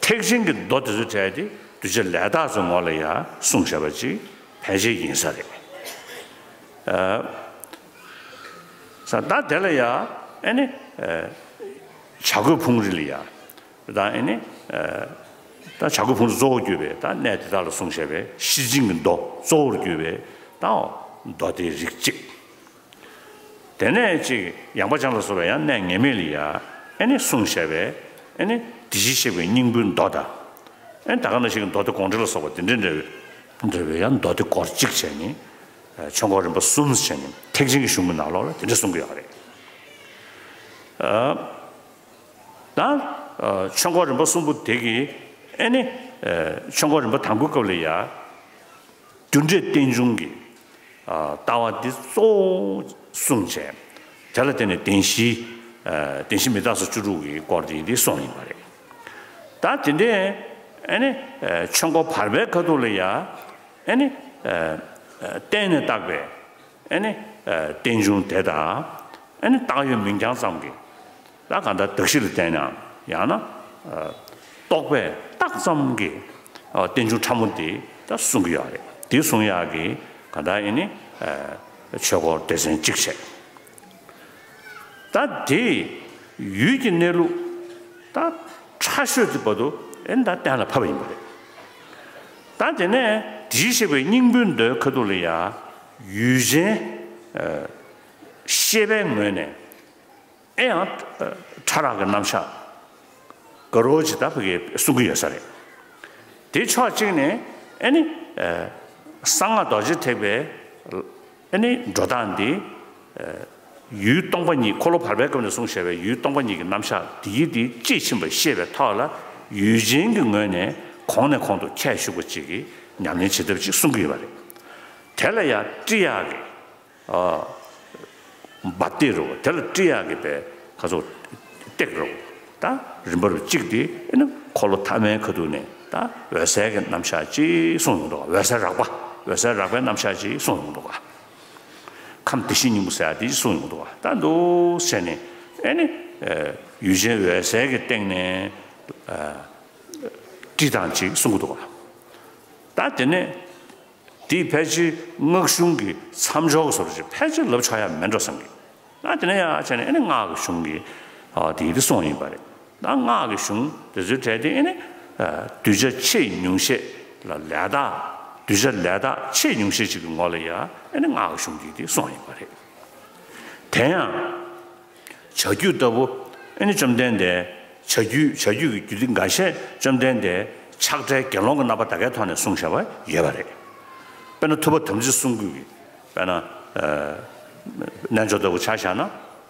ཐེག་ཆེན་གྱི་མདོ་དེ་ཚོ་གྲས་དེ་གདུལ་བྱ་ལས་དག་ཚོའི་ངོ་ལ་ཡང་གསུངས་བཞག་པ་ཅིག་ཕལ་ཆེར་ཡིན་ས་རེད། ཨ། ས་ད་དེ་ལ་ཡང་ཨེ་ནི། ཨ། བྱ་རྒོད་ཕུང་རི་ལ་ཡང་། ད་ཨེ་ནི། ཨ། ད་བྱ་རྒོད་ཕུང་རི་གཙོ་བོར་གྱུར་པའི་ད་གནས་དེ་དག་ལ་གསུངས་བཞག་པའི་ཤེར་ཕྱིན་གྱི་མདོ་གཙོ་བོར་གྱུར་པའི་ད་མདོ་སྡེའི་རིགས་གཅིག་དེ་ནས་ཅིག་ཡངས་པ་འཆང་ལ་སོགས་པའི་ཡང་གནས་ངེས་མེད་ལ་ཡང་ཨེ་ནི་གསུངས་བཞག་པའི་ཨེ་ནི་དེ་བཞིན་གཤེགས་པའི་སྙིང་པོའི་མདོ་དང་། ཨེ་ནི་ད་ག་ནང་བཞིན་གྱི་མདོ་སྡེ་དགོངས་འགྲེལ་ལ་སོགས་པ་དེ་འདྲའི་འདྲ་བའི་འདྲ་བའི་ཡང་མདོ་སྡེ་སྐོར་གཅིག་བྱས་ནས། ཨ། ཆོས་འཁོར་རིམ་པ་གསུམ་བྱས་ནས་ཐེག་ཆེན་གྱི་གཞུང་གི་ནང་ལོགས་ལ་དེ་འདྲ་གསུང་གི་ཡོད་རེད། ཨ། ད། ཨ། ཆོས་འཁོར་རིམ་པ་གསུམ་པོ་དེ་གི་ཨེ་ནི། ཨ། ཆོས་འཁོར་རིམ་པ་དང་པོའི་སྐབས་ལ་ཡ། རྒྱུ་འབྲས་རྟེན་འབྱུང་གི། ཨ། ལྟ་བ་འདི་གཙོ་བོ་གསུངས་བྱས། དེ་ལ་བརྟེན་ནས་བདེན་བཞི། ཨ། བདེན་བཞི་མི་རྟག་སོགས་བཅུ་དྲུག་གི་སྐོར་དེ་འདི་གསུངས་ཡིན་པ་རེད། ད་དེ་འདྲའི་ཨེ་ནི། ཨ། ཆོས་འཁོར་བར་པའི་ཁ་ཐུག་ལ་ཡ། ཨེ་ནི། ཨ། ཨ། བརྟེན་ནས་བཏགས་པའི། ཨེ་ནི། ཨ། རྟེན་འབྱུང་དེ་དང་། ཨེ་ནི་བཏགས་ཡོད་མིང་རྐྱང་ཙམ་གྱི། ད་གང་ལྟར་གདགས་གཞི་ལ་བརྟེན་ནའང་ཡང་ན། ཨ། རྟོག་པས་བཏགས་ཙམ་གྱི། ཨ། རྟེན་འབྱུང་ཕྲ་མོ་དེ་ད་གསུང་གི་ཡོད་རེད། དེ་གསུང་ཡག་གི་གང་ལྟར་ཨེ་ནི། ཨ། ཆོས་འཁོར་སྡེ་ཚན་གཅིག་བྱས། ད་དེ་ཡུལ་གྱི་གནས་ལུགས་ད་ཕྲ་ཤོས་ཀྱི་བར་དུ་ཨེ་ནི་ད་གཏན་ལ་ཕབ་པ་ཡིན་པ་རེད། ད་དེ་ནས་དེ་བཞིན་གཤེགས་པའི་སྙིང་པོའི་མདོའི་ཁ་ཐུག་ལ་ཡང་ཡུལ་ཅན། ཨ། ཤེས་པའི་ངོས་ནས་ཨེ་ཡང་ཕྲ་རགས་ཀྱི་རྣམ་གཞག་དགའ་རོགས་ཅིག་ད་ཕ་གིར་གསུང་གི་ཡོད་ས་རེད། དེ་ཕྱོགས་གཅིག་ནས་ཨེ་ནི། ཨ། གསང་སྔགས་རྡོ་རྗེ་ཐེག་པའི་ཨེ་ནི་འགྲོ་སྟངས་འདི། ཨ། ཡུལ་སྟོང་པ་ཉིད། འཁོར་ལོ་བར་པའི་སྐབས་ནས་གསུངས་བཞག་པའི་ཡུལ་སྟོང་པ་ཉིད་ཀྱི་རྣམ་གཞག་འདི་ཡིས་འདི་དཔྱིས་ཕྱིན་པ་ཤེས་པའི་ཐོག་ལ་ཡུལ་ཅན་གྱི་ངོས་ནས་གོང་ནས་གོང་དུ་ཁྱད་ཞུགས་པ་ཅིག་གི་ཉམས་ལེན་བྱེད་ཐབས་ཅིག་གསུང་གི་ཡོད་པ་རེད། དེ་ལ་ཡང་ཀྲི་ཡ་གི། ཨ། འབབ་སྟེགས་རུ་དེ་ལ་ཀྲི་ཡ་གི་པའི་ཁ་ཚུགས་སྟེགས་རུ་ད་རིམ་པ་རུ་གཅིག་དེ་ཨེ་ནི་འཁོར་ལོ་ཐ་མའི་ཁ་ཐུག་ནས་ད་འོད་གསལ་གྱི་རྣམ་གཞག་ཅིག་གསུངས་ཡོང་འདུག་ག་འོད་གསལ་རགས་པ། འོད་གསལ་རགས་པའི་རྣམ་གཞག་ཅིག་གསུངས་ཡོང་འདུག་ག་ཁམས་བདེ་གཤེགས་སྙིང་པོ་ཟེར་ཡ་དེ་གསུངས་ཡོང་འདུག་ག་ད་འདུག་ཟེར་ནས་ཨེ་ནི། ཨ། ཡུལ་ཅན་འོད་གསལ་གྱི་སྟེང་ནས། ཨ། ཀྲི་སྟངས་ཅིག་གསུང་གི་འདུག་ག་ད་དེ་ནས་དེ་ཕལ་ཆེར་སྔགས་གཞུང་གི་མཚམས་སྦྱོར་བཟོ་འདྲ་ཅིག་ཕལ་ཆེར་ལབ་ཆོག་ཡ་མེད་འགྲོ་བསམ་གི་ད་དེ་ནས་ཡང་བྱས་ནས་ཨེ་ནི་སྔགས་ཀྱི་གཞུང་གི། ཨ། དེ་དེ་གསུངས་ཡིན་པ་རེད། ད་སྔགས་ཀྱི་གཞུང་དེ་ཚོའི་གྲས་དེ་ཨེ་ནི། ཨ། གདུལ་བྱ་ཆེས་ཉུང་ཤས་ལ་ལས་དག་གདུལ་བྱ་ལས་དག་ཆེས་ཉུང་ཤས་ཅིག་གི་ངོ་ལ་ཡ་ཨེ་ནི་སྔགས་ཀྱི་གཞུང་གི་དེ་གསུངས་ཡིན་པ་རེད། དེ་ཡང་། བྱ་རྒྱུད་ལྟ་བུ་ཨེ་ནི་བཅོམ་ལྡན་འདས། བྱ་རྒྱུད་བྱ་རྒྱུད་ཀྱི་རྒྱུད་སྡེ་འགའ་ཤས་བཅོམ་ལྡན་འདས་ཆགས་བྲལ་དགེ་སློང་གི་རྣམ་པ་ད་གའི་ཐོག་ནས་གསུངས་བཞག་པ་ཡོད་པ་རེད། དཔེར་ན་ཐུབ་པ་དམ་ཚིག་གསུང་རྒྱུད་ཀྱི་དཔེར་ན། ཨ། རྣལ་འབྱོར་ལྟ་བུ་ཆ་བཞག་ན།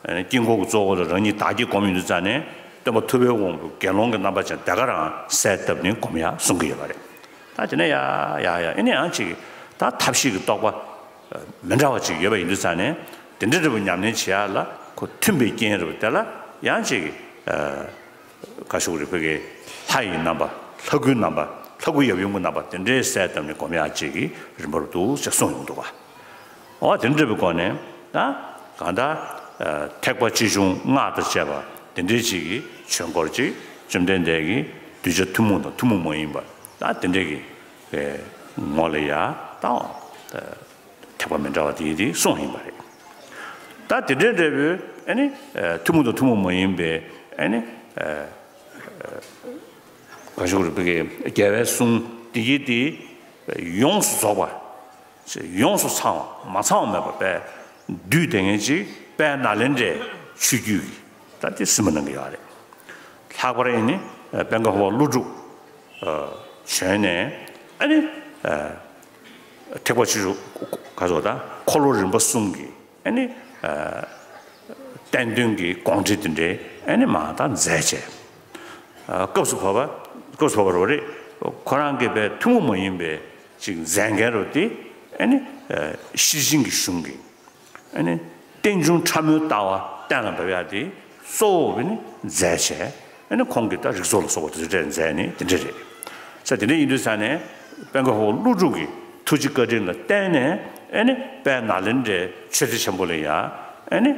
ཨ། དཀྱིལ་འཁོར་གྱི་གཙོ་བོ་ལ་རང་ཉིད་བདག་བསྐྱེད་སྒོམ་ཡོང་དུས་ཙ་ནས་སྟོན་པ་ཐུབ་པའི་དབང་པོ་དགེ་སློང་གི་རྣམ་པ་ཅན་དེ་ག་རང་གསལ་བཏབ་ནས་སྒོམ་ཡག་གསུང་གི་ཡོད་པ་རེད། ད་དེ་ནས་ཡ་ཡ་ཡ་ཨེ་ནི་ཡང་ཅིག་ད་ཐབས་ཤེས་ཀྱི་རྟོགས་པ། མི་འདྲ་བ་ཅིག་ཡོད་པ་ཡིན་དུས་ཙང་ནས་དེ་འདྲ་འདྲ་བོ་ཉམས་ལེན་བྱེད་ཡ་ལ་ཁོ་མཐུན་པའི་རྐྱེན་རེད་པ། དེ་ལ་ཡང་ཅིག་ཨ། ག་ཞུ་དགོས་རེད། བོད་ཀྱི་ལྷ་ཡི་རྣམ་པ། ལྷ་སྐུའི་རྣམ་པ། ལྷ་སྐུ་ཡབ་ཡུམ་གྱི་རྣམ་པ་དེ་འདྲའི་གསལ་བཏབ་ནས་སྒོམ་ཡ་ཅིག་གི་རིམ་པ་རུ་འདུག་ཅེས་གསུངས་ཡོང་འདུག་ག་འོ་དེ་འདྲ་བའི་སྒོ་ནས་ད་གང་ལྟར་ཨ། ཐེག་པ་ཆེ་ཆུང་སྔགས་དང་བཅས་པ་དེ་འདྲའི་ཅིག་གི་ཆོས་འཁོར་ཅིག་བཅོམ་ལྡན་འདས་ཀྱིས་གདུལ་བྱ་ཐུན་མོང་དང་ཐུན་མོང་མ་ཡིན་པ་ད་དེ་འདྲའི་གི་ངོ་ལ་ཡ་ད། ཐེག་པ་མི་འདྲ་བ་དེ་ཡིན་དེ་གསུངས་ཡིན་པ་རེད། ད་དེ་འདྲའི་འབྲས་བུ་ཨ་ནི་ཐུན་མོང་དང་ཐུན་མོང་མ་ཡིན་པའི་ཨ་ནི་ག་ཞུ་རེད། བོད་ཀྱི་རྒྱལ་བའི་གསུང་དེ་ཡིན་དེ་ཡོངས་སུ་རྫོགས་པ། ཡོངས་སུ་ཚང་བ་མ་ཚང་བ་མེད་པ་དཔལ་བསྡུས་དེ་ངེས་ཅིག་དཔལ་ནཱ་ལེནྡྲའི་ཆོས་བརྒྱུད་ཀྱི་ད་དེ་སེམས་མ་གནང་གི་ཡོད་རེད། ལྷག་པར་ཨ་ནི་པད་དཀར་ཧོར་ཀླུ་སྒྲུབ་བྱོན་ནས་ཨ་ནི། ཐེག་པ་ཆེ་ཆུང་ག་ཚོད་དང་འཁོར་ལོ་རིམ་པ་གསུམ་གྱི་ཨ་ནི་བསྟན་དོན་གྱི་དགོངས་འགྲེལ་དེ་འདྲའི་ཨ་ནི་མང་དག་མཛད་བྱས། སྐབས་སུ་བབ་པ་སྐབས་སུ་བབ་པ་རེད། ཁོ་རང་གི་པའི་ཐུན་མོང་མ་ཡིན་པའི་ཅིག་མཛད་འགན་རུ་དེ་ཨ་ནི་ཤེར་ཕྱིན་གྱི་གཞུང་གི་ཨ་ནི་རྟེན་འབྱུང་ཕྲ་མོའི་ལྟ་བ་གཏན་ལ་འབེབས་ཡ་དེ་ གཙོ་བོ་ནི་མཛད་བྱས། ཨ་ནི་ཁོང་གིས་ད་རིགས་ཚོགས་ལ་སོགས་པ་དེ་ཚོ་སྤྲད་མཛད་ནི་དེ་འདྲ་རེད། ས་དེ་འདྲ་ཡིན་དུས་ས་ནས་དཔལ་མགོན་འཕགས་པ་ཀླུ་སྒྲུབ་ཀྱི་ཐུགས་རྗེ་བཀའ་དྲིན་ལ་བརྟེན་ནས། ཨ་ནི་དཔལ་ནཱ་ལེནྡྲའི་ཆོས་སྡེ་ཆེན་པོ་ལ་ཡ། ཨ་ནི་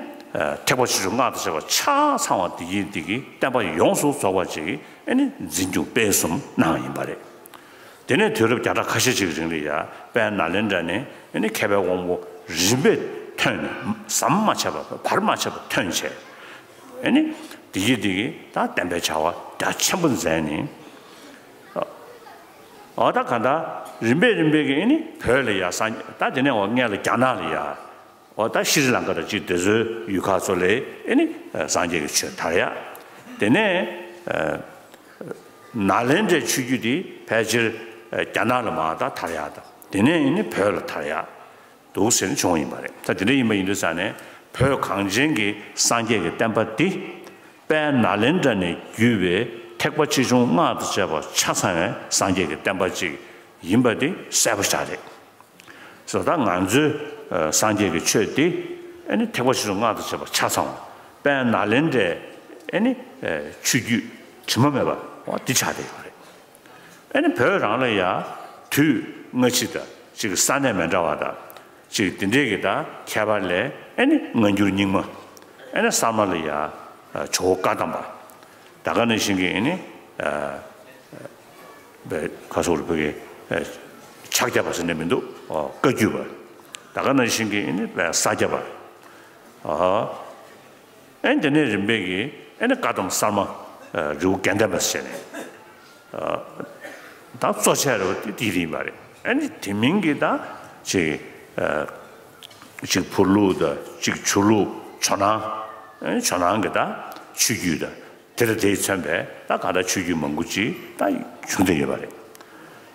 ཐེག་པ་ཆེ་ཆུང་སྔགས་དང་བཅས་པ་ཆ་ཚང་བ་དེ་ཡིན་དེ་གི་བསྟན་པ་ཡོངས་སུ་རྫོགས་པ་ཅིག་ཨ་ནི་འཛིན་སྐྱོང་སྤེལ་གསུམ་གནང་བ་ཡིན་པ་རེད། དེ་ནས་དུས་རབས་བརྒྱ་ཕྲག་ཁ་ཤས་ཅིག་གི་རིང་ལ་ཡ་དཔལ་ནཱ་ལེནྡྲ་ནས་ཨ་ནི་མཁས་པའི་དབང་པོ་རིམ་པས་ཐོན་ནས། ཟམ་མ་ཆད་པར་བར་མ་ཆད་པར་ཐོན་བྱས། ཨ་ནི་དེ་ཡི་དེ་གི་ད་བསྟན་པའི་བྱ་བ་རྒྱ་ཆེན་པོ་མཛད་ནས། འོ་ད་ག་ད་རིམ་པས་རིམ་པས་ཀྱི་ཨ་ནི་བོད་ལ་ཡ་སངས། ད་དེ་ནས་འོ་སྔོན་ལ་རྒྱ་ནག་ལ་ཡ། འོ་ད་ཤྲི་ལངྐ་དང་གཅིག་དེ་ཚོའི་ཡུལ་ཁག་ཚོ་ལ་ཨ་ནི་སངས་རྒྱས་ཀྱི་ཆོས་དར་ཡ། དེ་ནས་ནཱ་ལེནྡྲའི་ཆོས་བརྒྱུད་དེ་ཕལ་ཆེར་རྒྱ་ནག་ལ་མར་ད་དར་ཡ་དང་། དེ་ནས་ཨ་ནི་བོད་ལ་དར་ཡ་འདུག་ཟེར་ནས་བྱུང་བ་ཡིན་པ་རེད། ད་དེ་འདྲ་ཡིན་པ་ཡིན་དུས་ས་ནས་བོད་གངས་ཅན་གྱི་སངས་རྒྱས་ཀྱི་བསྟན་པ་འདི་དཔལ་ནཱ་ལེནྡྲ་ནས་བརྒྱུད་པའི་ཐེག་པ་ཆེ་ཆུང་སྔགས་དང་བཅས་པ་ཆ་ཚང་བའི་སངས་རྒྱས་ཀྱི་བསྟན་པ་ཅིག་ཡིན་པ་འདི་གསལ་པོ་ཞེ་དྲག་རེད། སོ་ད་ང་ཚོའི་ཨ་སངས་རྒྱས་ཀྱི་ཆོས་འདི་ཨ་ནི་ཐེག་པ་ཆེ་ཆུང་སྔགས་དང་བཅས་པ་ཆ་ཚང་བ། དཔལ་ནཱ་ལེནྡྲའི་ཨ་ནི་ཨ་ཆོས་བརྒྱུད་དྲི་མ་མེད་པ་འོ་འདི་ཆགས་བསྡད་ཡོད་རེད། ཨ་ནི་བོད་རང་ལ་ཡ་དུས་སྔ་ཕྱི་དང་གཅིག་ས་གནས་མི་འདྲ་བ་དང་། གཅིག་དེ་འདྲས་ཀྱི་ད་ཁྱད་པར་ལས་ཨ་ནི་སྔ་འགྱུར་རྙིང་མ། ཨ་ནི་གསར་མ་ལ་ཡ་ཨ་ཇོ་བོ་བཀའ་གདམས་པ། ད་ག་ནང་བཞིན་གྱི་ཨ་ནི་ཨ་བའི་ཁ་སོག་རུ་བོད་ཀྱི་ཨ་ཕྱག་བརྒྱ་པ་ཟེར་ནས་མི་འདུག་ཨོ་བཀའ་བརྒྱུད་པ། ད་ག་ནང་བཞིན་གྱི་ཨ་ནི་བའི་ས་སྐྱ་པ། ཨོ། ཨེ་དེ་ནས་རིམ་པས་ཀྱིས་ཨེ་ནི་བཀའ་གདམས་གསར་མ་ཨ་རི་བོ་དགེ་ལྡན་པ་ཟེར་ནས་ཨ་ད་གཙོ་ཆེ་རུ་དེ་དེ་ཡིན་པ་རེད། ཨེ་ནི་དེ་མིན་གྱི་ད་ཅིག་ཨ་ཅིག་བོར་ལུགས་དང་། ཅིག་ཆུ་ལུགས། ཇོ་ནང་། ཨེ་ཇོ་ནང་གི་ད་ཆོས་བརྒྱུད་དང་། དེ་ལ་དེས་མཚོན་པའི་ད་ག་ད་ཆོས་བརྒྱུད་མང་པོ་ཅིག་ད་བྱུང་བསྡད་ཡོད་པ་རེད།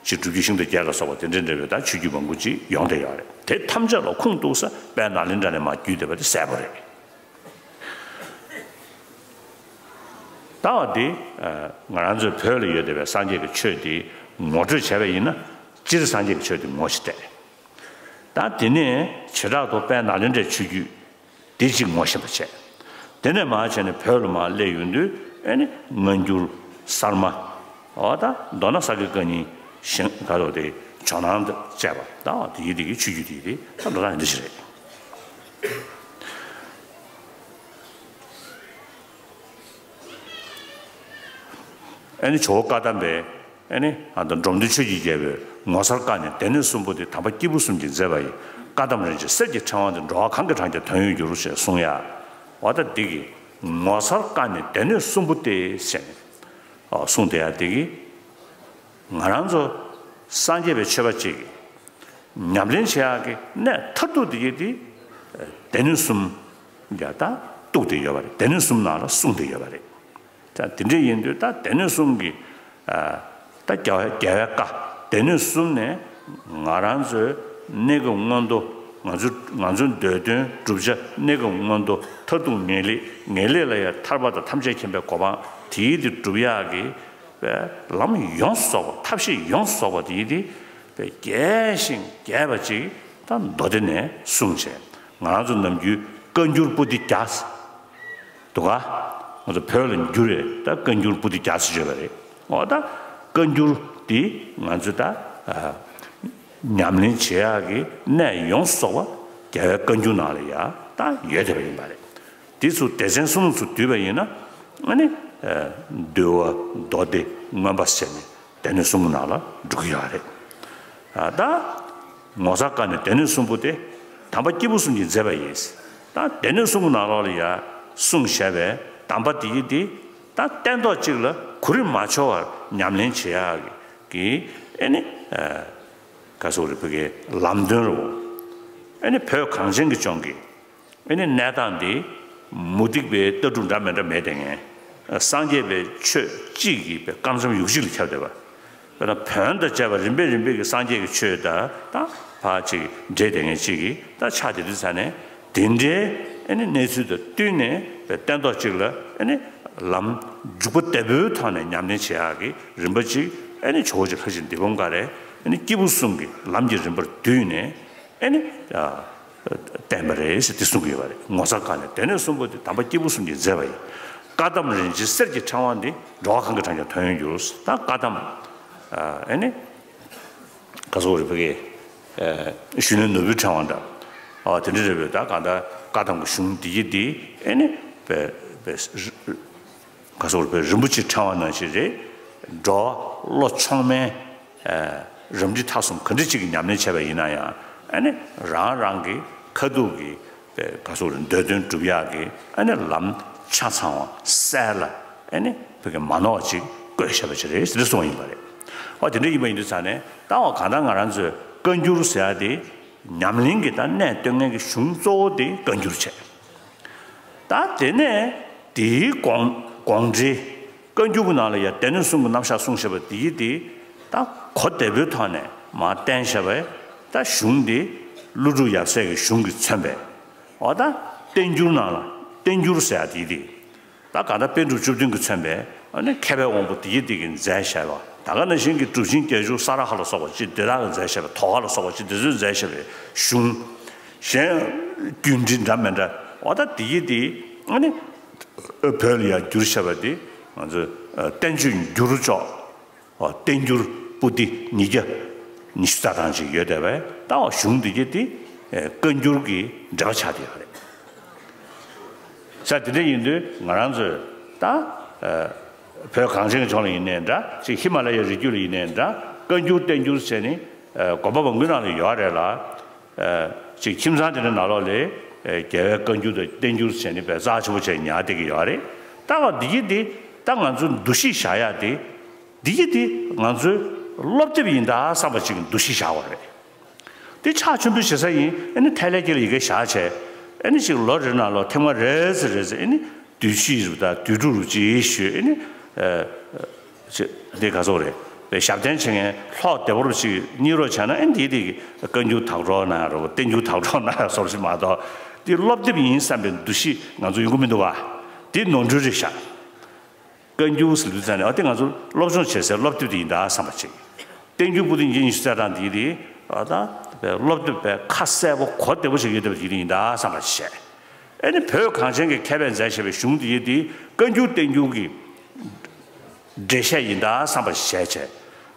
ཅིག་སྒྲུབ་བརྒྱུད་ཤིང་རྟ་བརྒྱད་ལ་སོགས་པ་དེ་འདྲ་འདྲ་བའི་ད་ཆོས་བརྒྱུད་མང་པོ་ཅིག་ཡོང་བསྡད་ཡོད་རེད། དེ་ཐམས་ཅད་ལ་ཁུངས་གཏུགས་ས་དཔལ་ནཱ་ལེནྡྲ་ནས་མར་བརྒྱུད་བསྡད་པ་དེ་གསལ་པོ་རེད། ད་བ་འདི་ང་རང་ཚོའི་བོད་ལ་ཡོད་བསྡད་པའི་སངས་རྒྱས་ཀྱི་ཆོས་འདི་ངོ་སྤྲོད་བྱས་པ་ཡིན་ན། སྤྱིར་སངས་རྒྱས་ཀྱི་ཆོས་འདི་ངོ་ཤེས་བསྡད། ད་དེ་ནས་བྱེ་བྲག་ཏུ་དཔལ་ནཱ་ལེནྡྲའི་ཆོས་བརྒྱུད་འདི་གཅིག་ངོ་ཤེས་པ་བྱས། དེ་ནས་མར་བྱས་ནས་བོད་ལ་མར་སླེབས་ཡོང་དུས་ཨེ་ནི་སྔ་འགྱུར་གསར་མ། འོ་ད་མདོར་ན་ས་དགེ་བཀའ་རྙིང་ཞིང་ག་རོ་དེ་ཇོ་ནང་དུ་བཅས་པ། ད་འོ་དེ་ཡི་དེ་གི་ཆོས་བརྒྱུད་དེ་དེ་ད་འགྲོ་སྟངས་འདི་ཞིག་རེད། ཨེ་ནི་ཇོ་བོ་བཀའ་གདམས་པས་ཨེ་ནི་ཨ་ད་འབྲོམ་སྟོན་ཆོས་ཀྱི་རྒྱལ་པོས་ངོ་མཚར་བཀའ་ནི་སྡེ་སྣོད་གསུམ་པོ་སྟེ། དམ་པ་སྐྱེས་བུ་གསུམ་གྱིས་མཛད་པ་ཡི། བཀའ་གདམས་རིན་ཆེན་གསེར་གྱི་ཕྲེང་བ་འདི། འགྲོ་བ་གང་གིས་བགྲང་ཀྱང་དོན་ཡོད་འགྱུར། ཞེས་གསུངས་ཡ། འོ་ད་འདི་གི་ངོ་མཚར་བཀའ་ནི་སྡེ་སྣོད་གསུམ་པོ་སྟེ་ཟེར་ནས་ཨོ་གསུངས་བསྡད་ཡ། འདི་གི་ང་རང་ཚོ་སངས་རྒྱས་པའི་ཆོས་པ་ཅིག་གིས་ཉམས་ལེན་བྱེད་ཡག་གི་གནད་མཐར་ཐུག་དེ་གི་དེ་སྡེ་སྣོད་གསུམ་ཡ་ད་གཏུགས་ཏེ་ཡོད་པ་རེད། སྡེ་སྣོད་གསུམ་ནང་ལ་གསུངས་ཏེ་ཡོད་པ་རེད། ད་དེ་འདྲ་ཡིན་དུས་ད་སྡེ་སྣོད་གསུམ་གྱི་ཨ་ད་རྒྱལ་བའི་རྒྱལ་བའི་བཀའ་སྡེ་སྣོད་གསུམ་ནས་ང་རང་ཚོའི་གནས་སྐབས་སྔོན་དུ། ང་ཚོ་ང་ཚོའི་འདོད་དོན་བསྒྲུབ་བྱ་གནས་སྐབས་སྔོན་དུ། མཐར་ཐུག་ངེས་ལེགས། ངེས་ལེགས་ལ་ཡང་ཐར་པ་དང་ཐམས་ཅད་མཁྱེན་པའི་གོ་འཕང་དེའི་དེ་སྒྲུབ་ཡག་གི་པའི་ལམ་ཡོངས་སུ་རྫོགས་པ། ཐབས་ཤེས་ཡོངས་སུ་རྫོགས་པ་དེ་ཡིན་ཏེ། པའི་རྒྱས་ཤིང་རྒྱས་པ་ཅིག་ད་མདོ་སྡེ་ནས་གསུངས་བྱས། ང་རང་ཚོ་ནམ་རྒྱུན་བཀའ་འགྱུར་པོ་ཏི་བརྒྱ་འདུག་ག་ང་ཚོ་བོད་ལ་འགྱུར་བས་ད་བཀའ་འགྱུར་པོ་ཏི་བརྒྱ་ཟེར་བརྗོད་པ་རེད། འོ་ད་བཀའ་འགྱུར་འདི་ང་ཚོ་ད་ཨ་ཉམས་ལེན་བྱེད་ཡག་གི་གནད་ཡོངས་སུ་རྫོགས་པ་རྒྱལ་བའི་བཀའ་འགྱུར་ནང་ལ་ཡ་ད་ཡོད་བསྡད་པ་ཡིན་པ་རེད། དེ་ཚོ་སྡེ་ཚན་གསུམ་ཚོ་བསྡུས་པ་ཡིན་ན། ཨ་ནི་ཨ་འདུལ་བ། མདོ་སྡེ། མངོན་པ་ཟེར་ནས་སྡེ་སྣོད་གསུམ་པོ་ནང་ལ་འགྲོ་གི་ཡོད་རེད། ཨ་ད་ངོ་མཚར་བཀའ་ནི་སྡེ་སྣོད་གསུམ་པོ་སྟེ། དམ་པ་སྐྱེས་བུ་གསུམ་གྱིས་མཛད་པ་ཡིན། ད་སྡེ་སྣོད་གསུམ་པོ་ནང་ལོགས་ལ་ཡ་གསུངས་བཞག་པའི་གདམས་པ་དེ་ཡི་དེ་ད་སྟན་ཐོག་གཅིག་ལ་གོ་རིམ་མ་འཆོལ་བར་ཉམས་ལེན་བྱེད་ཡག་གི་ཨེ་ནི་ཨ་ག་སོག་རེ་བོད་ཀྱི་ལམ་སྟོན་རུ། ཨེ་ནི་བོད་གངས་ཅན་གྱི་ལྗོངས་ཀྱི་ཨེ་ནི་གནས་སྟངས་འདི་མུ་སྟེགས་པའི་ལྟ་གྲུབ་འདྲ་མི་འདྲ་མེད་དེ་ངས། སངས་རྒྱས་པའི་ཆོས་གཅིག་གིས་པའི་རྐང་ཚོམ་ཡུག་གཅིག་ལ་ཁྱབ་བསྡད་པ། དཔེར་ན་བོན་དང་བཅས་པ་རིམ་པས་རིམ་པས་ཀྱི་སངས་རྒྱས་ཀྱི་ཆོས་དང་ད་ཕར་ཅིག་འདྲེས་བསྡད་མཁན་གཅིག་གིས་ད་ཆགས་བསྡད་དུས་ཙ་ནས། དེ་འདྲའི་ཨེ་ནི་གནས་ཚུལ་དང་བསྟུན་ནས་པའི་སྟན་ཐོག་གཅིག་ལ་ཨེ་ནི་ལམ་འཇུག་པ་བདེ་པོའི་ཐོག་ནས་ཉམས་ལེན་བྱེད་ཡག་གི་རིམ་པ་གཅིག་ཨེ་ནི་ཇོ་བོ་རྗེ་ལྷ་རྗེ་འདི་བོ་འགའ་རེ་ཨེ་ནི་སྐྱེས་བུ་གསུམ་གྱི་ལམ་གྱི་རིམ་པར་བསྡུས་ནས། ཨེ་ནི་ཨ་ བསྟན་པ་རེད་ཟེར་དེ་གསུང་གི་ཡོད་པ་རེད། ངོ་ཚ་བཀའ་ནི་སྡེ་སྣོད་གསུམ་པོ་དེ་དམ་པ་སྐྱེས་བུ་གསུམ་གྱིས་མཛད་པ་ཡིན། བཀའ་གདམས་རིན་ཆེན་གསེར་གྱི་ཕྲེང་བ་འདི། འགྲོ་བ་གང་གི་གྲངས་ཀྱང་དོན་ཡོད་འགྱུར། ད་བཀའ་གདམས་ཨ་ནི་ག་ཟེར་རེད་བོད་སྐད། ཨ་གཞོན་ནུའི་ནོར་བུའི་ཕྲེང་བ་འདྲ། ཨ་དེ་འདྲ་རེད་པས། ད་གང་ལྟར་བཀའ་གདམས་ཀྱི་གཞུང་འདི་ཡི་འདི་ཨ་ནི་བས་བས་ག་ཟེར་བའི་རིན་པོ་ཆེའི་ཕྲེང་བ་ནང་བཞིན་རེད། འགྲོ་བ་བློ་མཆོག་དམན་རབ་འབྲིང་ཐ་གསུམ་ག་འདྲ་ཅིག་གི་ཉམས་ལེན་བྱས་པ་ཡིན་ན་ཡང་། ཨ་ནི་རང་རང་གི་ཁ་ཐུག་གི་ག་ཟེར་འདོད་དོན་སྒྲུབ་ཡག་གི་ཨ་ནི་ལམ་ཆ་ཚང་བ་གསལ་ལ་ཨ་ནི་བོད་ཀྱི་མ་ནོར་བ་ཅིག་བཀོད་བཞག་པ་ཅིག་རེད་ཟེར་གསུངས་པ་ཡིན་པ་རེད། ཨོ་དེ་འདྲ་ཡིན་པ་ཡིན་དུས་ཙང་ནས། ད་འོ་གང་ལྟར་ང་རང་ཚོས་བཀའ་འགྱུར་ཟེར་ཡག་དེ་ཉམས་ལེན་གྱི་ད་གནད་སྟོན་མཁན་གྱི་གཞུང་གཙོ་བོ་དེ་བཀའ་འགྱུར་བྱས། ད་དེ་ནས་དེའི་དགོངས་དགོངས་འགྲེལ། བཀའ་འགྱུར་གྱི་ནང་ལ་ཡང་སྡེ་སྣོད་གསུམ་གྱི་རྣམ་གཞག་གསུངས་བཞག་པ་དེ་ཡི་དེ་ད་གོ་བདེ་པོའི་ཐོག་ནས་མར་བསྟན་བཞག་པས། ད་གཞུང་འདི་ཀླུ་སྒྲུབ་ཡབ་སྲས་ཀྱི་གཞུང་གིས་མཚོན་པའི། འོ་ད་བསྟན་འགྱུར་ནང་ལ་བསྟན་འགྱུར་ཟེར་ཡག་དེ་ཡི་དེ། ད་གང་ལྟར་པཎ་གྲུབ་བཅུ་བདུན་གྱིས་མཚོན་པའི་ཨ་ནི་མཁས་པའི་དབང་པོ་དེ་ཡི་དེ་གིས་མཛད་བཞག་པ། ད་ག་ནང་བཞིན་གྱི་གྲུབ་ཆེན་བརྒྱད་ཅུ་ས་ར་ཧ་ལ་སོགས་པ་ཅིག་དེ་དག་གིས་མཛད་བཞག་པའི། དོ་ཧ་ལ་སོགས་པ་ཅིག་དེ་ཚོས་མཛད་བཞག་པའི་གཞུང་། གཞན་རྒྱུད་འགྲེལ་འདྲ་མི་འདྲ། འོ་ད་དེ་ཡི་དེ་ཨ་ནི་བོད་ལ་ཡང་བསྒྱུར་བཞག་པ་དེ་ང་ཚོས་ཨ་བསྟན་བཅོས་འགྱུར་ལྕོག། ཨ་བསྟན་འགྱུར་པོ་ཏི་ཉིས་བརྒྱ་ཉི་ཤུ་རྩ་གྲངས་ཅིག་ཡོད་བསྡད་པས། ད་འོ་གཞུང་འདི་གྱད་དེ་ཨེ་བཀའ་འགྱུར་གྱི་འགྲེལ་པ་ཆགས་བསྡད་ཡོད་རེད། ས་དེ་འདྲ་ཡིན་དུས་ང་རང་ཚོས་ད་ཨ་བོད་གངས་ཅན་གྱི་ལྗོངས་ལ་ཡིན་ནའི་འདྲ། ཅིག་ཧི་མ་ལ་ཡའི་རི་རྒྱུད་ལ་ཡིན་ནའི་འདྲ། བཀའ་འགྱུར་བསྟན་འགྱུར་བྱས་ནས་ཨ་དགོན་པ་མང་པོའི་ནང་ལ་ཡོད་རེད་ལ། ཨ་ཅིག་ཁྱིམ་ཚང་དེ་འདྲ་ནང་ལོགས་ལ་ཨ་རྒྱལ་བའི་བཀའ་འགྱུར་དང་བསྟན་འགྱུར་བྱས་ནས་དཔེ་རྩ་ཆེན་པོ་བྱས་ཉར་བསྡད་ཀྱི་ཡོད་རེད། ད་འོ་འདི་གྱད་དེ་ད་ང་ཚོ་འདུ་ཤེས་བཞག་ཡག་དེ། འདི་གྱད་དེ་ང་ཚོའི་སློབ་དེབ་ཡིན་ད་བསམ་པ་ཅིག་འདུ་ཤེས་བཞག་པ་རེད། དེ་ཕྱག་མཆོད་འབུལ་བྱེད་ས་ཡིན། ཨ་ནི་ཐལ་ལེ་ཁྱེར་ལ་ཡི་གེ་བཞག་བྱས། ཨ་ནི་ཅིག་ལོ་རེ་ནང་ལོགས་ཐེངས་མ་རེ་ཙམ་རེ་ཙམ། ཨ་ནི་དུས་ཕྱིས་རུ་དང་དུས་དྲུག་རུ་ཅིག་ཞུས། ཨ་ནི་ཨ་ཅིག་འདི་ག་ཚོད་རེད། དཔེ་ཞབས་བརྟན་བྱེད་མཁན་ལྷོག་བདེ་བོར་ཅིག་གཉེར་རོགས་བྱས་ན། ཨ་ནི་འདི་དེ་བཀའ་འགྱུར་དག་སྒྲོག་གནང་ཡག་རོགས། བསྟན་འགྱུར་དག་སྒྲོག་གནང་ཡག་བཟོ་འདྲ་ཞིག་མ་གཏོགས། འདི་སློབ་དེབ་ཡིན་བསམ་པའི་འདུ་ཤེས་ང་ཚོ་ཡོང་གི་མི་འདུག་བ། འདི་ནོར་འཁྲུལ་རེད་ཤག། བཀའ་འགྱུར་ཟེར་དུས་ཙང་ནས་ཨ་དེ་ང་ཚོ་སློབ་སྦྱོང་བྱེད་སའི་སློབ་དེབ་དེ་ཡིན་ད་བསམ་པ་ཅིག། བསྟན་འགྱུར་པོ་ཏི་ཉིས་བརྒྱ་ཉི་ཤུ་རྩ་གྲངས་འདི་དེ་ཨ་ད་སློབ་དེབ་དཔེ་ཁ་གསལ་པོ་གོ་བདེ་པོ་ཞིག་ཡོད་བསྡད་པ་དེ་ཡིན་ད་བསམ་པ་ཞིག་བྱས། ཨ་ནི་བོད་གངས་ཅན་གྱི་མཁས་པས་མཛད་བཞག་པའི་གཞུང་དེ་ཡི་དེ་བཀའ་འགྱུར་བསྟན་འགྱུར་གྱི་འགྲེལ་བཤད་ཡིན་ད་བསམ་པ་ཞིག་བྱས་བྱས།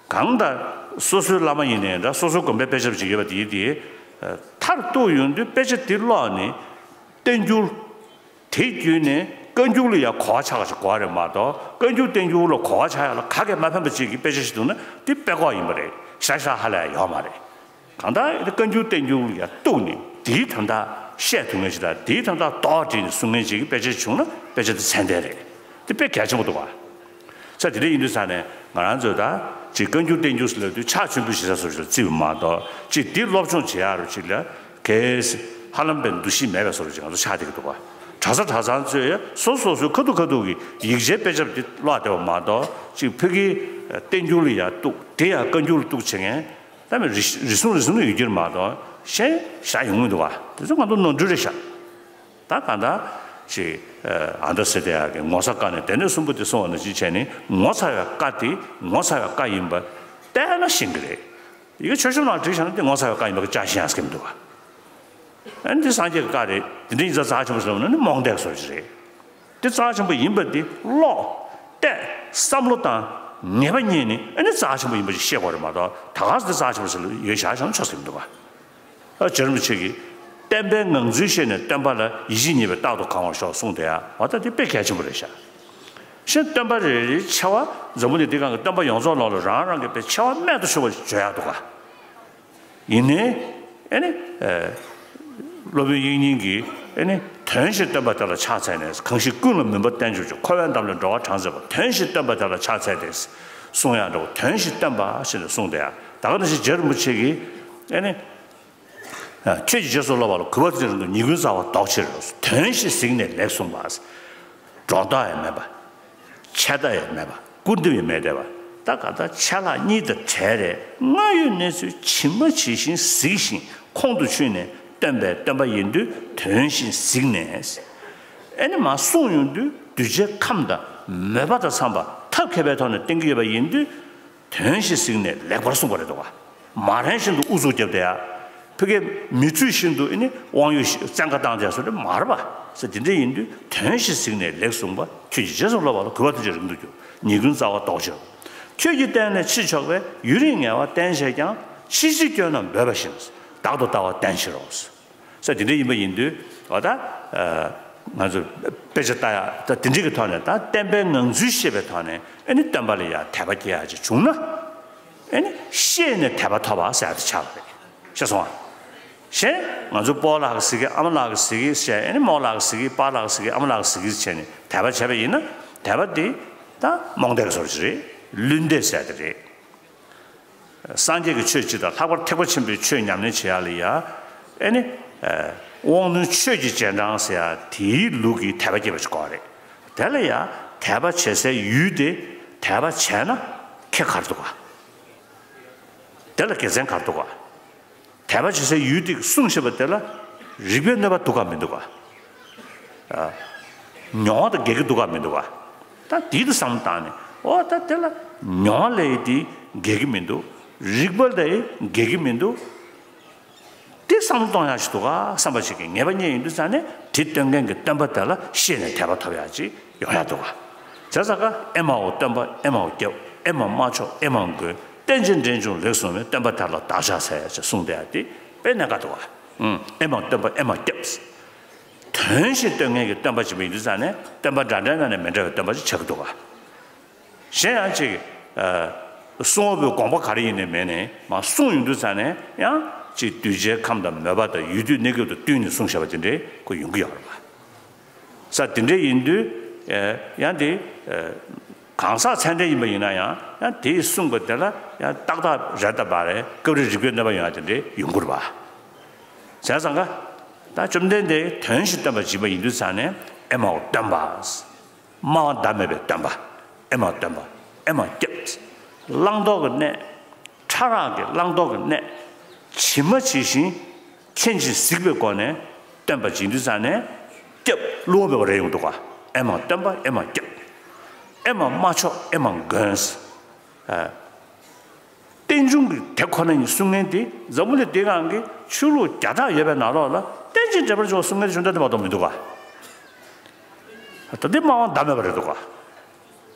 གང་ལྟར་སོ་སོའི་བླ་མ་ཡིན་ནའི་འདྲ། སོ་སོའི་དགོན་པའི་དཔེ་ཆ་ཅིག་ཡོད་པ་དེ་ཡི་དེ་མཐར་གཏུགས་ཡོང་དུས་དཔེ་ཆ་དེ་ཀློག་ནས་བསྟན་འགྱུར། དེ་བརྒྱུད་ནས་བཀའ་འགྱུར་ལ་ཡང་གོ་བ་ཆགས་པ་ཞིག་དགོས་རེད་མ་གཏོགས། བཀའ་འགྱུར་བསྟན་འགྱུར་ལ་གོ་བ་ཆགས་ཡག་ལ་ག་གེ་མ་ཕན་པ་ཅིག་གི་དཔེ་ཆ་ཞིག་འདུག་ན་དེ་དཔེ་ཁོག་ཡིན་པ་རེད། ཤ་ཤ་ཧ་ལས་ཡོད་མ་རེད། གང་ལྟར་དེ་བཀའ་འགྱུར་བསྟན་འགྱུར་ལ་ཡང་གཏུགས་ནས་དེའི་དོན་དག་བཤད་ཐུབ་མཁན་ཞིག་དང་། དེའི་དོན་དག་རྡོག་བསྒྲིལ་ནས་གསུང་མཁན་ཅིག་གི་དཔེ་ཆ་བྱུང་ན་དཔེ་ཆ་དེ་ཚད་ལྡན་རེད། དེ་དཔེ་གལ་ཆེན་པོ་འདུག་བ། ས་དེ་འདྲ་ཡིན་དུས་ས་ནས་ང་རང་ཚོས་ད་ཅིག་བཀའ་འགྱུར་བསྟན་འགྱུར་ཟེར་ལབ་དུས་ཕྱག་མཆོད་འབུལ་ཞུ་ས་བཟོ་འདྲ་ཅིག་ལ་བརྩི་བ་མ་གཏོགས། ཅིག་འདི་སློབ་སྦྱོང་བྱེད་ཡག་རུ་ཅིག་ལ་གལ་སྲིད་ཧ་ལམ་པའི་འདུ་ཤེས་མེད་པའི་བཟོ་འདྲ་ཅིག་ང་ཚོ་ཆགས་བསྡད་ཀྱི་འདུག་བ། གྲྭ་ས་གྲྭ་ཚང་ཚོས་ཡང་སོ་སོ་སོ་སོའི་ཁ་ཐུག་ཁ་ཐུག་གི་ཡིག་ཆའི་དཔེ་ཆ་འདི་ཀློག་བསྡད་པ་མ་གཏོགས། ཅིག་ཕ་གིའི་བསྟན་འགྱུར་ལ་ཡང་གཏུགས། དེ་ཡང་བཀའ་འགྱུར་ལ་གཏུགས་བྱེད་མཁན་ད་མི་རེ་རེ་ཟུང་རེ་ཟུང་ཡོད་ཀྱི་རེད་མ་གཏོགས། གཞན་ཞེ་དྲག་ཡོང་གི་མི་འདུག་བ། དེ་ཚོ་ང་ཚོ་ནོར་འཁྲུལ་རེད་ཤག། ད་གང་ལྟར་ཅིག་ཨ་མདོ་སེ་བ་ཡག་གི་ངོ་ཚ་བཀའ་ནི་སྡེ་སྣོད་གསུམ་པོ་དེ་གསུངས་པ་ནང་བཞིན་བྱས་ནས། ངོ་ཚ་བའི་བཀའ་དེ་ངོ་ཚ་བའི་བཀའ་ཡིན་པ་བལྟས་ན་ཤེས་ཀྱི་རེད། ཡི་གེ་མཆོད་བཤམས་ནང་བྲིས་བཞག་ན་དེ་ངོ་ཚ་བའི་བཀའ་ཡིན་པ་གི་ཅག་ཤེས་ཡག་གི་མི་འདུག་བ། ཨ་ནི་དེ་སངས་རྒྱས་ཀྱི་བཀའ་རེད། དེ་འདྲ་ཡིན་ཙང་རྩ་ཆེན་པོ་ཟེར་བ་ནི་རྨོངས་དད་བཟོ་ཅིག་རེད། དེ་རྩ་ཆེན་པོ་ཡིན་པ་དེ་ཀློག་བལྟས་བསམ་བློ་བཏང་ངེས་པ་རྙེད་ནས། ཨ་ནི་རྩ་ཆེན་པོ་ཡིན་པ་ཅིག་ཤེས་དགོས་རེད་མ་གཏོགས། ད་ག་སེ་དེ་རྩ་ཆེན་པོ་ཟེར་ལ་ཡོད་བཞག་བཞག་ན་ཆོག་ས་མི་འདུག་བ། ཨ་རྗེ་རིན་པོ་ཆེ་གིས་བསྟན་པའི་ངང་ཚུལ་ཤེས་ནས་སྟོན་པ་ལ་ཡིད་ཆེས་ཉེས་པས་རྟག་ཏུ་གང་བར་ཤོག་གསུངས་དེ་ཡང་། འོ་ད་དེ་དཔེ་གལ་ཆེན་པོ་རེད་ཤག། གཞན་སྟོན་པ་རེ་རེའི་ཆེ་བ། འཛམ་བུ་གླིང་འདི་སྒང་གི་སྟོན་པ་ཡོངས་རྫོགས་ནང་ལ་རང་རང་གི་དཔེ་ཆེ་བ་རྨད་དུ་བྱུང་བ་ཞིག་བརྗོད་ཡག་འདུག་ག། ཡིན་ནའི་ཨེ་ནི་ཨེ་སློབ་དཔོན་དབྱིག་གཉེན་གྱིས་ཨེ་ནི་དོན་བཞིན་སྟོན་པ་དེ་ལ་ཕྱག་འཚལ་ནས། གང་ཞིག་ཀུན་ལ་མུན་པ་གཏན་གྱུར་ཅིང་། འཁོར་བའི་འདམ་ལས་འགྲོ་བ་གྲངས་ཚད་པ། དོན་བཞིན་སྟོན་པ་དེ་ལ་ཕྱག་འཚལ་ཏེ། གསུང་ཡང་འདྲ་བོ། དོན་བཞིན་སྟོན་པ་ཞེས་ནས་གསུངས་ཏེ། ཡང་ད་ག་ནང་བཞིན་རྗེ་རིན་པོ་ཆེ་གིས་ཨེ་ནི། ཁྱོད་ཀྱིས་རྗེས་སུ་སློབ་པ་ལ་གུས་པ་དང་བསྟུན་ཏེ་ཉེས་ཀུན་བསལ་བ་ལྡོག་ཕྱིར། དོན་བཞིན་གཟིགས་ནས་ལེགས་གསུངས་པ། སྒྲོ་འདོགས་ཡང་མེད་པ། ཆད་ལྟ་ཡང་མེད་པ། སྐུར་འདེབས་ཡང་མེད་བསྡད་པ། ད་ག་ད་ཆད་ལྷག་གཉིས་དང་བྲལ་རེད། སྔར་ཡོད་གནས་ཚུལ་ཇི་མ་ཇི་བཞིན་གཟིགས་ཤིང་ཁོང་དུ་ཆུད་ནས། སྟོན་པའི་བསྟན་པ་ཡིན་དུས་དོན་བཞིན་གཟིགས་ནས། ཨེ་ནི་མར་གསུངས་ཡོང་དུས་གདུལ་བྱའི་ཁམས་དང་མོས་པ་དང་འཚམས་པ་ཐབས་མཁས་པའི་ཐོག་ནས་བསྟན་གྱི་ཡོད་པ་ཡིན་དུས། དོན་བཞིན་གཟིགས་ནས་ལེགས་པར་གསུངས་པ་རེད་འདུག་ག། མ་རན་བཞིན་དུ་ཨུ་ཚུགས་བརྒྱབ་བསྡད་ཡ། ཕ་གིའི་མི་ཚུལ་བཞིན་དུ་ཨེ་ནི་དབང་ཡོད་བཙན་བཀའ་བཏང་བྱས་སོ་རེད་མ་རེད་པ། ཟེར་དེ་འདྲ་ཡིན་དུས་དོན་བཞི་གཟིགས་ནས་ལེགས་གསུངས་པ། ཁྱོད་ཀྱིས་རྗེས་སུ་སློབ་པ་ལ་གུས་པ་ཐུགས་རྗེ་རིང་དུ་གྱུར། ཉེས་ཀུན་རྩ་བ་ཟློག་ཕྱིར། ཁྱོད་ཀྱིས་བསྟན་ནས་ཕྱིར་ཕྱོགས་པའི། ཡུན་རིང་ངལ་བ་བསྟེན་བྱས་ཀྱང་། ཕྱི་བཞིན་སྐྱོན་རྣམས་འབོད་པ་བཞིན། བདག་ཏུ་ལྟ་བ་བསྟེན་ཕྱིར་རོ། ཟེར་དེ་འདྲ་ཡིན་པ་ཡིན་དུས་འོ་ད་ང་ཚོ་དཔེ་ཆ་ལྟ་ཡག་ད་དེ་འདྲ་གི་ཐོག་ནས་ད་བསྟན་པའི་ངང་ཚུལ་ཤེས་པའི་ཐོག་ནས་ཨེ་ནི་སྟོན་པ་ལ་ཡང་དད་པ་སྐྱེ་ཡག་ཅིག་བྱུང་ན། ཨེ་ནི་ཤེས་ནས་དད་པ་ཐོབ་པ་ཟེར་ཡག་དེ་ཆགས་པ་རེད། ཤེས་སོང་ཨ། གཞན་ང་ཚོ་སྤོ་ལགས་ཀྱིས་གཟིགས་ཀྱི། ཨ་མ་ལགས་ཀྱིས་གཟིགས་ཀྱི་ཟེར། ཨེ་ནི་རྨོ་ལགས་ཀྱིས་གཟིགས་ཀྱི། པཱ་ལགས་ཀྱིས་གཟིགས་ཀྱི། ཨ་མ་ལགས་ཀྱིས་གཟིགས་ཀྱི་ཟེར་ནས་དད་པ་བྱས་པ་ཡིན་ན། དད་པ་དེ་ད་རྨོངས་དད་ཀྱི་བཟོ་འདྲ་ཅིག་རེད། བླུན་དད་ཟེར་ཡག་དེ་རེད། སངས་རྒྱས་ཀྱི་ཆོས་སྤྱི་དང་ལྷག་པར་ཐེག་པ་ཆེན་པོའི་ཆོས་ཉམས་ལེན་བྱེད་ཡག་ལ་ཡ། ཨེ་ནི། དབང་རྣོན་ཆོས་ཀྱི་རྗེས་འབྲང་ཟེར་ཡག་དེའི་ལུགས་ཀྱི་དད་པ་སྐྱེས་པ་ཞིག་དགོས་རེད། དེ་ལ་ཡ་དད་པ་བྱེད་སའི་ཡུལ་དེ། དད་པ་བྱས་ན་ཁེ་ག་རེ་འདུག་ག། དེ་ལ་དགེ་མཚན་ག་རེ་འདུག་ག། དད་པ་བྱེད་སའི་ཡུལ་དེ་གསུངས་བཞག་པ་དེ་ལ་རིགས་པའི་གནོད་པ་འདུག་ག་མི་འདུག་ག། ཨ། མྱོང་བ་དང་འགལ་གྱི་འདུག་ག་མི་འདུག་ག། ད་དེའི་དུ་བསམ་བློ་བཏང་ནས་འོ་ད་དེ་ལ་མྱོང་བ་ལས་དེ་འགལ་གྱི་མི་འདུག། རིགས་པ་ལས་འགལ་གྱི་མི་འདུག། དེ་བསམ་བློ་གཏོང་ཡག་ཞིག་འདུག་ག་བསམ་པ་ཞིག་གི་ངེས་པ་རྙེད་ཡོང་དུས་ཙང་ནས་དེ་སྟོན་མཁན་གྱི་སྟོན་པ་དེ་ལ་ཤེས་ནས་དད་པ་ཐོབ་ཡག་ཅིག་ཡོང་ཡག་འདུག་ག། བྱས་ཙང་ཀ་ཨེ་མའོ་སྟོན་པ་ཨེ་མའོ་སྐྱབས། ཨེ་མ་མ་ཆོག་ཨེ་མ་མགོན། རྟེན་ཅིང་འབྲེལ་འབྱུང་ལེགས་གསུངས་པའི། སྟོན་པ་དེ་ལ་བདག་ཕྱག་འཚལ་ཡ་ཞེས་གསུངས་བསྡད་ཡ་དེ་དཔེ་གནད་འགག་འདུག་ག། ཨུམ། ཨེ་མ་སྟོན་པ་ཨེ་མ་སྐྱབས། དོན་བཞིན་སྟོན་མཁན་གྱི་སྟོན་པ་ཅིག་ཡིན་དུས་ཙང་ནས་སྟོན་པ་འདྲ་འདྲའི་ནང་ནས་མི་འདྲ་བའི་སྟོན་པ་ཅིག་ཆགས་ཀྱི་འདུག་ག། གཞན་ཡང་ཅིག་ཨ། གསུང་བ་པོའི་དགོངས་པ་ག་རེ་ཡིན་ནའི་མིན་ནའི་མར་གསུངས་ཡོང་དུས་ཙང་ནས་ཡང་ཅིག་གདུལ་བྱའི་ཁམས་དང་མོས་པ་དང་ཡུལ་དུས་གནས་སྐབས་དང་བསྟུན་ནས་གསུངས་བཞག་པ་དེ་འདྲའི་ཁོ་ཡོང་གི་ཡོད་རེད་པ། ས་དེ་འདྲ་ཡིན་དུས། ཨེ། ཡང་དེ། ཨེ། གང་ཟག་ཚད་ལྡན་ཡིན་པ་ཡིན་ན་ཡང་ཡང་དེས་གསུངས་པ་དེ་ལ་ཡང་ཏག་ཏག་རེད་ད་པ་རེད། སྐབས་རེ་རིགས་པའི་གནོད་པ་ཡོང་ཡ་དེ་འདྲ་ཡོང་གི་རེད་པ། བྱས་ཙང་ཀ། ད་བཅོམ་ལྡན་འདས་དོན་བཞིན་སྟོན་པ་ཅིག་ཡིན་པ་ཡིན་དུས་ཙང་ནས་ཨེ་མའོ་སྟོན་པ། སྨྲ་བ་ཟླ་མེད་པའི་སྟོན་པ། ཨེ་མ་སྟོན་པ་ཨེ་མ་སྐྱབས། བླང་དོར་གྱི་གནས། ཕྲ་རགས་ཀྱི་བླང་དོར་གྱི་གནས། ཇི་མ་ཇི་བཞིན་མཁྱེན་ཅིང་གཟིགས་པའི་སྒོ་ནས་སྟོན་པ་ཅིག་ཡིན་དུས་ཙང་ནས་སྐྱབས་བསླུ་བ་མེད་པ་རེད་ཡོང་འདུག་ག། ཨེ་མ་སྟོན་པ་ཨེ་མ་སྐྱབས། ཨེ་མ་མ་ཆོག་ཨེ་མ་མགོན། ཨ། རྟེན་འབྱུང་གི་དེ་ཁོ་ན་ཉིད་གསུང་མཁན་དེ་འཛམ་བུ་གླིང་འདིའི་སྒང་གི་ཆོས་ལུགས་བརྒྱ་ཕྲག་ཡོད་པའི་ནང་ལོགས་ལ་རྟེན་ཅིང་འབྲེལ་བར་འབྱུང་བ་གསུང་མཁན་དེ་བཅོམ་ལྡན་འདས་མ་གཏོགས་མི་འདུག་ག། ད་འདི་སྨྲ་བ་ཟླ་མེད་པ་རེད་འདུག་ག།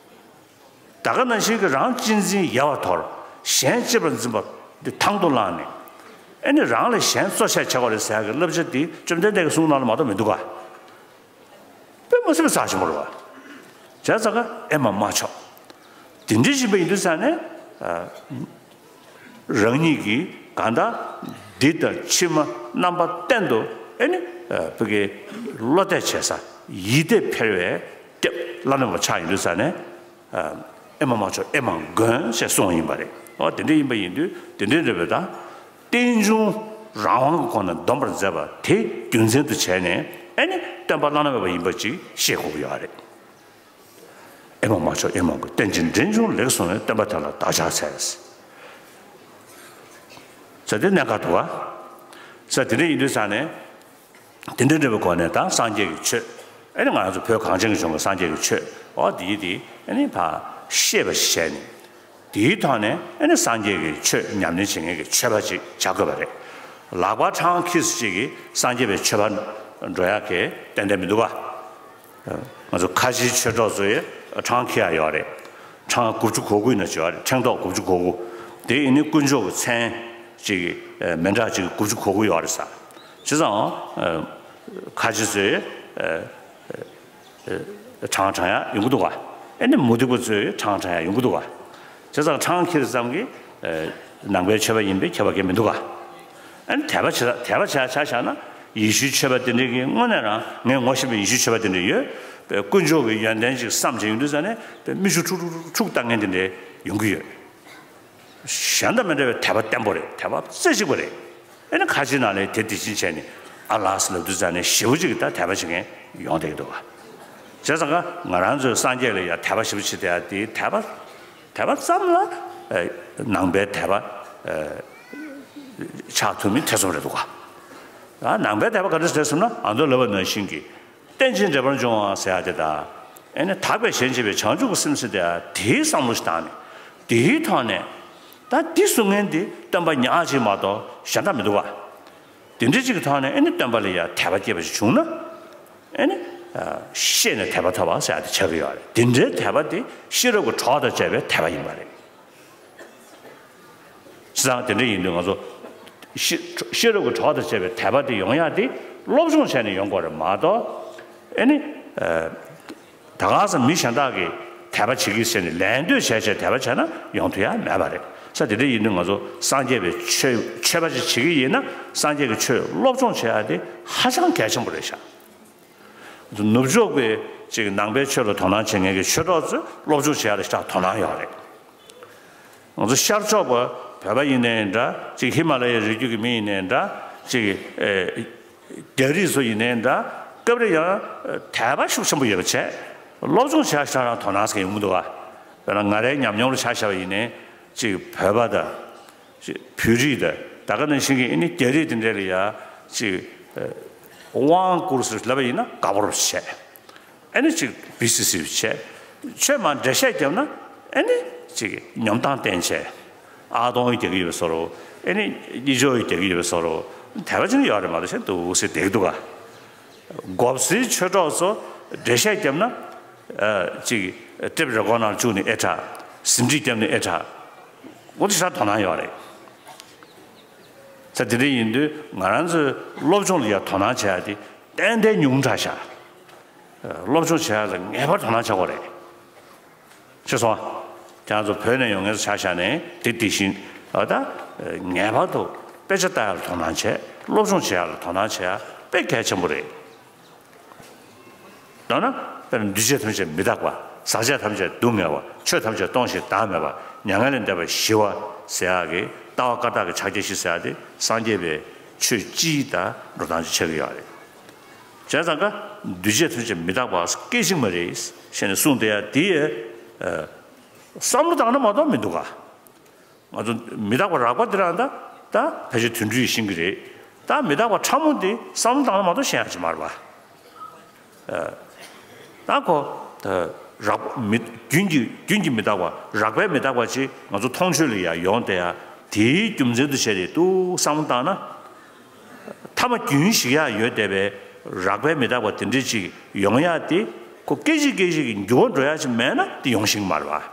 ད་ག་ནང་བཞིན་གྱི་རང་གཅེས་འཛིན་ཡལ་བར་དོར། གཞན་གཅེས་པར་འཛིན་པ་འདི་ཐང་དུ་བླངས་ནས། ཨེ་ནི་རང་ལས་གཞན་གཙོ་ཆེ་བྱ་དགོས་རེད་ཟེར་ཡག་གི་བསླབ་བྱ་འདི་བཅོམ་ལྡན་འདས་ཀྱི་གསུང་ནང་ལ་མ་གཏོགས་མི་འདུག་ག། དཔེ་མ་སྲིད་པའི་རྩ་ཆེན་པོ་རེད་པ། བྱས་ཙང་ཀ་ཨེ་མ་མ་ཆོག། དེ་འདྲའི་བཞིན་པ་ཡིན་དུས་ཙང་ནས། ཨ། རང་ཉིད་ཀྱིས་གང་ལྟར་འདི་ལྟར་ཕྱི་མ་རྣམ་པ་གཏན་དུ་ཨེ་ནི་ཨ་ཕ་གི་བློ་གཏད་བྱེད་ས་ཡིད་གཏད་འཕེར་བའི་སྐྱབས་བླ་ན་མེད་པ་ཆགས་ཡོང་དུས་ཙང་ནས། ཨ། ཨེ་མ་མ་ཆོག་ཨེ་མ་མགོན་ཞེས་གསུངས་པ་ཡིན་པ་རེད། འོ་དེ་འདྲ་ཡིན་པ་ཡིན་དུས་དེ་འདྲའི་འདྲ་བའི་ད་རྟེན་འབྱུང་རང་དབང་གི་སྒོ་ནས་འདོམས་པར་མཛད་པ་དེ་རྒྱུ་མཚན་དུ་བྱས་ནས་ཨེ་ནི་སྟོན་པ་བླ་ན་མེད་པ་ཡིན་པ་ཅིག་ཤེས་དགོས་ཀྱི་ཡོད་རེད། ཨེ་མ་མ་ཆོག་ཨེ་མ་མགོན། རྟེན་ཅིང་འབྲེལ་འབྱུང་ལེགས་གསུངས་པའི། སྟོན་པ་དེ་ལ་བདག་ཕྱག་འཚལ། ཟེར་དེ་གནད་འགག་འདུག་ག། ཟེར་དེ་འདྲ་ཡིན་དུས་ཙང་ནས་དེ་འདྲ་འདྲ་བའི་སྒོ་ནས་ད་སངས་རྒྱས་ཀྱི་ཆོས། ཨེ་ནི་ང་རང་ཚོ་བོད་གངས་ཅན་གྱི་ལྗོངས་ཀྱི་སངས་རྒྱས་ཀྱི་ཆོས་འོ་དེ་ཡི་དེ་ཨེ་ནི་ཕར་ཤེས་པ་ཞིག་བྱས་ནས། དེའི་ཐོག་ནས་ཨེ་ནི་སངས་རྒྱས་ཀྱི་ཆོས་ཉམས་ལེན་བྱེད་མཁན་གྱི་ཆོས་པ་ཅིག་བྱ་དགོས་པ་རེད། ལག་པ་ཕྲེང་ཁྱེར་ཅིག་གིས་སངས་རྒྱས་པའི་ཆོས་པ་འགྲོ་ཡག་གི་ཏན་ཏན་མི་འདུག་ག། ང་ཚོ་ཁ་ཆེའི་ཆོས་གྲོགས་ཚོས་ཕྲེང་ཁྱེར་ཡག་ཡོད་རེད། ཕྲེང་དགུ་བཅུ་གོ་དགུ་ཡིན་ན་ཅིག་ཡོད་རེད། ཕྲེང་རྡོག་དགུ་བཅུ་གོ་དགུ། དེ་ཡིན་ནི་དཀོན་མཆོག་གི་མཚན་ཅིག་མི་འདྲ་ཅིག་དགུ་བཅུ་གོ་དགུ་ཡོད་རེད་ས། བྱས་ཙང་ཁ་ཆེ་ཚོས་ཕྲེང་ཕྲེང་ཡག་ཡོང་གི་འདུག་ག། ཨེ་ནི་མུ་སྟེགས་པ་ཚོས་ཕྲེང་ཕྲེང་ཡག་ཡོང་གི་འདུག་ག། བྱས་ཙང་ཕྲེང་ཁྱེར་ཙམ་གྱིས་ནང་པའི་ཆོས་པ་ཡིན་པའི་ཁྱད་པར་གང་ཡང་མི་འདུག་ག། ཨ་ནི་དད་པ་བྱེད་དད་པ་བྱས་ཆ་བཞག་ན་ཡེ་ཤུའི་ཆོས་པ་དེ་འདྲ་གི་དངོས་གནས་རང་ངས་ངོ་ཤེས་པའི་ཡེ་ཤུའི་ཆོས་པ་དེ་འདྲ་ཡོད། དཀོན་མཆོག་གི་ཡོན་ཏན་ཅིག་བསམ་བྱས་ཡོང་དུས་ཙང་ནས་མིག་ཆུ་འཁྲུག་འཁྲུག་འཁྲུག་བཏང་མཁན་དེ་འདྲ་ཡོང་གི་ཡོད། གཞན་དང་མི་འདྲ་བའི་དད་པ་བརྟན་པོ་རེད། དད་པ་རྩེ་གཅིག་པ་རེད། ཨེ་ནི་ཁ་ཆེ་ནང་ལ་དེ་དེ་བཞིན་བྱས་ནས་ཨ་ལགས་ལབ་དུས་ཙང་ནས་ཞེ་པོ་ཅིག་གིས་ད་དད་པ་བྱེད་མཁན་ཡོང་བསྡད་ཀྱི་འདུག་ག། བྱས་ཙང་ཀ་ང་རང་ཚོའི་སངས་རྒྱས་ལ་ཡང་དད་པ་ཞེ་པོ་བྱེད་བསྡད་ཡ་དེ་དད་པ་དད་པ་ཙམ་ལ་ནང་པའི་དད་པ་ཆགས་ཐུབ་མིན་ཐེ་ཚོམ་རེད་འདུག་ག། ནང་པའི་དད་པ་ག་འདྲ་ཞིག་རེད་ཟེར་ན་ཨ་མདོ་ལབ་པ་ནང་བཞིན་གྱི། རྟེན་ཅིང་འབྲེལ་བར་འབྱུང་བ་ཟེར་ཡ་དེ་དང་། ཨེ་ནི་དག་པའི་གཞན་གཅེས་པའི་བྱང་ཆུབ་ཀྱི་སེམས་ཟེར་དེ་དེའི་བསམ་བློ་ཞིག་བཏང་ནས་དེའི་ཐོག་ནས་ད་འདི་གསུང་མཁན་འདི་སྟོན་པ་ཉག་གཅིག་མ་གཏོགས་གཞན་དག་མི་འདུག་ག། དེ་འདྲའི་ཅིག་གི་ཐོག་ནས་ཨེ་ནི་སྟོན་པ་ལ་ཡང་དད་པ་སྐྱེས་པ་ཞིག་བྱུང་ན། ཨེ་ནི་ཤེས་ནས་དད་པ་ཐོབ་པ་ཟེར་ཡ་དེ་ཆགས་ཀྱི་ཡོད་རེད། དེ་འདྲའི་དད་པ་དེ་ཤེས་རབ་ཀྱི་གྲོགས་དང་བཅས་པའི་དད་པ་ཡིན་པ་རེད། བྱས་ཙང་དེ་འདྲ་ཡིན་དུས་ང་ཚོ་ཤེས་ཤེས་རབ་ཀྱི་གྲོགས་དང་བཅས་པའི་དད་པ་དེ་ཡོང་ཡ་དེ་སློབ་སྦྱོང་བྱས་ནས་ཡོང་དགོས་རེད་མ་གཏོགས། ཨེ་ནི། ད་ག་ས་མི་གཞན་དག་གིས་དད་པ་བྱེད་ཀྱི་ཟེར་ནས་ལད་ཟློས་བྱས་བྱས་དད་པ་བྱས་ན་ཡོང་ཐུབ་ཡ་མེད་པ་རེད། ས་དེ་འདྲ་ཡིན་དུས་ང་ཚོ་སངས་རྒྱས་པའི་ཆོས་ཆོས་པ་ཅིག་བྱེད་ཀྱི་ཡིན་ན། སངས་རྒྱས་ཀྱི་ཆོས་སློབ་སྦྱོང་བྱེད་ཡ་དེ་ཧ་ཅང་གལ་ཆེན་པོ་རེད་ཤག་ནུབ་ཕྱོགས་པའི་ཅིག་ནང་པའི་ཆོས་ལ་དོ་སྣང་བྱེད་མཁན་གྱི་ཆོས་གྲོགས་ཚོས་སློབ་སྦྱོང་བྱེད་ཡ་ལ་ཞེ་དྲག་དོ་སྣང་ཡོད་རེད། ང་ཚོ་ཤར་ཕྱོགས་པ་བོད་པ་ཡིན་ནའི་འདྲ། ཅིག་ཧི་མ་ལ་ཡའི་རི་རྒྱུད་ཀྱི་མི་ཡིན་ནའི་འདྲ། ཅིག་ཨེ། རྒྱ་རིགས་ཚོ་ཡིན་ནའི་འདྲ། སྐབས་རེ་ཡང་དད་པ་ཤུགས་ཆེན་པོ་ཡོད་པ་བྱས། སློབ་སྦྱོང་བྱས་ཤག་རང་དོ་སྣང་ཟེར་མཁན་ཡོང་གི་འདུག་ག་དཔེར་ན་ང་རའི་ཉམས་མྱོང་ལ་ཆ་བཞག་པ་ཡིན་ནའི། ཅིག་བོད་པ་དང་། ཅིག་བོད་རིགས་དང་། ད་ག་ནང་བཞིན་གྱི་ཨེ་ནི་རྒྱ་རིགས་དེ་འདྲ་ལ་ཡ། ཅིག་ཨེ། དབང་བསྐུར་ཟེར་ལབ་པ་ཡིན་ན་དགའ་པོ་རུ་བྱས། ཨེ་ནི་ཅིག་བི་སི་སི་བྱས། ཆོས་མ་འགྲེལ་བཤད་བརྒྱབ་ན་ཨེ་ནི་ཅིག་སྙོམས་མདངས་བསྟན་བྱས། ཨ་སྟོང་ཡི་རྒྱག་གི་ཡོད་པའི་བཟོ་འདྲ། ཨེ་ནི་གཡས་ཕྱོགས་ཡི་རྒྱག་གི་ཡོད་པའི་བཟོ་འདྲ། དད་པ་ཅན་ཡོད་རེད་མ་གཏོགས་ཤེས་འདུག་ཟེར་བསྡད་ཀྱི་འདུག་ག་མགོ་སེར་ཆོས་གྲོགས་ཚོ་འགྲེལ་བཤད་བརྒྱབ་ན། ཨ། ཅིག་ཊེབ་རེ་ཀོར་ནང་བཅུག་ནས་ཨེ་འཁྲབ། ཟིན་བྲིས་བརྒྱབ་ནས་ཨེ་འཁྲབ། འོ་དེ་ཤ་དོ་སྣང་ཡོད་རེད། ས་དེ་འདྲ་ཡིན་དུས་ང་རང་ཚོའི་སློབ་སྦྱོང་ལ་ཡ་དོ་སྣང་བྱེད་ཡ་དེ་ཏན་ཏན་ཉུང་དྲགས་ཤག་སློབ་སྦྱོང་བྱེད་ཡ་ལ་ངེས་པར་དོ་སྣང་བྱེད་དགོས་རེད། ཤེས་སོང་ཨ། ཁྱེད་རང་ཚོ་བོད་ནས་ཡོང་མཁན་ཚོ་ཆ་བཞག་ནས་དེ་དེ་བཞིན་ཨ། ད་ངེས་པར་དུ་དཔེ་ཆ་ལྟ་ཡ་ལ་དོ་སྣང་བྱེད། སློབ་སྦྱོང་བྱེད་ཡ་ལ་དོ་སྣང་བྱེད་ཡ་དཔེ་གལ་ཆེན་པོ་རེད། མདོར་ན་དཔེར་ན་འདུས་བྱས་ཐམས་ཅད་མི་རྟག་པ། ཟག་བཅས་ཐམས་ཅད་སྡུག་བསྔལ་བ། ཆོས་ཐམས་ཅད་སྟོང་ཞིང་བདག་མེད་པ། མྱ་ངན་ལས་འདས་པ་ཞི་བ་ཟེར་ཡག་གི་ལྟ་བ་བཀའ་རྟགས་ཀྱི་ཕྱག་རྒྱ་བཞི་ཟེར་ཡག་དེ་སངས་རྒྱས་པའི་ཆོས་སྤྱིའི་ད་འགྲོ་སྟངས་ཅིག་ཆགས་ཀྱི་ཡོད་རེད། བྱས་ཙང་ཀ་འདུས་བྱས་ཐམས་ཅད་མི་རྟག་པ། སྐྱེ་ཤི་མ་རེད་ཟེར་ནས་གསུངས་བསྡད་ཡག་དེ་ཡ། བསམ་བློ་བཏང་ན་མ་གཏོགས་མི་འདུག་ག་ང་ཚོ་མི་རྟག་པ་རགས་པ་འདི་རང་ད་ད་ཕལ་ཆེར་དུད་འགྲོས་ཤི་གི་རེད། ད་མི་རྟག་པ་ཕྲ་མོ་འདི་བསམ་བློ་བཏང་ན་མ་གཏོགས་ཤི་ཡག་ཅིག་མ་རེད་པ། ད་ཁོ་རགས་མི་རྒྱུན་གྱི་རྒྱུན་གྱི་མི་རྟག་པ། རགས་པའི་མི་རྟག་པ་ཅིག་ང་ཚོ་མཐོང་ཆོས་ལ་ཡ་ཡོང་བསྡད་ཡག་དེའི་རྒྱུ་མཚན་དུ་བྱས་ཏེ་འདུག་བསམ་བློ་བཏང་ན། ཐ་མ་རྒྱུན་ཞིག་ཡག་ཡོད་བསྡད་པའི་རགས་པའི་མི་རྟག་པ་དེ་འདྲ་ཅིག་ཡོང་ཡག་དེ་ཁོ་སྐད་ཅིག་སྐད་ཅིག་གིས་འགྱུར་བ་འགྲོ་ཡག་ཅིག་མེད་ན་དེ་ཡོང་ཤེས་ཀྱི་མ་རེད་པ། བྱས་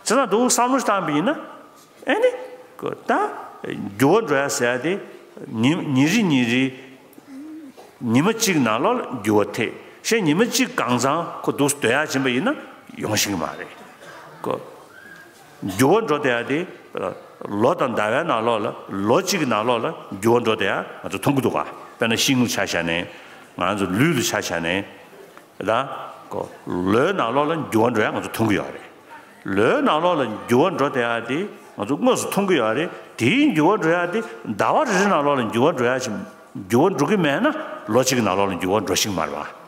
ཙང་འདུག་བསམ་བློ་བཏང་པ་ཡིན་ན། ཨེ་ནི། ད་འགྱུར་བ་འགྲོ་ཡ་ཟེར་ཡ་དེ། ཉི་ཉིན་རེ་ཉིན་རེ། ཉི་མ་གཅིག་ནང་ལོགས་ལ་འགྱུར་བ་ཐེབས། གཞན་ཉི་མ་གཅིག་གང་ཚང་ཁོ་འདུག་སྡོད་ཡ་ཕྱིན་པ་ཡིན་ན་ཡོང་ཤེས་ཀྱི་མ་རེད། ཁོ། འགྱུར་བ་འགྲོ་བསྡད་ཡ་དེ། ལོ་དང་ཟླ་བའི་ནང་ལོགས་ལ། ལོ་གཅིག་གི་ནང་ལོགས་ལ་འགྱུར་བ་འགྲོ་བསྡད་ཡ་ང་ཚོ་མཐོང་གི་འདུག་ག་དཔེར་ན་ཤིང་ལ་ཆ་བཞག་ནས། ང་ཚོ་ལུད་ལ་ཆ་བཞག་ནས། ད་ཁོ་ལོའི་ནང་ལོགས་ལ་འགྱུར་བ་འགྲོ་ཡ་ང་ཚོ་མཐོང་གི་ཡོད་རེད། ལོའི་ནང་ལོགས་ལ་འགྱུར་བ་འགྲོ་བསྡད་ཡ་དེ་ང་ཚོ་དངོས་སུ་མཐོང་གི་ཡོད་རེད། དེའི་འགྱུར་བ་འགྲོ་ཡ་དེ་ཟླ་བ་རེ་རེ་ནང་ལོགས་ལ་འགྱུར་བ་འགྲོ་ཡ་ཅིག་འགྱུར་བ་འགྲོ་གི་མེད་ན་ལོ་གཅིག་གི་ནང་ལོགས་ལ་འགྱུར་བ་འགྲོ་ཤེས་ཀྱི་མ་རེད་པ།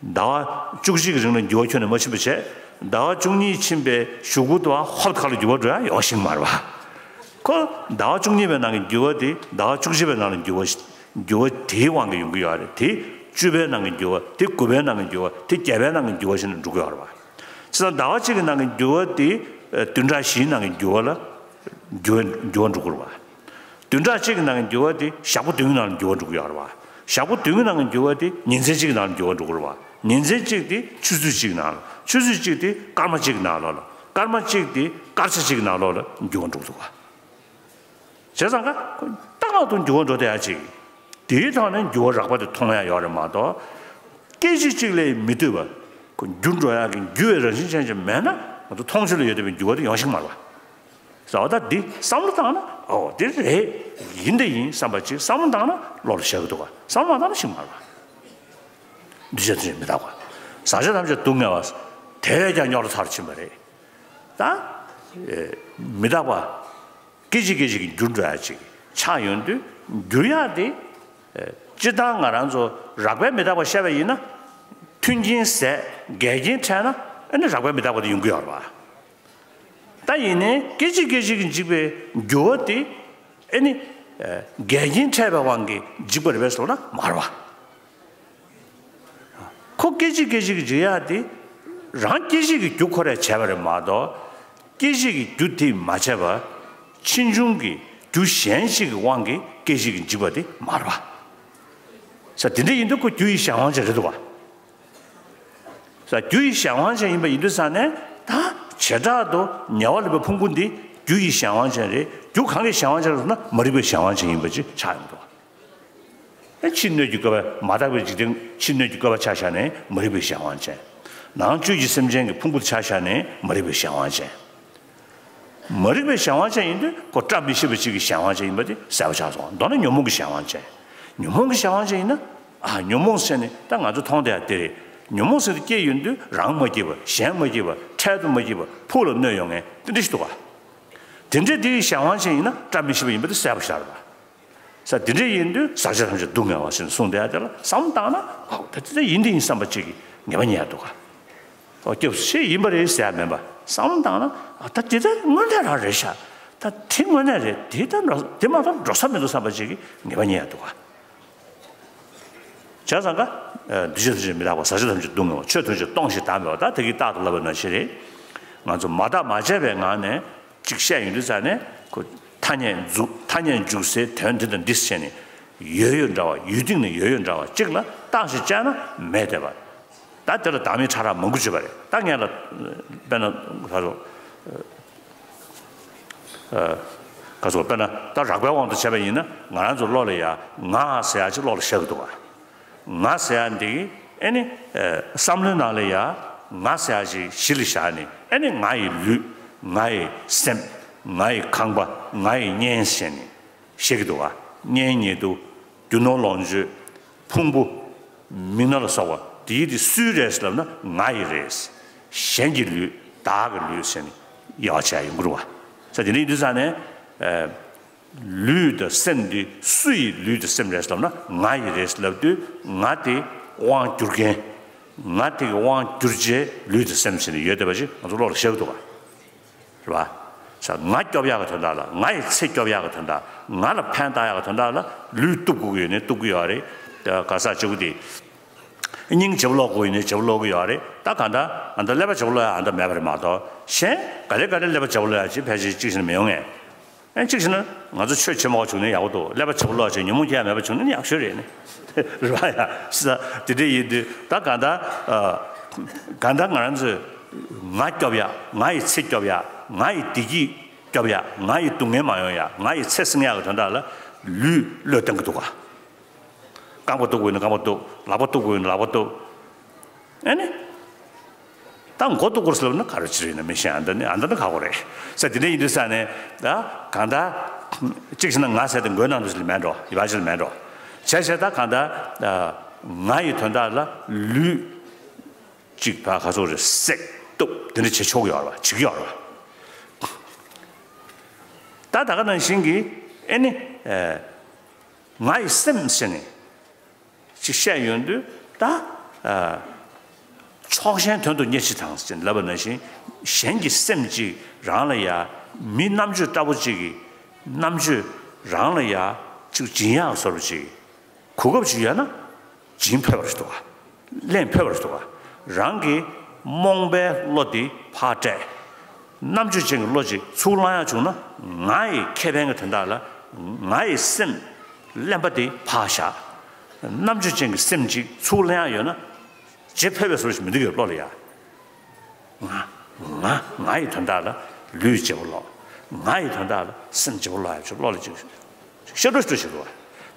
ཟླ་བ་བཅུ་གཅིག་གི་རིང་ལ་འགྱུར་བ་ཁྱོན་ནས་མ་ཕྱིན་པ་བྱས། ཟླ་བ་བཅུ་གཉིས་ཕྱིན་པའི་གཞུག་གུ་དུ་ཧོབ་ཁ་ལ་འགྱུར་བ་འགྲོ་ཡ་ཡོང་ཤེས་ཀྱི་མ་རེད་པ། ཁོ་ཟླ་བ་བཅུ་གཉིས་པའི་ནང་གི་འགྱུར་བ་དེ་ཟླ་བ་བཅུ་གཅིག་པའི་ནང་ལ་འགྱུར་བ་འགྱུར་བ་དེའི་དབང་གིས་ཡོང་གི་ཡོད་རེད། དེ་བཅུ་པའི་ནང་གི་འགྱུར་བ། དེ་དགུ་པའི་ནང་གི་འགྱུར་བ། དེ་བརྒྱད་པའི་ནང་གི་འགྱུར་བ་བྱས་ནས་འགྲོ་གི་ཡོད་རེད་པ། བྱས་ཙང་ཟླ་བ་གཅིག་གི་ནང་གི་འགྱུར་བ་དེ་བདུན་ཕྲག་བཞིའི་ནང་གི་འགྱུར་བ་ལ་འགྱུར་བ་འགྱུར་བ་འགྲོ་གི་རེད་པ། བདུན་ཕྲག་གཅིག་གི་ནང་གི་འགྱུར་བ་དེ་ཞག་པོ་བདུན་གྱི་ནང་ལ་འགྱུར་བ་འགྲོ་གི་ཡོད་རེད་པ། ཞག་པོ་བདུན་གྱི་ནང་གི་འགྱུར་བ་དེ་ཉིན་མཚན་གཅིག་གི་ནང་ལ་འགྱུར་བ་འགྲོ་གི་རེད་པ། ཉིན་མཚན་གཅིག་དེ་ཆུ་ཚོད་གཅིག་གི་ནང་ལ། ཆུ་ཚོད་གཅིག་དེ་སྐར་མ་གཅིག་གི་ནང་ལོགས་ལ། སྐར་མ་གཅིག་དེ་སྐར་ཆ་གཅིག་གི་ནང་ལོགས་ལ་འགྱུར་བ་འགྲོ་གི་འདུག་ག་བྱས་ཙང་ཀ་ཏག་ཏག་ཏུ་འགྱུར་བ་འགྲོ་བསྡད་ཡ་ཅིག་དེའི་ཐོག་ནས་འགྱུར་བ་རགས་པ་དེ་མཐོང་ཡ་ཡོད་རེད་མ་གཏོགས། སྐད་ཅིག་གཅིག་ལས་མི་ལྟོས་པ། ཁོ་འགྱུར་འགྲོ་ཡ་གི་འགྱུར་བའི་རང་བཞིན་ཅན་ཅིག་མེད་ན་ང་ཚོ་མཐོང་ཆོས་ལ་ཡོད་བསྡད་པའི་འགྱུར་བ་དེ་ཡོང་ཤེས་མ་རེད་པ། ཟེར་བ་ད་འདི་བསམ་བློ་བཏང་ན། ཨོ་དེ་རེད། ཡིན་དེ་ཡིན་བསམ་པ་ཅིག་བསམ་བློ་བཏང་ན་བློ་ལ་ཤར་གི་འདུག་ག་བསམ་བློ་མ་བཏང་ན་ཤེས་མ་རེད་པ། འདུས་བྱས་ཐམས་ཅད་མི་རྟག་པ། ཟག་བཅས་ཐམས་ཅད་སྡུག་བསྔལ་བ། དེ་བས་ཀྱང་རྙོག་དྲ་ཚ་རུ་ཕྱིན་པ་རེད། ད་ཨེ་མི་རྟག་པ། སྐད་ཅིག་སྐད་ཅིག་གིས་འགྱུར་འགྲོ་ཡ་ཅིག་ཆགས་ཡོང་དུས། འགྱུར་ཡ་དེ་ཨེ་སྤྱིར་བཏང་ང་རང་ཚོ་རགས་པའི་མི་རྟག་པ་བཤད་པ་ཡིན་ན། མཐུན་རྐྱེན་ཟད་འགལ་རྐྱེན་འཕྲད་ན་ཨ་ནི་རགས་པའི་མི་རྟག་པ་དེ་ཡོང་གི་ཡོད་རེད་པ། ད་ཡིན་ནའི་སྐད་ཅིག་སྐད་ཅིག་གིས་འཇིག་པའི་འགྱུར་བ་དེ་ཨ་ནི་ཨེ་འགལ་རྐྱེན་འཕྲད་པའི་དབང་གིས་འཇིག་པ་རེད་པས་ཟེར་ན་མ་རེད་པ། ཁོ་སྐད་ཅིག་སྐད་ཅིག་གིས་འཇིག་ཡ་དེ་རང་སྐད་ཅིག་གི་རྒྱུ་ཁོ་རས་བྱས་པ་རེད་མ་གཏོགས། སྐད་ཅིག་གི་རྒྱུ་དེས་མ་བྱས་པ། ཕྱིས་འབྱུང་གི་རྒྱུ་གཞན་ཞིག་གི་དབང་གིས་ སྐད་ཅིག་གིས་འཇིག་པ་དེ་མ་རེད་པ། ས་དེ་འདྲ་ཡིན་དུས་ཁོ་རྒྱུ་ཡི་གཞན་དབང་ཅན་རེད་འདུག་ག། ས་རྒྱུ་ཡི་གཞན་དབང་ཅན་ཡིན་པ་ཡིན་དུས་ཙང་ནས་ད་བྱེ་བྲག་ཏུ་ཉེ་བར་ལེན་པའི་ཕུང་པོ་འདི་རྒྱུ་ཡི་གཞན་དབང་ཅན་རེད། རྒྱུ་གང་གི་གཞན་དབང་ཅན་རེད་ཟེར་ན་མ་རིག་པའི་གཞན་དབང་ཅན་ཡིན་པ་ཅིག་ཆགས་ཡོང་འདུག། ཕྱི་སྣོད་ཀྱི་བཀོད་པ་མ་དག་པའི་འཇིག་རྟེན་ཕྱི་སྣོད་ཀྱི་བཀོད་པ་ཆ་བཞག་ནས་མ་རིག་པའི་གཞན་དབང་ཅན། ནང་བཅུད་ཀྱི་སེམས་ཅན་གྱི་ཕུང་པོ་ཆ་བཞག་ནས་མ་རིག་པའི་གཞན་དབང་ཅན། མ་རིག་པའི་གཞན་དབང་ཅན་ཡིན་དུས་ཁོ་བཀྲ་མི་ཤིས་པ་ཅིག་གི་གཞན་དབང་ཅན་ཡིན་པ་དེ་གསལ་པོ་ཆགས་སོང་། མདོར་ན་ཉོན་མོངས་ཀྱི་གཞན་དབང་ཅན། ཉོན་མོངས་ཀྱི་གཞན་དབང་ཅན་ཡིན་ན། ཨ་ཉོན་མོངས་ཟེར་ནས་ད་ང་ཚོ་མཐོང་བསྡད་ཡ་དེ་རེད། ཉོན་མོངས་ཟེར་དུས་སྐྱེས་ཡོང་དུས་རང་མ་སྐྱིད་པ་གཞན་མ་སྐྱིད་པ་འཕྲལ་དུ་མ་སྐྱིད་པ་ཕུགས་ལ་གནོད་ཡོང་མཁན་དེ་འདྲ་ཞིག་འདུག་ག། དེ་འདྲ་དེའི་གཞན་དབང་ཅན་ཡིན་ན་བཀྲ་མི་ཤིས་པ་ཡིན་པ་དེ་གསལ་པོ་ཞིག་རེད་པ། ས་དེ་འདྲ་ཡིན་དུས་ཟག་བཅས་ཐམས་ཅད་སྡུག་བསྔལ་བ་ཞེས་གསུངས་བསྡད་ཡ་དེ་ལ་བསམ་བློ་བཏང་ན་ཨོ་ད་དེ་འདྲ་ཡིན་དེ་ཡིན་བསམ་པ་ཅིག་གི་ངེས་པ་རྙེད་ཡ་འདུག་ག། ཨོ་སྐྱབས་སུ་མཆི་ཡིན་པ་རེད་ཟེར་ཡ་མིན་པ་བསམ་བློ་བཏང་ན་ཨ་ད་དེ་ད་དངོས་གནས་རང་རེད་ཤག། ད་དེ་དངོས་གནས་རེད། དེ་ད་འགྲོ་དེ་མ་གཏོགས་འགྲོ་ས་མི་འདུག་བསམ་པ་ཅིག་གི་ངེས་པ་རྙེད་ཡ་འདུག་ག། བྱས་ཙང་ཀ། འདུས་བྱས་ཐམས་ཅད་མི་རྟག་པ། ཟག་བཅས་ཐམས་ཅད་སྡུག་བསྔལ་བ། ཆོས་ཐམས་ཅད་སྟོང་ཞིང་བདག་མེད་པ། ད་དེ་གི་རྟགས་དང་ལབ་པ་ནང་བཞིན་རེད། ང་ཚོ་མ་བརྟགས་མ་དཔྱད་པའི་ངང་ནས་ཅིག་བཤད་ཡོང་དུས་ཙང་ནས་ཁོ་ཐ་སྙད་འཇུག་ཐ་སྙད་འཇུག་སའི་དོན་འདི་དང་འདི་བྱས་ནས་ཡོད་ཡོད་འདྲ་བ་ཡོད་སྟེང་ནས་ཡོད་ཡོད་འདྲ་བ་གཅིག་ལ་བརྟགས་ཤིང་དཔྱད་ན་མེད་བསྡད་པ། ད་དེ་ལ་བདག་མེད་ཕྲ་རགས་མང་པོ་བརྗོད་པ་རེད། ད་ངས་ལ་དཔེར་ན་ག་རེ་ཟེར། ཨ། ག་ཚོད་དཔེར་ན་ད་རགས་པའི་དབང་དུ་བྱས་པ་ཡིན་ན་ང་རང་ཚོ་བློ་ལ་ཡ་ང་ཟེར་ཡ་ཅིག་བློ་ལ་ཤར་གི་འདུག་ག། ང་ཟེར་ཡ་འདི་གི་ཨེ་ནི་ཨ་བསམ་བློའི་ནང་ལ་ཡ་ང་ཟེར་ཡ་ཅིག་གཞི་ལ་བཞག་ནས་ཨེ་ནི་ང་ཡི་ལུས། ང་ཡི་སེམས། ང་ཡི་ཁང་པ། ང་ཡི་གཉེན་ཟེར་ནས་བཤད་ཀྱི་འདུག་ག། གཉེན་ཉེ་དུ། རྒྱུ་ནོར་ལོངས་སྤྱོད། ཕུང་པོ། མི་སྣ་ལ་སོགས་པ་དེའི་དེ་སུའི་རེད་ལབ་ན་ང་ཡི་རེད། གཞན་གྱི་ལུས། བདག་གི་ལུས་ཟེར་ནས་དབྱེ་བ་ཕྱེ་ཡ་ཡོང་གི་རེད་པ། ས་དེ་འདྲ་ཡིན་དུས་ཙང་ནས་ཨ་ལུས་དང་སེམས་འདི་སུ་ཡི་ལུས་དང་སེམས་རེད་ལབ་ན་ང་ཡི་རེད་ལབ་དུས་ང་དེ་དབང་བསྒྱུར་མཁན། ང་དེ་གི་དབང་བསྒྱུར་བྱའི་ལུས་དང་སེམས་ཟེར་ནས་ཡོད་བསྡད་པ་ཞིག་ང་ཚོ་བློ་ལ་ཤར་གི་འདུག་ག། རེད་པ། ས་ང་སྐྱོབ་ཡག་གི་དོན་དག་ལ། ང་ཡི་ཚེ་སྐྱོབ་ཡག་གི་དོན་དག། ང་ལ་ཕན་བཏགས་ཡག་གི་དོན་དག་ལ་ལུས་གཏུབ་དགོས་ཀྱི་ཡོད་ནའི་གཏུབ་ཀྱི་ཡོད་རེད། ད་ག་ས་གཅིག་པུ་དེ་སྙིང་བརྗེ་པོ་སློག་དགོས་ཡོད་ནའི་བརྗེ་པོ་སློག་གི་ཡོད་རེད། ད་གང་ལྟར་ཨ་ད་ཀླད་པ་བརྗེ་པོ་སློག་ཡག་ཨ་ད་མེད་པ་རེད་མ་གཏོགས་གཞན་ག་རེ་ག་རེ་ཀླད་པ་བརྗེ་པོ་སློག་ཡག་ཅིག་ཕལ་ཆེར་གཅིག་བྱས་ན་མི་ཡོང་ངས། ཨ་གཅིག་བྱས་ན་ང་ཚོ་ཆོས་བྱེད་མ་དགོས་བྱུང་ན་ཡག་པོ་འདུག། ཀླད་པ་བརྗེ་པོ་སློག་ཡག་ཅིག་ཉོན་མོངས་སྐྱེ་ཡག་མེད་པ་བྱུང་ན་ཡག་ཤོས་རེད་ནི། རེད་པ་ཡ། ས་དེ་འདྲ་ཡིན་དུས་ད་གང་ལྟར་ཨ་གང་ལྟར་ང་རང་ཚོས་ང་སྐྱོབ་ཡག། ང་ཡི་ཚེ་སྐྱོབ་ཡག། ང་ཡི་བདེ་སྐྱིད་སྐྱོབ་ཡག། ང་ཡི་སྡུག་བསྔལ་མ་ཡོང་ཡག། ང་ཡི་ཚེ་བསྲིང་ཡག་གི་དོན་དག་ལ་ལུས་བློས་གཏོང་གི་འདུག་ག། རྐང་པ་གཏུབ་དགོས་ན་རྐང་པ་གཏུབ། ལག་པ་གཏུབ་དགོས་ན་ལག་པ་གཏུབ། ཨེ་ནི། ད་མགོ་གཏུབ་དགོས་ཟེར་ལབ་ན་ག་རེ་ཅི་རེད་ན་མི་ཤེས། ཨ་ད་ནི་ཨ་ད་ནི་ཁག་པོ་རེད། ས་དེ་འདྲ་ཡིན་དུས་ས་ནས་ད་གང་ལྟར་གཅིག་བྱས་ན་ང་ཟེར་དེ་མགོའི་ནང་དུ་ཞིག་ལ་མེད་འགྲོ། ཡིད་བག་ཅིག་ལ་མེད་འགྲོ། བྱས་བྱས་ད་གང་ལྟར་ང་ཡི་དོན་དག་ལ་ལུས་གཅིག་ཕར་ག་ཚོད་རེད་བསྲེག་གཏུབ་དེ་འདྲ་བྱེད་ཆོག་གི་ཡོད་རེད་པ། བྱེད་ཀྱི་ཡོད་རེད་པ། ད་ད་ག་ནང་བཞིན་གྱི་ཨེ་ནི་ཨེ་ང་ཡི་སེམས་ཟེར་ནས་ཅིག་བཤད་ཡོང་དུས་ད་ཨ་ཕྱོགས་ཞེན་དོན་དུ་གཉེར་ཕྱིར་དང་ཟེར་ལབ་པ་ནང་བཞིན་གཞན་གྱི་སེམས་ཅིག་རང་ལ་ཡ་མི་རྣམ་དཔྱོད་ལྟ་བུ་ཅིག་གི་རྣམ་དཔྱོད་རང་ལ་ཡ་ཅིག་སྦྱིན་ཡག་བཟོ་འདྲ་ཅིག་གོ་སྐབས་ཅིག་ཡོད་ན་སྦྱིན་ཕོད་པ་རེད་འདུག་ག། ལེན་ཕོད་པ་རེད་འདུག་ག། རང་གི་རྨོངས་པའི་བློ་དེ་ཕར་བསྐྲད། རྣམ་དཔྱོད་ཅན་གྱི་བློ་ཅིག་ཚུར་བླང་ཡག་བྱུང་ན་ང་ཡི་ཁེ་ཕན་གྱི་དོན་དག་ལ་ང་ཡི་སེམས་གླེན་པ་དེ་ཕར་བཞག། རྣམ་དཔྱོད་ཅན་གྱི་སེམས་ཅིག་ཚུར་ལེན་ཡག་ཡོད་ན་བརྗེ་ཕོད་པའི་བཟོ་ཞིག་མི་འདུག་གི་བློ་ལ་ཡ། ང་ང་ང་ཡི་དོན་དག་ལ་ལུས་བརྗེ་པོ་སློག། ང་ཡི་དོན་དག་ལ་སེམས་བརྗེ་པོ་སློག་ཡག་ཅིག་བློ་ལ་ཅིག་ཤར་འགྲོ་ཤར་འགྲོ་ཞིག་འདུག་བ།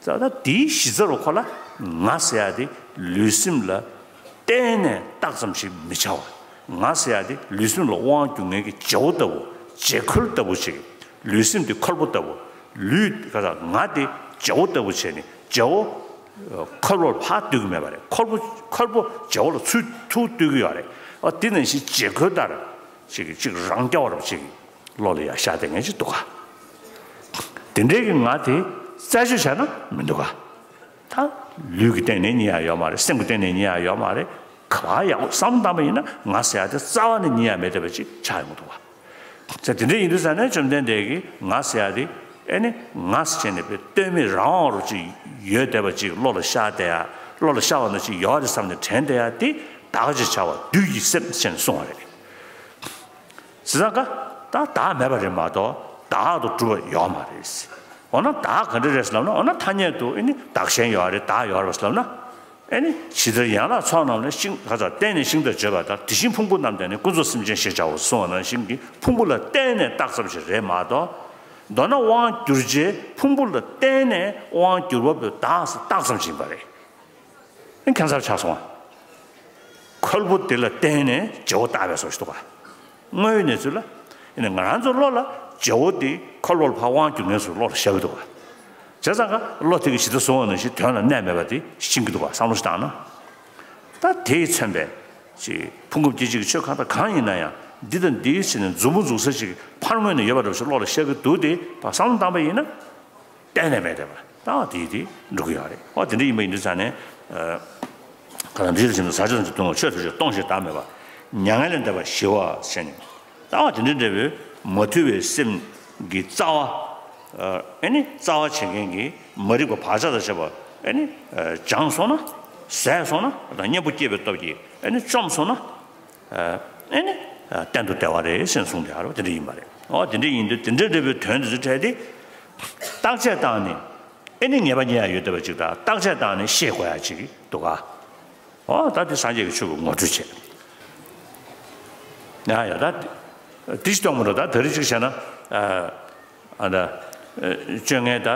ད་ལྟ་དེའི་གཞི་རྩ་རུ་ཁོ་ལ་ང་ཟེར་ཡག་དེ་ལུས་སེམས་ལ་གཏན་ནས་རྟགས་ཙམ་ཞིག་མི་བྱ་བ། ང་ཟེར་ཡག་དེ་ལུས་སེམས་ལ་དབང་སྒྱུར་མཁན་གྱི་བྱ་བོ་ལྟ་བུ། བྱེད་ཁོལ་ལྟ་བུ་ཞིག། ལུས་སེམས་དེ་ཁོལ་པོ་ལྟ་བུ། ལུས་ག་ས་ང་དེ་བྱ་བོ་ལྟ་བུ་བྱས་ནས་བྱ་བོ་ཁོལ་པོར་ཕར་སྡོད་ཀྱི་མེད་པ་རེད། ཁོལ་པོ་ཁོལ་པོ་བྱ་བོ་ལ་ཚུར་ཚུར་སྡོད་ཀྱི་ཡོད་རེད། ཨ་དེ་ནང་བཞིན་བྱེད་ཁོལ་ལྟར་ཅིག་ཅིག་རང་རྐྱ་བ་རུ་ཅིག་བློ་ལ་ཡ་ཤར་བསྡད་མཁན་ཅིག་འདུག་ག། དེ་འདྲའི་གི་ང་དེ་རྩད་གཅོད་བྱས་ན་མི་འདུག་ག། ད་ལུས་ཀྱི་སྟེང་ནས་རྙེད་ཡག་ཡོད་མ་རེད། སེམས་ཀྱི་སྟེང་ནས་རྙེད་ཡག་ཡོད་མ་རེད། ག་པར་ཡག་པོ་བསམ་བློ་བཏང་པ་ཡིན་ན་ང་ཟེར་ཡག་དེ་རྩ་བ་ནས་རྙེད་ཡག་མེད་བསྡད་པ་ཅིག་ཆགས་ཡོང་གི་འདུག་ག། ཟེར་དེ་འདྲ་ཡིན་དུས་ཙང་ནས་བཅོམ་ལྡན་འདས་ཀྱིས་ང་ཟེར་ཡག་དེ་ཨེ་ནི་ང་ཟེར་བྱས་ནས་དཔེ་ལྟོས་མེད་རང་དབང་རུ་ཅིག་ཡོད་བསྡད་པ་ཅིག་བློ་ལ་ཤར་བསྡད་ཡག། བློ་ལ་ཤར་བ་ནང་བཞིན་ཡོད་རེད་བསམ་ནས་དྲན་བསྡད་ཡག་དེ་བདག་ཅེས་བྱ་བ་བདུད་ཀྱི་སེམས་ཞེས་གསུངས་པ་རེད། བྱས་ཙང་ཀ་ད་བདག་མེད་པ་རེད་མ་གཏོགས་བདག་ཏུ་གྲུབ་པ་ཡོད་མ་རེད། འོ་ན་བདག་ག་འདྲ་རེད་ཟེར་ལབ་ན། འོ་ན་ཐ་སྙད་དུ་ཨེ་ནི་བདག་གཞན་ཡོད་རེད། བདག་ཡོད་རེད་ཟེར་ལབ་ན། ཨེ་ནི་ཇི་ལྟར་ཡན་ལག་ཚོགས་རྣམས་ལས། ཤིང་ག་ཚ་བརྟེན་ནས་ཤིང་དང་བརྗོད་པ་ལྟར། དེ་བཞིན་ཕུང་པོ་རྣམས་བརྟེན་ནས། ཀུན་རྫོབ་སེམས་ཅན་ཞེས་བྱའོ་གསུངས་པ་ནང་བཞིན་གྱི་ཕུང་པོ་ལ་བརྟེན་ནས་བཏགས་ཙམ་ཞིག་རེད་མ་གཏོགས། མདོར་ན་དབང་བསྒྱུར་བྱའི་ཕུང་པོ་ལ་བརྟེན་ནས་དབང་བསྒྱུར་བ་པོའི་བདག་ཟེར་བཏགས་ཙམ་ཞིག་ཡིན་པ་རེད། ཨེ་ཁྱད་མཚར་ཆགས་སོང་ཨ། ཁོལ་པོ་དེ་ལ་བརྟེན་ནས་བརྗེ་བོ་བཏགས་པའི་བཟོ་ཞིག་འདུག་ག་དངོས་ཡོད་གནས་ཚུལ་ལ། ཨེ་ནི་ང་རང་ཚོ་བློ་ལ་བརྗེ་བོ་དེ་ཁོལ་པོ་ལ་ཕར་དབང་བསྒྱུར་མཁན་ཚོ་བློ་ལ་ཤར་གི་འདུག་ག་བྱས་ཙང་ཀ་བློ་དེ་གི་ཇི་ལྟར་བཟུང་བ་ནང་བཞིན་དོན་ལ་གནས་མེད་པ་དེ་ཤེས་ཀྱི་འདུག་ག་བསམ་བློ་ཞིག་བཏང་ན། ད་དེས་མཚོན་པའི་ཅིག་ཕུང་ཁམས་སྐྱེ་མཆེད་ཀྱི་ཆོས་གང་དང་གང་ཡིན་ན་ཡང་འདི་དང་འདིའི་ཕྱི་ནས་མཛུབ་མོ་འཛུགས་ས་ཅིག་ཕར་ངོས་ནས་ཡོད་པ་འདྲ་བོ་ཞིག་བློ་ལ་ཤར་གི་འདུག་སྟེ་ཕར་བསམ་བློ་བཏང་པ་ཡིན་ན། གཏན་ནས་མེད་བསྡད་པ་ད་དེ་དེ་འགྲོ་གི་ཡོད་རེད། ཨོ་དེ་འདྲ་ཡིན་པ་ཡིན་དུས་ཙང་ནས། ག་ལ་འདི་ལ་བྱིན་དུ་ཟ་ཆོག་ཟིན་གྱི་དུང་ལ་ཆོས་ཐོས་ཆོག་གཏོང་ཞེས་བདག་མེད་པ། མྱ་ངན་ལས་འདས་པ་ཞི་བ་ཞེས་ནས། ད་ཨོ་དེ་འདྲ་འདྲ་བོའི་མ་ཐུལ་བའི་སེམས་ཀྱི་རྩ་བ། ཨེ་ནི་རྩ་བ་བྱེད་མཁན་གྱི་མ་རིག་པ་བག་ཆགས་དང་བཅས་པ་ཨེ་ནི་སྦྱངས་སོང་ན། ཟད་སོང་ན། དང་གཉེན་པོ་སྐྱེས་པའི་སྟོབས་ཀྱིས་ཨེ་ནི་བཅོམ་སོང་ན། ཨེ་ནི་གཏན་དུ་བདེ་བ་རེད་ཟེར་གསུངས་ཏེ་ཨ་རོ་དེ་འདྲ་ཡིན་པ་རེད། ཨོ་དེ་འདྲ་ཡིན་དུས་དེ་འདྲ་འདྲ་བའི་དོན་དེ་ཚོ་འཕྲད་དེ། བརྟག་དཔྱད་བཏང་ནས་ཨེ་ནི་ངེས་པ་རྙེད་ཡ་ཡོད་བསྡད་པ་ཅིག་དང་བརྟག་དཔྱད་བཏང་ནས་ཤེས་དགོས་ཡ་ཅིག་འདུག་ག་ཨོ་ད་དེ་སངས་རྒྱས་ཀྱི་ཆོས་ཀྱི་ངོ་སྤྲོད་བྱེད། ཡ་ཡ་ད་དེ་ཅི་གཏོང་མི་འགྲོ། ད་དེ་རིགས་ཅིག་བྱས་ན། ཨ་ད། སྤྱོད་ངན་ད།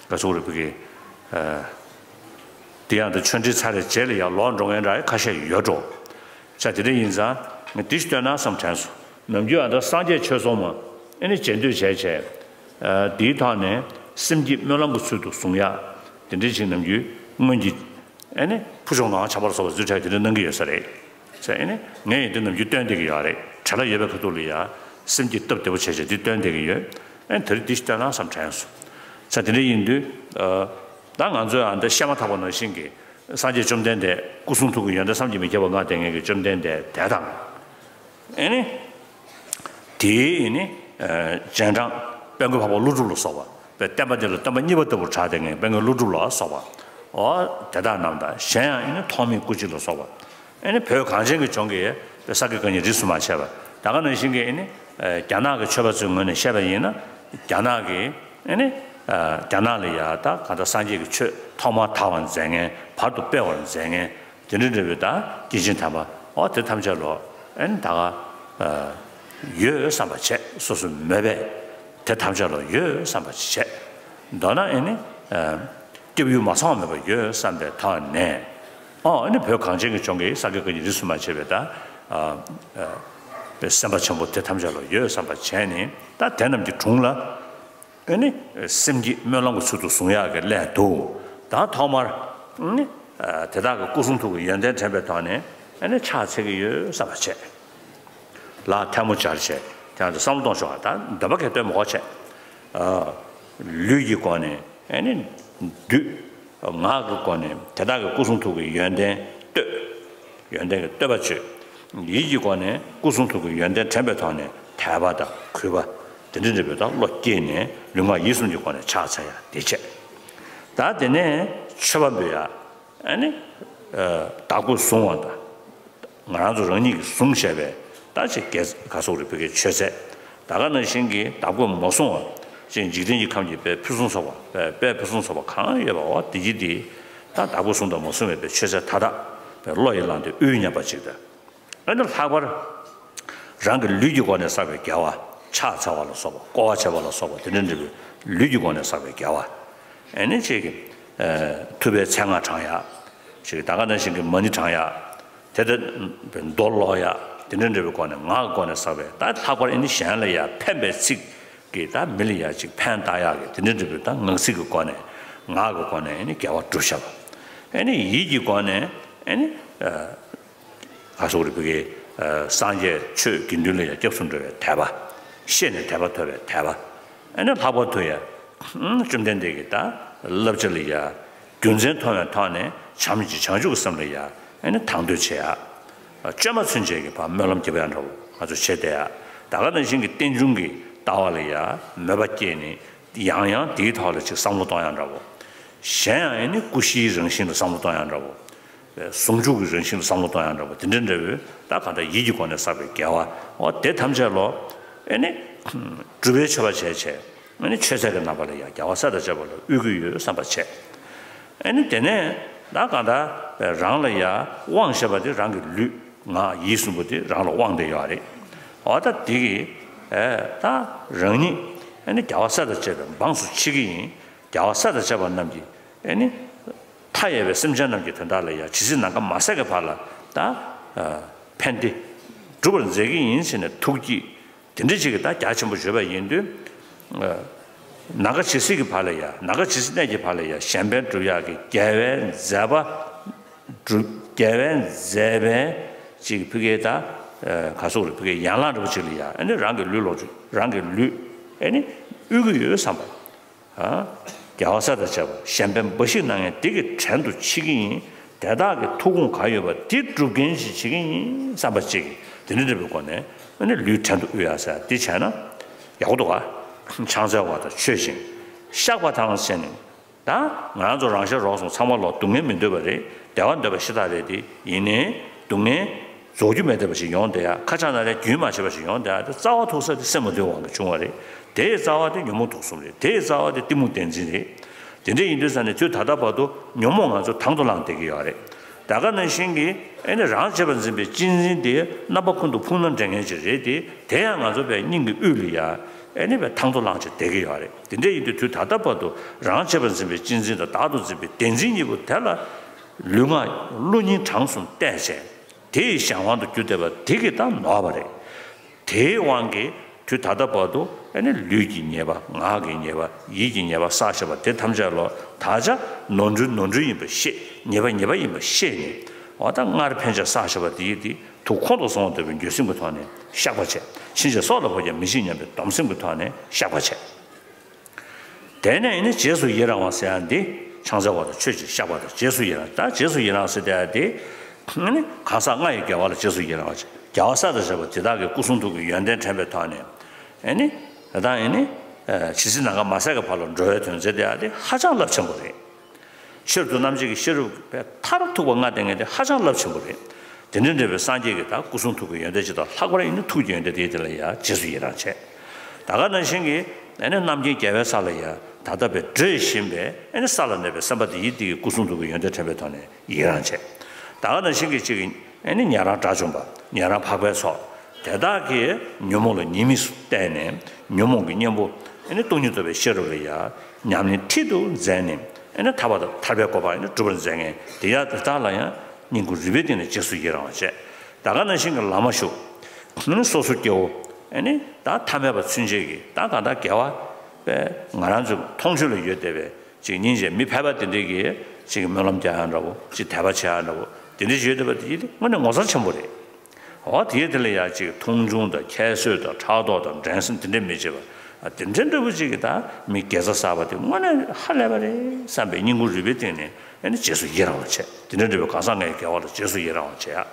ག་ཚོད་རེད་བུ་གི། དེ་ཡང་ད་ཆོས་འབྲེལ་ཚར་རེ་རྗེས་ལ་ཡང་ལོག་འགྲོ་མཁན་འདྲ་ཁ་ཤས་ཡོད་འགྲོ། ཆ་དེ་འདྲ་ཡིན་ཙང་ངས་དེ་ཞིག་སྟོན་ན་བསམ་དྲན་སོང་། ནམ་རྒྱུན་ཨ་ད་སངས་རྒྱས་ཆོས་ཚོགས་མ་ཨེ་ནི་མཇལ་འདོད་བྱས་བྱས། དེའི་ཐོག་ནས་སེམས་བསྐྱེད་སྨོན་ལམ་གྱི་ཚུལ་དུ་བཟུང་ཡག་དེ་འདྲ་ཞིག་ནམ་རྒྱུན་སྔོན་གྱི་ཨེ་ནི་ཕུ་ཆུང་ངང་ཆགས་པར་སོགས་པ་ཚུལ་ཁྲིམས་དེ་འདྲ་གནང་གི་ཡོད་ས་རེད། ཟེར་ཨེ་ནི་ངས་ཡིན་དུས་ནམ་རྒྱུན་སྟོན་བསྡད་ཀྱི་ཡོད་རེད། བྲེལ་བ་ཡོད་པའི་ཁ་ཐུག་ལ་ཡ་སེམས་ཀྱི་སྟབས་བདེ་པོ་བྱས་བྱས་འདི་སྟོན་བསྡད་ཀྱི་ཡོད། ཨེ་དེ་རིང་འདི་ཞིག་སྟོན་ན་བསམ་དྲན་སོང་། ས་དེ་འདྲ་ཡིན་དུས། ད་ང་ཚོས་ཨ་འདི་བཤད་མ་ཐག་པ་ནང་བཞིན་གྱི་སངས་རྒྱས་བཅོམ་ལྡན་འདས་སྐུ་གསུང་ཐུགས་ཀྱི་ཡོན་ཏན་བསམ་གྱིས་མི་ཁྱབ་པ་མངའ་སྟེ་ངེད་ཀྱི་བཅོམ་ལྡན་འདས་དེ་དང་། ཨེ་ནི། དེའི་ཨེ་ནི། རྗེས་འབྲང་དཔལ་མགོན་འཕགས་པ་ཀླུ་སྒྲུབ་ལ་སོགས་པ་དཔེ་བསྟན་པ་འདི་ལ་སྟོན་པ་གཉིས་པ་ལྟ་བུར་གྲགས་ཏེ་ངེད་དཔལ་མགོན་ཀླུ་སྒྲུབ་ལ་སོགས་པ། འོ་དེ་དག་རྣམས་དང་གཞན་ཡང་ཨེ་ནི་ཐོགས་མེད་སྐུ་གཅིག་ལ་སོགས་པ། ཨེ་ནི་བོད་གངས་ཅན་གྱི་ལྗོངས་ཀྱི་ས་དགེ་བཀའ་རྙིང་རིས་སུ་མ་ཆད་པ། ད་ག་ནང་བཞིན་གྱི་ཨེ་ནི། རྒྱ་ནག་གི་ཆོས་པ་ཚོའི་ངོས་ནས་བཤད་པ་ཡིན་ན། རྒྱ་ནག་གི་ཨེ་ནི། རྒྱ་ནག་ལ་ཡ་ད་གང་ལྟར་སངས་རྒྱས་ཀྱི་ཆོས་ཐོག་མར་དར་བར་མཛད་མཁན། བར་དུ་སྤེལ་བར་མཛད་མཁན། དེ་འདྲ་འདྲ་བའི་ད་སྐྱེས་ཆེན་དམ་པ་འོ་དེ་ཐམས་ཅད་ལོ་ཨེ་ནི་ད་ག་ཡོད་བསམ་པ་བྱས། སོ་སོའི་མོས་པས་དེ་ཐམས་ཅད་ལོ་ཡོད་བསམ་པ་བྱས། མདོར་ན་ཨེ་ནི། སྐྱབས་ཡུལ་མ་ཚང་བ་མེད་པ་ཡོད་བསམ་པའི་ཐོག་ནས། ཨོ་ཨ་ནི་བོད་གངས་ཅན་གྱི་ལྗོངས་ཀྱི་ས་དགེ་བཀའ་རྙིང་རིས་སུ་མ་ཆད་པའི་ད། ཨ་ཨ་སེམས་དཔའ་ཆེན་པོ་དེ་ཐམས་ཅད་ལ་ཡོད་བསམ་པ་བྱས་ནས་ད་དེ་རྣམས་ཀྱི་དྲུང་ལ། ཨ་ནི་སེམས་བསྐྱེད་སྨོན་ལམ་གྱི་ཚུལ་དུ་བཟུང་ཡག་གི་སླད་དུ། ད་ཐོག་མར་ཨ་ནི་ཨ་དེ་དག་གི་སྐུ་གསུང་ཐུགས་ཀྱི་ཡོན་ཏན་དྲན་པའི་ཐོག་ནས་ཨ་ནི་ཕྱག་འཚལ་གྱི་ཡོད་བསམ་པ་བྱས། ལག་ཐལ་མོ་སྦྱར་བྱས་ཀྱང་བསམ་བློ་གཏོང་ཆོག་པ་དང་འདོད་པ་གས་གཏོད་མི་དགོས་བྱས། ལུས་ཀྱི་སྒོ་ནས་ཨེ་ནི་འདུད། ངག་གི་སྒོ་ནས་དེ་དག་གི་སྐུ་གསུང་ཐུགས་ཀྱི་ཡོན་ཏན་བསྟོད། ཡོན་ཏན་གྱི་བསྟོད་པ་བརྗོད། ཡིད་ཀྱི་སྒོ་ནས་སྐུ་གསུང་ཐུགས་ཀྱི་ཡོན་ཏན་དྲན་པའི་ཐོག་ནས་དད་པ་དང་གུས་པ་དེ་འདྲ་འདྲ་བའི་དག་བློ་སྐྱེས་ནས་ལུས་ངག་ཡིད་གསུམ་གྱི་སྒོ་ནས་ཕྱག་འཚལ་ཡ་དེ་བྱས། ད་དེ་ནས་མཆོད་པ་འབུལ་ཡ། ཨ་ནི། བདག་པོས་བཟུང་བ་དང་། ང་རང་ཚོ་རང་ཉིད་ཀྱིས་བཟུང་བྱས་པའི་ད་ཅིག་གེ་ག་སོགས་རིགས་བོད་ཀྱི་མཆོད་རྫས། ད་ག་ནང་བཞིན་གྱི་བདག་པོས་མ་བཟུང་བ་ཅིག་འཇིག་རྟེན་གྱི་ཁམས་ཀྱི་དཔེ་ཕུན་སུམ་ཚོགས་པ་དཔེ་དཔེ་ཕུན་སུམ་ཚོགས་པ་གང་ཡོད་པ་འོ་དེ་གྱིས་དེ་ད་བདག་པོས་བཟུང་དང་མ་བཟུང་བའི་དཔེ་མཆོད་རྫས་མཐའ་དག་དཔེ་བློ་ཡིས་བླངས་ཏེ་དབུལ་མཉམ་པ་ཅིག་དང་། ཨ་ནི་ལྷག་པར་རང་གི་ལུས་ཀྱི་སྒོ་ནས་བསགས་པའི་དགེ་བ། ཕྱག་འཚལ་བ་ལ་སོགས་པ་བསྐོར་བ་བྱེད་པ་ལ་སོགས་པ་དེ་འདྲ་འདྲ་བའི་ལུས་ཀྱི་སྒོ་ནས་བསགས་པའི་དགེ་བ། ཨ་ནི་ཅིག་ཐུབ་པའི་མཚན་སྔགས་བགྲང་ཡག་ཅིག་ད་ག་ནང་བཞིན་གྱི་མ་ཎི་བགྲང་ཡག་དེ་ལྟར་མདོ་ཀློག་ཡག་དེ་འདྲ་འདྲ་བའི་སྒོ་ནས་ངག་གི་སྒོ་ནས་བསགས་པའི་ད་ལྷག་པར་ཨ་ནི་གཞན་ལ་ཡང་ཕན་པའི་ཚིག་གིས་ད་མི་ལ་ཡང་ཅིག་ཕན་བཏགས་ཡག་གི་དེ་འདྲ་འདྲ་བའི་ད་ངག་ཚིག་གི་སྒོ་ནས་ངག་གི་སྒོ་ནས་ཨ་ནི་དགེ་བ་བསྒྲུབ་བྱ་བ། ཨ་ནི་ཡིད་ཀྱི་སྒོ་ནས་ཨ་ནི། ག་སོགས་རིགས་བོད་ཀྱི་སངས་རྒྱས་ཆོས་དགེ་འདུན་ལ་ཡང་སྐྱབས་སུ་འགྲོ་བའི་དད་པ། ཤེས་ནས་དད་པ་ཐོབ་པའི་དད་པ། ཨ་ནི་ལྷག་པར་དུ་ཡང་བཅོམ་ལྡན་འདས་ཀྱི་ད་བསླབ་བྱ་ལ་ཡང་རྒྱུ་མཚན་མཐོང་བའི་ཐོག་ནས་བྱམས་ཀྱི་བྱང་ཆུབ་ཀྱི་སེམས་ལ་ཡང་ཨ་ནི་དང་དོད་བྱེད་ཡ། བཅོས་མ་ཚུན་ཆད་ཀྱི་བར་སྨོན་ལམ་རྒྱབ་ཡ་འདྲ་བོ་ང་ཚོ་བྱེད་བསྡད་ཡ། ད་ག་ནང་བཞིན་གྱི་རྟེན་འབྱུང་གི་ལྟ་བ་ལ་ཡང་མོས་པ་སྐྱེས་ནས་ཡང་ཡང་དེའི་ཐོག་ལ་ཅིག་བསམ་བློ་གཏོང་ཡ་འདྲ་བོ། གཞན་ཡང་ཨ་ནི་ཀུ་ཤིའི་རང་བཞིན་ལ་བསམ་བློ་གཏོང་ཡ་འདྲ་བོ། ཟུང་འཇུག་གི་རང་བཞིན་ལ་བསམ་བློ་གཏོང་ཡང་འདྲ་བོ་དེ་འདྲ་འདྲ་བོའི་ད་གང་ལྟར་ཡིད་ཀྱི་སྒོ་ནས་བསགས་པའི་དགེ་བ་འོ་དེ་ཐམས་ཅད་ལོ། ཨེ་ནི། སྒྲུབ་པའི་མཆོད་པ་བྱས་བྱས། ཨ་ནི་མཆོད་རྫས་ཀྱི་རྣམ་པ་ལ་ཡང་རྒྱལ་བ་སྲས་དང་བཅས་པ་ལ་དབུལ་གྱི་ཡོད་བསམ་པ་བྱས། ཨ་ནི་དེ་ནས་ད་གང་ལྟར་རང་ལ་ཡང་དབང་ཞེས་པ་དེ་རང་གི་ལུས་ངག་ཡིད་གསུམ་པོ་དེ་རང་ལ་དབང་བསྡད་ཡོད་རེད། འོ་ད་དེ་གི་ཨེ་ད་རང་ཉིད་ཨ་ནི་རྒྱལ་བ་སྲས་དང་བཅས་པའི་འབངས་སུ་མཆི་གི་ཡིན། རྒྱལ་བ་སྲས་དང་བཅས་པ་རྣམས་ཀྱི་ཨ་ནི་མཐའ་ཡས་པའི་སེམས་ཅན་རྣམས་ཀྱི་དོན་དག་ལ་ཡང་ཇི་སྲིད་ནམ་མཁའ་མ་ཟད་ཀྱི་བར་ལ་ད་ཨ་ཕན་བདེ་སྒྲུབ་པར་མཛད་ཀྱི་ཡིན་ཟེར་ནས་ཐུགས་བསྐྱེད། དེ་འདྲ་ཅིག་གི་ད་རྒྱ་ཆེན་པོ་བརྗོད་པ་ཡིན་དུས། ཨ་ནམ་མཁའ་ཇི་སྲིད་ཀྱི་བར་ལ་ཡང་ནམ་མཁའ་ཇི་སྲིད་གནས་ཀྱི་བར་ལ་ཡང་གཞན་ཕན་སྒྲུབ་ཡག་གི་རྒྱལ་བའི་མཛད་པ་སྒྲུབ། རྒྱལ་བའི་མཛད་པའི་ཅིག་ཕ་གིའི་ད་ཨ་ག་སོགས་རེད། ཕ་གིའི་ཡན་ལག་འདྲ་པོ་ཅིག་ལ་ཡང་ཨ་ནི་རང་གི་ལུས་ལོངས་སྤྱོད་རང་གི་ལུས་ཨ་ནི་དབུལ་གྱི་ཡོད་བསམ་པ། ཨ་རྒྱལ་བ་སྲས་དང་བཅས་པ་གཞན་ཕན་འབའ་ཞིག་གནང་མཁན་དེ་གི་བྲན་དུ་མཆི་གི་ཡིན། དེ་དག་གི་ཐུགས་དགོངས་ག་ཡོད་པ་དེ་སྒྲུབ་མཁན་ཞིག་བྱེད་ཀྱི་ཡིན་བསམ་པ་ཅིག་དེ་འདྲ་འདྲ་པོའི་སྒོ་ནས་ཨ་ནི་ལུས་བྲན་དུ་དབུལ་ཡག་ཟེར་དེ་བྱས་ན་ཡག་པོ་འདུག་ག་ཕྱག་འཚལ་བ་དང་མཆོད་ཅིང་བཤགས་པ་དང་བྱས་ནས། ད་ང་རང་ཚོ་རང་ཤ་རོགས་གསུམ་ཚང་མ་ལོག་སྡུག་བསྔལ་མི་འདོད་པ་རེད། བདེ་བ་འདོད་པ་ཞེ་དྲག་རེད་དེ། ཡིན་ནའི་སྡུག་བསྔལ་རྫོགས་རྒྱུ་མེད་བསྡད་པ་ཞིག་ཡོང་བསྡད་ཡ། ཁ་ཆག་ན་རེ་རྒྱུན་མ་ཆད་པ་ཞིག་ཡོང་བསྡད་ཡ། དེ་རྩ་བ་ཐུག་ས་དེ་སེམས་མ་དུལ་བ་གི་བྱུང་བ་རེད། དེའི་རྩ་བ་དེ་ཉོན་མོངས་དུག་གསུམ་རེད། དེའི་རྩ་བ་དེ་གཏི་མུག་བདེན་འཛིན་རེད། དེ་འདྲ་ཡིན་དུས་ཙང་ནས་དུས་ད་ལྟ་བར་དུ་ཉོན་མོངས་ང་ཚོ་དང་དུ་བླངས་བསྡད་ཀྱི་ཡོད་རེད། ད་ག་ནང་བཞིན་གྱི་ཨེ་ནི་རང་བྱས་པར་འཛིན་པའི་གཅེས་འཛིན་དེ་རྣམ་པ་ཀུན་ཏུ་ཕུང་ན་འདྲེ་ངན་ཅིག་རེད་དེ། དེ་ཡང་ང་ཚོ་བས་སྙིང་གི་དབུས་ལ་ཡ་ཨེ་ནི་བས་དང་དུ་བླངས་བྱས་བསྡད་ཀྱི་ཡོད་རེད། དེ་འདྲ་ཡིན་དུས་དུས་ད་ལྟ་བར་དུ་རང་བྱས་པར་འཛིན་པའི་གཅེས་འཛིན་དང་བདག་ཏུ་འཛིན་པའི་བདེན་འཛིན་གཉིས་པོ་དེ་ལ་ལུས་ངག་བློ་གཉིས་གྲངས་སུ་བལྟས་བྱས། དེ་ཡི་གཞན་དབང་དུ་གྱུར་བསྡད་པ་དེ་གིས་ད་ནོར་བ་རེད། དེའི་དབང་གིས་དུས་ད་ལྟ་བར་དུ་ཨ་ནི་ལུས་ཀྱི་ཉེས་པ། ངག་གི་ཉེས་པ། ཡིད་ཀྱི་ཉེས་པ་བསགས་བཞག་པ་དེ་ཐམས་ཅད་ལོ་ད་ཆ་ནོར་འཁྲུལ་ནོར་འཁྲུལ་ཡིན་པ་ཤེས། ཉེས་པ་ཉེས་པ་ཡིན་པ་ཤེས་ནས། འོ་ད་སྔར་ཕན་ཆད་བསགས་བཞག་པ་དེ་ཡི་དེ་དུག་ཁོང་དུ་སོང་བ་ལྟ་བུའི་འགྱོད་སེམས་ཀྱི་ཐོག་ནས་བཤགས་པ་བྱས། ཕྱིན་ཆད་སྲོག་ལ་ཕོག་ཀྱང་མི་འཇིགས་སྙམ་པའི་སྡོམ་སེམས་ཀྱི་ཐོག་ནས་བཤགས་པ་བྱས། དེ་ནས་ནི་རྗེས་སུ་ཡི་རང་བ་ཟེར་ཡ་འདི་ཕྱག་འཚལ་བ་དང་མཆོད་ཅིང་བཤགས་པ་དང་རྗེས་སུ་ཡི་རང་། ད་རྗེས་སུ་ཡི་རང་ཟེར་དེ་ཡ་འདི་ནི་གང་ཟག་ལྔ་ཡི་དགེ་བ་ལ་རྗེས་སུ་ཡི་རང་བ་བྱེད། རྒྱལ་བ་སྲས་དང་བཅས་པ་དེ་དག་གི་སྐུ་གསུང་ཐུགས་ཀྱི་ཡོན་ཏན་དྲན་པའི་ཐོག་ནས་ཨེ་ནི་ད་ལྟ་ཨེ་ནི་ཇི་སྲིད་ནམ་མཁའ་མ་ཟད་ཀྱི་བར་ལ་འགྲོ་བའི་དོན་མཛད་དེ་ཡ་འདི་ཧ་ཅང་རླབས་ཆེན་པོ་རེད། ཕྱིར་དུ་རྣམ་འབྱེད་ཀྱི་ཤེས་རབ་པའི་མཐར་ཐུག་པ་ལྔ་ལྡན་མཁན་དེ་ཧ་ཅང་རླབས་ཆེན་པོ་རེད། དེ་འདྲ་འདྲ་བའི་སངས་རྒྱས་ཀྱི་ད་སྐུ་གསུང་ཐུགས་ཀྱི་ཡོན་ཏན་ཇི་ལྟར་ལྷག་པར་ཡིན་ན་ཐུགས་ཀྱི་ཡོན་ཏན་དེ་དེ་ལ་ཡང་རྗེས་སུ་ཡི་རང་བྱས། ད་ག་ནང་བཞིན་གྱི་ཨེ་ནི་རྣམ་མཁྱེན་རྒྱལ་བའི་ས་ལ་ཡང་ད་ལྟ་བའི་བགྲོད་བཞིན་པའི་ཨེ་ནི་ས་ལ་གནས་པའི་སེམས་དཔའ་དེ་ཡི་དེ་ཡི་སྐུ་གསུང་ཐུགས་ཀྱི་ཡོན་ཏན་དྲན་པའི་ཐོག་ནས་ཡི་རང་བྱས། ད་ག་ནང་བཞིན་གྱི་གཅིག་གི་ཨེ་ནི་ཉན་རང་དགྲ་བཅོམ་པ། ཉན་རང་འཕགས་པའི་ཚོགས། དེ་དག་གིས་ཉོན་མོངས་ལ་ཉེས་དམིགས་སུ་བལྟས་ནས་ཉོན་མོངས་ཀྱི་གཉེན་པོ་ཨེ་ནི་སྟོང་ཉིད་རྟོགས་པའི་ཤེས་རབ་ལ་ཡང་ཉམས་ལེན་མཐིལ་དུ་མཛད་ནས་ཨེ་ནི་ཐར་པ་དང་ཐར་པའི་གོ་འཕང་ཨེ་ནི་སྒྲུབ་པར་མཛད་མཁན་དེ་ཡང་དེ་དག་ལ་ཡང་སྙིང་ཁུང་རུས་པའི་གཏིང་ནས་རྗེས་སུ་ཡི་རང་བ་བྱས། ད་ག་ནང་བཞིན་གྱི་བླ་མ་བཞུགས། ཨེ་ནི་སོ་སོ་སྐྱེ་བོ་ཨེ་ནི་ད་ཐ་མལ་པ་ཚུན་ཆད་ཀྱི་ད་གང་ལྟར་དགེ་བ་པས་ང་རང་ཚོའི་མཐོང་ཆོས་ལ་ཡོད་བསྡད་པའི་ཅིག་སྙིང་རྗེ་མི་ཕལ་པ་དེ་འདྲས་ཀྱིས་ཅིག་སྨོན་ལམ་རྒྱག་ཡ་འདྲ་བོ། ཅིག་དད་པ་བྱེད་ཡ་འདྲ་བོ། དེ་འདྲས་ཡོད་བསྡད་པ་དེ་ཡིན་ཏེ་དངོས་གནས་ངོ་མཚར་ཆེན་པོ་རེད། འོ་དེའི་དེ་ལ་ཡ་ཅིག་མཐོང་ཆུང་དང་ཁྱད་གསོད་དང་ཕྲག་དོག་དང་འགྲན་སེམས་དེ་འདྲས་མི་བྱེད་པ། ཨ་དེ་འདྲས་འདྲ་བོ་ཅིག་གིས་ད་མི་དགེ་རྩ་བསགས་པ་དེ་དངོས་གནས་ཧ་ལས་པ་རེད་བསམ་པའི་སྙིང་ཁུང་རུས་པའི་གཏིང་ནས་ཨ་ནི་རྗེས་སུ་ཡི་རང་བ་བྱས། དེ་འདྲས་འདྲ་བོའི་གང་ཟག་ལྔའི་དགེ་བ་ལ་རྗེས་སུ་ཡི་རང་བ་བྱས་ཡ།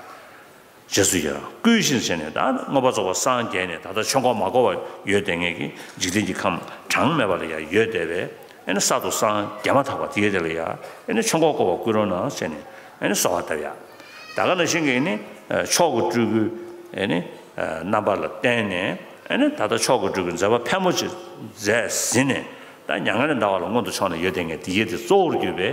རྗེས་སུ་ཡི་རང་བསྐུལ་ཞིང་བྱས་ནས་ད་མངོན་པར་རྫོགས་པར་སངས་རྒྱས་ནས་ད་ལྟ་ཆོས་འཁོར་མ་བསྐོར་བར་ཡོད་བསྡད་མཁན་གྱི་འཇིག་རྟེན་གྱི་ཁམས་གྲངས་མེད་པ་ལ་ཡང་ཡོད་བསྡད་པའི་ཨེ་ནི་གསར་དུ་སངས་རྒྱས་མ་ཐག་པ་དེའི་དེ་ལ་ཡང་ཨེ་ནི་ཆོས་འཁོར་བསྐོར་བར་བསྐུལ་རོགས་གནང་བྱས་ནས་ཨེ་ནི་གསོལ་བ་བཏབ་ཡ། ད་ག་ནང་བཞིན་གྱི་ཨེ་ནི་མཆོག་གི་སྤྲུལ་སྐུ་ཨེ་ནི་རྣམ་པ་ལ་བརྟེན་ནས་ཨེ་ནི་ད་ལྟ་མཆོག་གི་སྤྲུལ་སྐུའི་མཛད་པ་ཕལ་མོ་ཆེ་མཛད་ཟིན་ནས་ད་མྱ་ངན་ལས་འདའ་བ་ལ་མངོན་དུ་ཕྱོགས་ནས་ཡོད་བསྡད་མཁན་དེའི་དེ་གཙོ་བོར་གྱུར་པའི་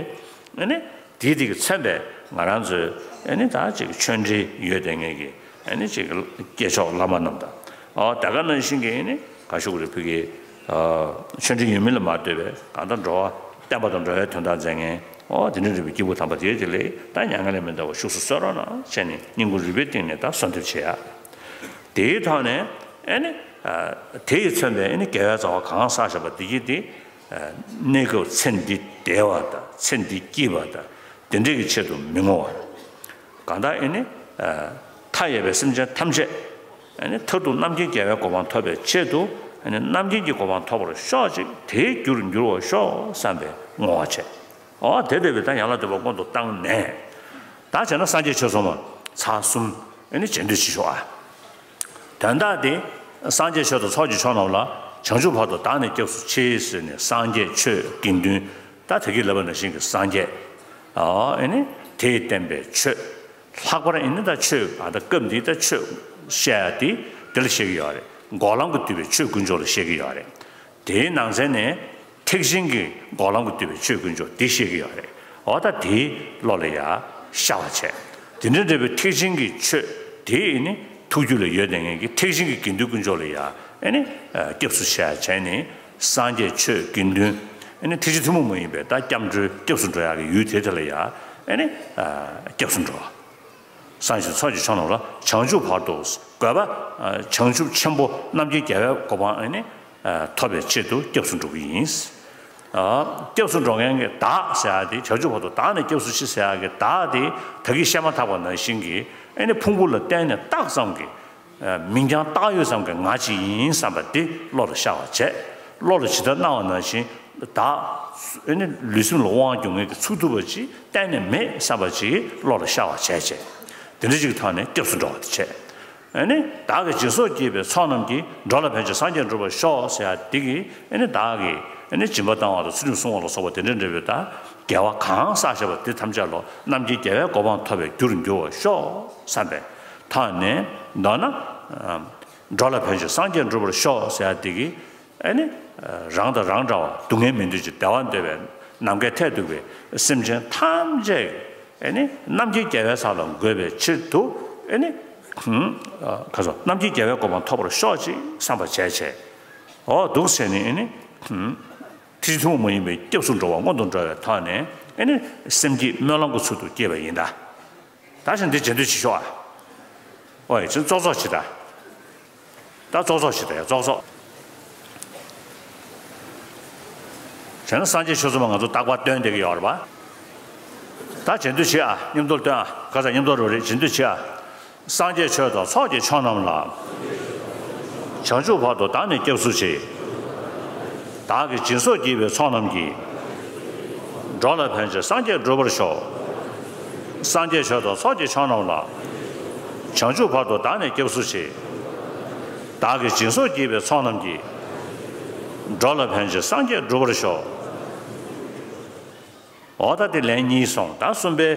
ཨེ་ནི། དེའི་དེ་གིས་མཚོན་པའི་ང་རང་ཚོའི་ཨེ་ནི་ད་ཅིག་ཆོས་འབྲེལ་ཡོད་བསྡད་མཁན་གྱི་ཨེ་ནི་ཅིག་སྐྱེས་མཆོག་བླ་མ་རྣམས་དང་། ཨོ་ད་ག་ནང་བཞིན་གྱི་ཨེ་ནི་ག་ཞུ་གི་རེད། ཕ་གི་ཨ་ཆོས་འབྲེལ་ཡོད་མིན་ལ་མ་ལྟོས་པའི་གང་ལྟར་འགྲོ་བ་བསྟན་པ་དང་འགྲོ་བའི་དོན་དག་མཛད་མཁན་ཨོ་དེ་འདྲ་འདྲ་བའི་སྐྱེས་བུ་དམ་པ་དེའི་དེ་ལས་ད་མྱ་ངན་ལས་མི་འདའ་བར་བཞུགས་སུ་གསོལ་རོགས་གནང་བྱས་ནས་སྙིང་ཁུང་རུས་པའི་གཏིང་ནས་ད་གསོལ་འདེབས་བྱེད་ཡ། དེའི་ཐོག་ནས་ཨེ་ནི་ཨ་དེ་ཡིས་མཚོན་པའི་ཨེ་ནི་དགེ་བའི་རྩ་བ་གང་བསགས་བཞག་པ་དེ་གྱིས་དེ། གནས་སྐབས་ཚེ་འདི་བདེ་བ་དང་ཚེ་འདི་སྐྱིད་པ་དང་དེ་འདྲའི་གི་ཆེད་དུ་མི་བསྔོ་བར། གང་ལྟར་ཨེ་ནི་མཐའ་ཡས་པའི་སེམས་ཅན་ཐམས་ཅད་ཨེ་ནི་མཐར་ཐུག་རྣམ་མཁྱེན་རྒྱལ་བའི་གོ་འཕང་ཐོབ་པའི་ཆེད་དུ་ཨེ་ནི་རྣམ་མཁྱེན་གྱི་གོ་འཕང་ཐོབ་པར་ཤོག་ཅིག་དེའི་རྒྱུར་འགྱུར་བར་ཤོག་བསམ་པའི་བསྔོ་བ་བྱས། འོ་དེ་ལྟ་བུའི་ད་ཡན་ལག་བདུན་པ་སྔོན་དུ་བཏང་ནས། ད་བྱས་ན་སངས་རྒྱས་ཆོས་ཚོགས་མ་ཚར་གསུམ་ཨེ་ནི་རྗེས་ཟློས་བྱེད་ཤོག་ཨ། དོན་དག་དེ་སངས་རྒྱས་ཆོས་དང་ཚོགས་ཀྱི་མཆོག་རྣམས་ལ་བྱང་ཆུབ་བར་དུ་བདག་ནི་སྐྱབས་སུ་མཆི་ཟེར་ནས་སངས་རྒྱས་ཆོས་དགེ་འདུན་ད་དེ་གི་ལབ་པ་ནང་བཞིན་གྱི་སངས་རྒྱས་ཨ་ཨེ་ནི་དེས་བསྟན་པའི་ཆོས་ལྷག་པར་ཨེ་ནི་ད་ཆོས་ཨ་ད་སྐབས་འདིའི་ད་ཆོས་བཤད་ཡ་དེ་དེ་ལ་བཤད་ཀྱི་ཡོད་རེད། འགོག་ལམ་གྱིས་བསྡུས་པའི་ཆོས་དཀོན་མཆོག་ལ་བཤད་ཀྱི་ཡོད་རེད། དེའི་ནང་ཚན་ནས་ཐེག་ཆེན་གྱི་འགོག་ལམ་གྱིས་བསྡུས་པའི་ཆོས་དཀོན་མཆོག་འདི་བཤད་ཀྱི་ཡོད་རེད། འོ་ད་དེའི་བློ་ལ་ཡ་ཤར་བ་བྱས། དེ་འདྲ་འདྲ་བའི་ཐེག་ཆེན་གྱི་ཆོས་དེ་ནི་ཐུགས་རྒྱུད་ལ་ཡོད་བསྡད་མཁན་གྱི་ཐེག་ཆེན་གྱི་དགེ་འདུན་དཀོན་མཆོག་ལ་ཡ་ཨེ་ནི་སྐྱབས་སུ་མཆི་བྱས་ནས། སངས་རྒྱས་ཆོས་དགེ་འདུན་ཨེ་ནི་ཐེག་ཆེན་ཐུན་མོང་མ་ཡིན་པའི་ད་སྐྱབས་འགྲོའི་སྐྱབས་སུ་འགྲོ་ཡག་གི་ཡུལ་དེ་དེ་ལ་ཡ་ཨེ་ནི་སྐྱབས་སུ་འགྲོ། སངས་རྒྱས་ཚོགས་ཀྱི་མཆོག་རྣམས་ལ། བྱང་ཆུབ་བར་དུ་དགོས་པ། བྱང་ཆུབ་ཆེན་པོ་རྣམ་མཁྱེན་རྒྱལ་བའི་གོ་འཕང་ཨེ་ནི་ཐོབ་པའི་ཆེད་དུ་སྐྱབས་སུ་འགྲོ་གི་ཡིན། སྐྱབས་སུ་འགྲོ་མཁན་གྱི་བདག་ཟེར་ཡག་དེ། བྱང་ཆུབ་བར་དུ་བདག་ནི་སྐྱབས་སུ་མཆི་ཟེར་ཡག་གི་བདག་དེ་ད་གིན་བཤད་མ་ཐག་པ་ནང་བཞིན་གྱི་ཨེ་ནི་ཕུང་པོ་ལ་བརྟེན་ནས་བཏགས་ཙམ་གྱི། མིང་རྐྱང་བཏགས་ཡོད་ཙམ་གྱི་ང་ཅིག་ཡིན་བསམ་པ་དེ་བློ་ལ་ཤར་བ་བྱས། བློ་ལ་ཇི་ལྟར་སྣང་བ་ནང་བཞིན་བདག་ཨེ་ནི་ལུས་སེམས་ལ་དབང་སྒྱུར་མཁན་གྱི་ཚུགས་ཐུབ་པ་ཅིག་གཏན་ནས་མེད་བསམ་པ་ཅིག་བློ་ལ་ཤར་བ་བྱས་བྱས། དེ་འདྲ་ཅིག་གི་ཐོག་ནས་སྐྱབས་སུ་འགྲོ་བ་དེ་བྱས། ཨེ་ནི་བདག་གིས་སྦྱིན་སོགས་བགྱིས་པའི་ཚོགས་རྣམས་ཀྱིས། འགྲོ་ལ་ཕན་ཕྱིར་སངས་རྒྱས་འགྲུབ་པར་ཤོག་ཟེར་ཡག་དེ་གིས་ཨེ་ནི་བདག་གིས་ཨེ་ནི་སྦྱིན་པ་བཏང་བ་དང་ཚུལ་ཁྲིམས་བསྲུང་བ་ལ་སོགས་པ་དེ་འདྲ་འདྲ་བའི་ད་དགེ་བ་གང་བསགས་བཞག་པ་དེ་ཐམས་ཅད་ལ་རྣམ་མཁྱེན་རྒྱལ་བའི་གོ་འཕང་ཐོབ་པའི་རྒྱུར་འགྱུར་བར་ཤོག་བསམ་པའི་ཐོག་ནས། མདོར་ན། འགྲོ་ལ་ཕན་ཕྱིར་སངས་རྒྱས་འགྲུབ་པར་ཤོག་ཟེར་ཡག་དེ་གིས་ཨེ་ནི་རང་དང་རང་འདྲ་བ། སྡུག་བསྔལ་མི་འདོད་ཅིང་བདེ་བ་འདོད་པའི་ནམ་མཁའི་མཐས་གཏུགས་པའི་སེམས་ཅན་ཐམས་ཅད་ཨེ་ནི་རྣམ་མཁྱེན་རྒྱལ་བའི་ས་ལ་འགོད་པའི་ཕྱིར་དུ་ཨེ་ནི། ཁ་སོ་རྣམ་མཁྱེན་རྒྱལ་བའི་གོ་འཕང་ཐོབ་པར་ཤོག་ཅིག་བསམ་པ་བྱས་བྱས། འོ་འདུག་བྱས་ནས་ཨེ་ནི། ཐེག་ཆེན་ཐུན་མོང་མ་ཡིན་པའི་སྐྱབས་སུ་འགྲོ་བ་སྔོན་དུ་འགྲོ་བའི་ཐོག་ནས་ཨེ་ནི་སེམས་བསྐྱེད་སྨོན་ལམ་གྱི་ཚུལ་དུ་བསྐྱེད་པ་ཡིན་ད། ད་བཞིན་འདི་རྗེས་ཟློས་བྱེད་ཤོག་ཨ། ཨོ་ཡ་ཅིག་ཙོག་ཙོག་བྱེད་ད། ད་ཙོག་ཙོག་བྱེད་ད་ཡ་ཙོག་ཙོག་བྱས་ན་སངས་རྒྱས་ཆོས་ཚོགས་མ་ང་ཚོ་རྟག་པར་སྟོན་བསྡད་ཀྱི་ཡོད་རེད་པ། ད་རྗེས་ཟློས་བྱེད་ཨ། མཉམ་དུ་སྟོན་ཨ། ཁ་ཚ་མཉམ་དུ་རོ་རེད། རྗེས་ཟློས་བྱེད་ཨ། སངས་རྒྱས་ཆོས་དང་ཚོགས་ཀྱི་མཆོག་རྣམས་ལ། བྱང་ཆུབ་བར་དུ་བདག་ནི་སྐྱབས་སུ་མཆི། བདག་གིས་སྦྱིན་སོགས་བགྱིས་པའི་ཚོགས་རྣམས་ཀྱིས། འགྲོ་ལ་ཕན་ཕྱིར་སངས་རྒྱས་འགྲུབ་པར་ཤོག་སངས་རྒྱས་ཆོས་དང་ཚོགས་ཀྱི་མཆོག་རྣམས་ལ། བྱང་ཆུབ་བར་དུ་བདག་ནི་སྐྱབས་སུ་མཆི། བདག་གིས་སྦྱིན་སོགས་བགྱིས་པའི་ཚོགས་རྣམས་ཀྱིས། འགྲོ་ལ་ཕན་ཕྱིར་སངས་རྒྱས་འགྲུབ་པར་ཤོག་འོ་ད་དེ་ལན་གཉིས་སོང་། ད་གསུམ་པའི་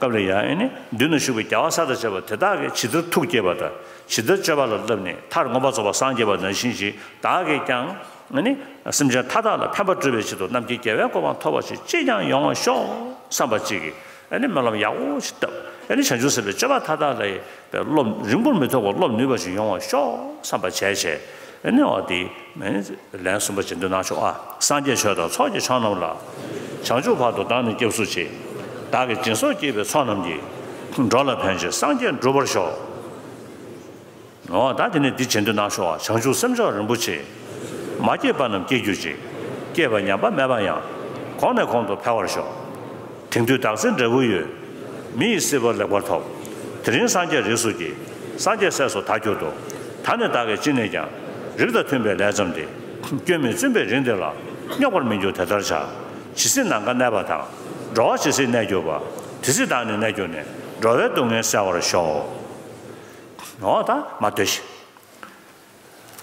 སྐབས་ལ་ཡང་ཨེ་ནི་མདུན་ན་བཞུགས་པའི་རྒྱལ་བ་སྲས་དང་བཅས་པ་དེ་དག་གིས་ཇི་ལྟར་ཐུགས་བསྐྱེད་པ་དང་ཇི་ལྟར་སྤྱོད་པ་ལ་བསླབས་ནས་མཐར་མངོན་པར་རྫོགས་པར་སངས་རྒྱས་པ་ནང་བཞིན་ཞིག་བདག་གིས་ཀྱང་ཨེ་ནི་སེམས་ཅན་མཐའ་དག་ལ་ཕན་པ་སྒྲུབ་པའི་ཆེད་དུ་རྣམ་མཁྱེན་རྒྱལ་བའི་གོ་འཕང་ཐོབ་པ་ཞིག་ཅིས་ཀྱང་ཡོང་བར་ཤོག་བསམ་པ་ཅིག་གིས་ཨེ་ནི་སྨོན་ལམ་ཡག་པོ་ཞིག་བཏབ། ཨེ་ནི་བྱང་ཆུབ་སེམས་དཔའི་སྤྱོད་པ་མཐའ་དག་ལ་ཡི་བའི་སློབ་རིང་པོར་མི་ཐོགས་པར་སློབ་ནུས་པ་ཞིག་ཡོང་བར་ཤོག་བསམ་པ་བྱས་བྱས། ཨེ་ནི་འོ་དེ་ལན་གསུམ་པ་རྗེས་ཟློས་གནང་ཤོག་ཨ། སངས་རྒྱས་ཆོས་དང་ཚོགས་ཀྱི་མཆོག་རྣམས་ལ། བྱང་ཆུབ་བར་དུ་བདག་ནི་སྐྱབས་སུ་མཆི། བདག་གིས་སྦྱིན་སོགས་བགྱིས་པའི་ཚོགས་རྣམས་ཀྱིས། འགྲོ་ལ་ཕན་ཕྱིར་སངས་རྒྱས་འགྲུབ་པར་ཤོག་འོ་ད་དེ་ནས་འདི་རྗེས་ཟློས་གནང་ཤོག་ཨ། བྱང་ཆུབ་སེམས་མཆོག་རིན་པོ་ཆེ། མ་སྐྱེས་པ་རྣམས་སྐྱེ་གྱུར་ཅིག་སྐྱེས་པ་ཉམས་པ་མེད་པ་ཡང་། གོང་ནས་གོང་དུ་འཕེལ་བར་ཤོག་དེང་དུས་བདག་འཛིན་འབྲས་བུ་ཡོད། མི་ཡི་སྲིད་པ་ལེགས་པར་ཐོབ། དེ་རིང་སངས་རྒྱས་རིགས་སུ་སྐྱེས། སངས་རྒྱས་སྲས་སུ་ད་གྱུར་ཏོ། ད་ནི་བདག་གིས་ཅི་ནས་ཀྱང་། རིགས་དང་མཐུན་པའི་ལས་བརྩམས་ཏེ། སྐྱོན་མེད་བཙུན་པའི་རིགས་འདི་ལ། རྙོག་པར་མི་འགྱུར་དེ་ལྟར་བྱ། ཇི་སྲིད་ནམ་མཁའ་གནས་པ་དང་། འགྲོ་བ་ཇི་སྲིད་གནས་གྱུར་པ། དེ་སྲིད་བདག་ནི་གནས་གྱུར་ནས། འགྲོ་བའི་སྡུག་བསྔལ་བསལ་བར་ཤོག་འོ་ད་མ་ལྟོས་ཤིག་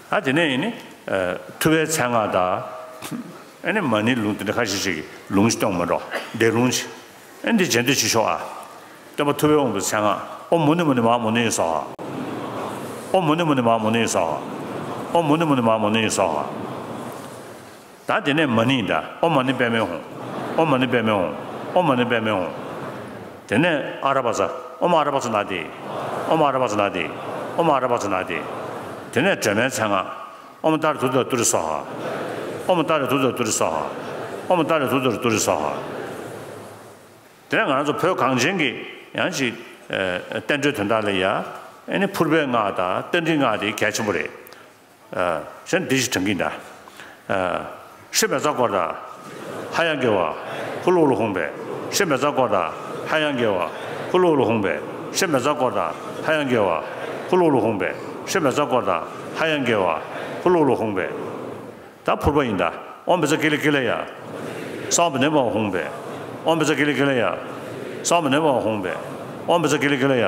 ཨ་དེ་ནས་ཡིན་ནི། ཨ་ཐུབ་པའི་མཚན་སྔགས་དང་། ཨ་ནི་མ་ཎིའི་ལུང་དེ་འདྲ་ཁ་ཤས་ཤིག་གི་ལུང་ཞིག་གཏོང་མི་འགྲོ། བཟླས་ལུང་ཞིག་ཨ་འདི་རྗེས་ཟློས་བྱེད་ཤོག་ཨ། སྟོན་པ་ཐུབ་པའི་དབང་པོའི་མཚན་སྔགས། ཨོཾ་མུ་ནི་མུ་ནི་མ་ཧཱ་མུ་ནི་ཡེ་སྭཱ་ཧཱ། ཨོཾ་མུ་ནི་མུ་ནི་མ་ཧཱ་མུ་ནི་ཡེ་སྭཱ་ཧཱ། ཨོཾ་མུ་ནི་མུ་ནི་མ་ཧཱ་མུ་ནི་ཡེ་སྭཱ་ཧཱ། ད་དེ་ནས་མ་ཎི་ཡིན་ད། ཨོཾ་མ་ཎི་པདྨེ་ཧཱུྃ། ཨོཾ་མ་ཎི་པདྨེ་ཧཱུྃ། ཨོཾ་མ་ཎི་པདྨེ་ཧཱུྃ། དེ་ནས་ཨ་ར་པ་ཙ། ཨོཾ་ཨ་ར་པ་ཙ་ན་དྷཱིཿ། ཨོཾ་ཨ་ར་པ་ཙ་ན་དྷཱིཿ། ཨོཾ་ཨ་ར་པ་ཙ་ན་དྷཱིཿ། དེ་ནས་སྒྲོལ་མའི་མཚན་སྔགས། ཨོཾ་ཏཱ་རེ་དྷཱུ་ཏཱ་རེ་ཏུ་རེ་སྭཱ་ཧཱ། ཨོཾ་ཏཱ་རེ་དྷཱུ་ཏཱ་རེ་ཏུ་རེ་སྭཱ་ཧཱ། ཨོཾ་ཏཱ་རེ་དྷཱུ་ཏཱ་རེ་ཏུ་རེ་སྭཱ་ཧཱ། དེ་ནས་ང་རང་ཚོ་བོད་གངས་ཅན་གྱི་ཡང་ཅིག་ཨ་བསྟན་འགྲོའི་དོན་དག་ལ་ཡ་ཨ་ནི་ཕུར་པའི་སྔགས་དང་རྟ་མགྲིན་སྔགས་དེ་གལ་ཆེན་པོ་རེད། ཨ་གཞན་འདི་ཞིག་དྲན་གྱིན་གདའ། ཨ་ཧྲཱིཿབཛྲ་ཀྲོ་དྷ། ཧ་ཡང་དགེ་བ། ཧུ་ལུ་ཧུ་ལུ་ཧཱུྃ་ཕཊ། ཧྲཱིཿབཛྲ་ཀྲོ་དྷ། ཧ་ཡང་དགེ་བ། ཧུ་ལུ་ཧུ་ལུ་ཧཱུྃ་ཕཊ། ཧྲཱིཿབཛྲ་ཀྲོ་དྷ། ཧ་ཡང་དགེ་བ། ཧུ་ལུ་ཧུ་ལུ་ཧཱུྃ་ཕཊ། ཧྲཱིཿབཛྲ་ཀྲོ་དྷ། ཧ་ཡང་དགེ་བ། ཧུ་ལུ་ཧུ་ལུ་ཧཱུྃ་ཕཊ། ད་ཕུར་པ་ཡིན་ད། ཨོཾ་བཛྲ་ཀཱི་ལི་ཀཱི་ལ་ཡ། སྭཱ་ཧཱ་བི་ནེ་བྷ་ཧཱུྃ་ཕཊ། ཨོཾ་བཛྲ་ཀཱི་ལི་ཀཱི་ལ་ཡ། སྭཱ་ཧཱ་བི་ནེ་བྷ་ཧཱུྃ་ཕཊ། ཨོཾ་བཛྲ་ཀཱི་ལི་ཀཱི་ལ་ཡ།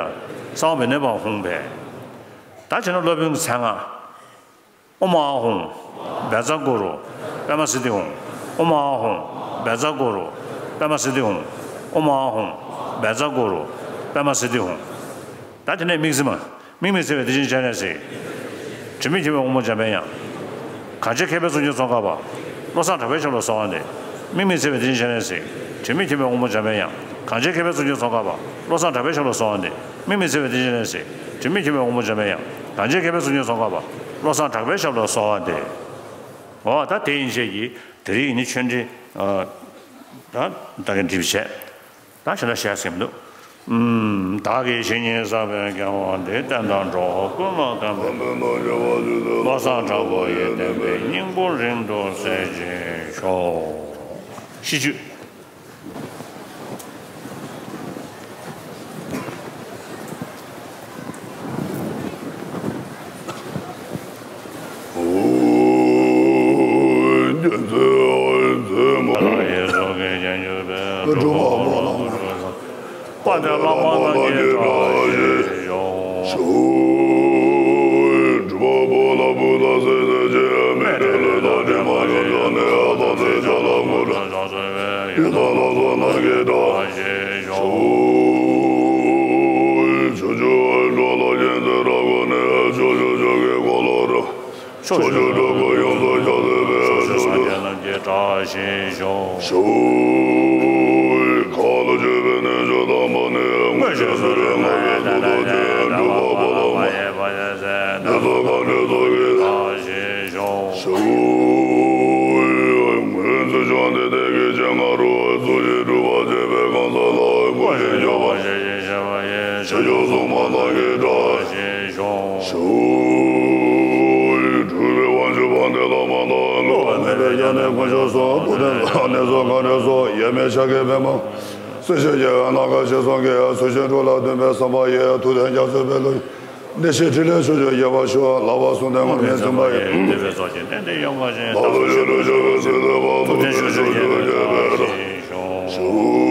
སྭཱ་ཧཱ་བི་ནེ་བྷ་ཧཱུྃ་ཕཊ། ད་བྱས་ན་སློབ་དཔོན་གྱི་མཚན་སྔགས། ཨོཾ་ཨཱཿཧཱུྃ། བཛྲ་གུ་རུ། པདྨ་སིདྡྷི་ཧཱུྃ། ཨོཾ་ཨཱཿཧཱུྃ། བཛྲ་གུ་རུ། པདྨ་སིདྡྷི་ཧཱུྃ། ཨོཾ་ཨཱཿཧཱུྃ། བཛྲ་གུ་རུ། པདྨ་སིདྡྷི་ཧཱུྃ། ད་དེ་ནས་དམིགས་བརྩེ་མ། དམིགས་མེད་བརྩེ་བའི་བདེ་ཆེན་སྤྱན་རས་གཟིགས། དྲི་མེད་མཁྱེན་པའི་དབང་པོ་འཇམ་པའི་དབྱངས། གང་བྱེད་མཁས་པའི་གཙུག་ཕུད་ཚོགས་བསྐལ་པ། བློ་བཟང་གྲགས་པའི་ཞབས་ལ་གསོལ་བ་འདེབས། དམིགས་མེད་བརྩེ་བའི་ཏིང་ངེ་འཛིན་ལས། དྲི་མེད་མཁྱེན་པའི་དབང་པོ་འཇམ་པའི་དབྱངས། གང་བྱེད་མཁས་པའི་གཙུག་ཕུད་ཚོགས་བསྐལ་པ། བློ་བཟང་གྲགས་པའི་ཞབས་ལ་གསོལ་བ་འདེབས། དམིགས་མེད་བརྩེ་བའི་ཏིང་ངེ་འཛིན་ལས། དྲི་མེད་མཁྱེན་པའི་དབང་པོ་འཇམ་པའི་དབྱངས། གང་བྱེད་མཁས་པའི་གཙུག་ཕུད་ཚོགས་བསྐལ་པ། བློ་བཟང་གྲགས་པའི་ཞབས་ལ་གསོལ་བ་འདེབས། འོ་ད་དེ་ཡན་ཆད་ཀྱིས་དེ་རིང་ནི་ཆོས་འབྲེལ། ཨ། ད་ད་གིན་འགྲིག་བྱས། ད་ཞེ་དྲག་བཤད་ཟིན་མི་འདུག། ཨུམ། བདག་གིས་ཇི་སྙེད་བསགས་པའི་དགེ་བ་འདིས། བསྟན་དང་འགྲོ་བ་ཀུན་ལ་ཕན་པའི་ཕྱིར། བློ་བཟང་གྲགས་པ་ཡི་བསྟན་པའི་སྙིང་པོ་རིང་དུ་གསལ་བྱེད་ཤོག། ཤིས་བརྗོད། ཕྱོགས་བཅུའི་འགྲོ་བ་ཡོངས་སུ་སྐྱབས་མཛད་པའི་ཕྱོགས་བཅུའི་སངས་རྒྱས་རྣམས་ཀྱི་བཀྲ་ཤིས་ཤོག། ཤོག། མཁའ་ལ་སྤྱོད་པའི་གནས་མཆོག་དམ་པ་ནི། མངོན་ཤེས་སྲིད་པའི་ངང་ལས་ཐུགས་རྗེ་ཅན། སྤྲུལ་པ་པོ་ཏ་མ། ནེ་ཙོ་མཁའ་འགྲོའི་ཚོགས་ཀྱི། ཤོག། སྔོན་ཚེ་བྱོན་ཏེ་དེ་སྐད་ཅེས་ང་རོ། རྫོགས་ཆེན་སྤྲུལ་པ་བྱེད་པའི་གང་ཟག་ལ། བསྐུལ་ཞིང་བསྐྱོད་པ། ཞེས་བྱ་བ་ཡི། ཕྱི་ཕྱོགས་སྲུང་མ་རྣམས་ཀྱི་བཀྲ་ཤིས་ཤོག། ཤོག། སྤྲུལ་པའི་དབང་ཕྱུག་དཔལ་ལྡན་བླ་མ་དང་། བསླུ་བ་མེད་པའི་དབྱར་གནས་དཀོན་མཆོག་གསུམ། བུ་དན་ནེ་ཙོ་མཁའ་འགྲོའི་ཚོགས། ཡབ་མེས་ཕྱག་གི་པདྨ། སྲིད་ཞིའི་རྒྱལ་བའི་ནམ་མཁའ་ཞེས་གསུངས་ཀྱི། ཚུལ་ཁྲིམས་དྲུག་ལ་འདུན་པའི་བསམ་པ་ཡིས། ཐུབ་བསྟན་རྒྱ་མཚོའི་དཔལ་ལུ། བདེ་གཤེགས་ཕྲིན་ལས་ཕྱོགས་བཅུར་རྒྱས་པར་ཤོག། ལག་པ་བཟུང་སྟེ་ངུར་སྨྲིག་འཛིན་པ་ཡི། ལག་ཏུ་ཡོད་རུ་ཆོས་ཀྱི་སྲིད་པའི་བར་དུ། ཐུབ་བསྟན་ཕྱོགས་བཅུར་རྒྱས་པར་ཤོག།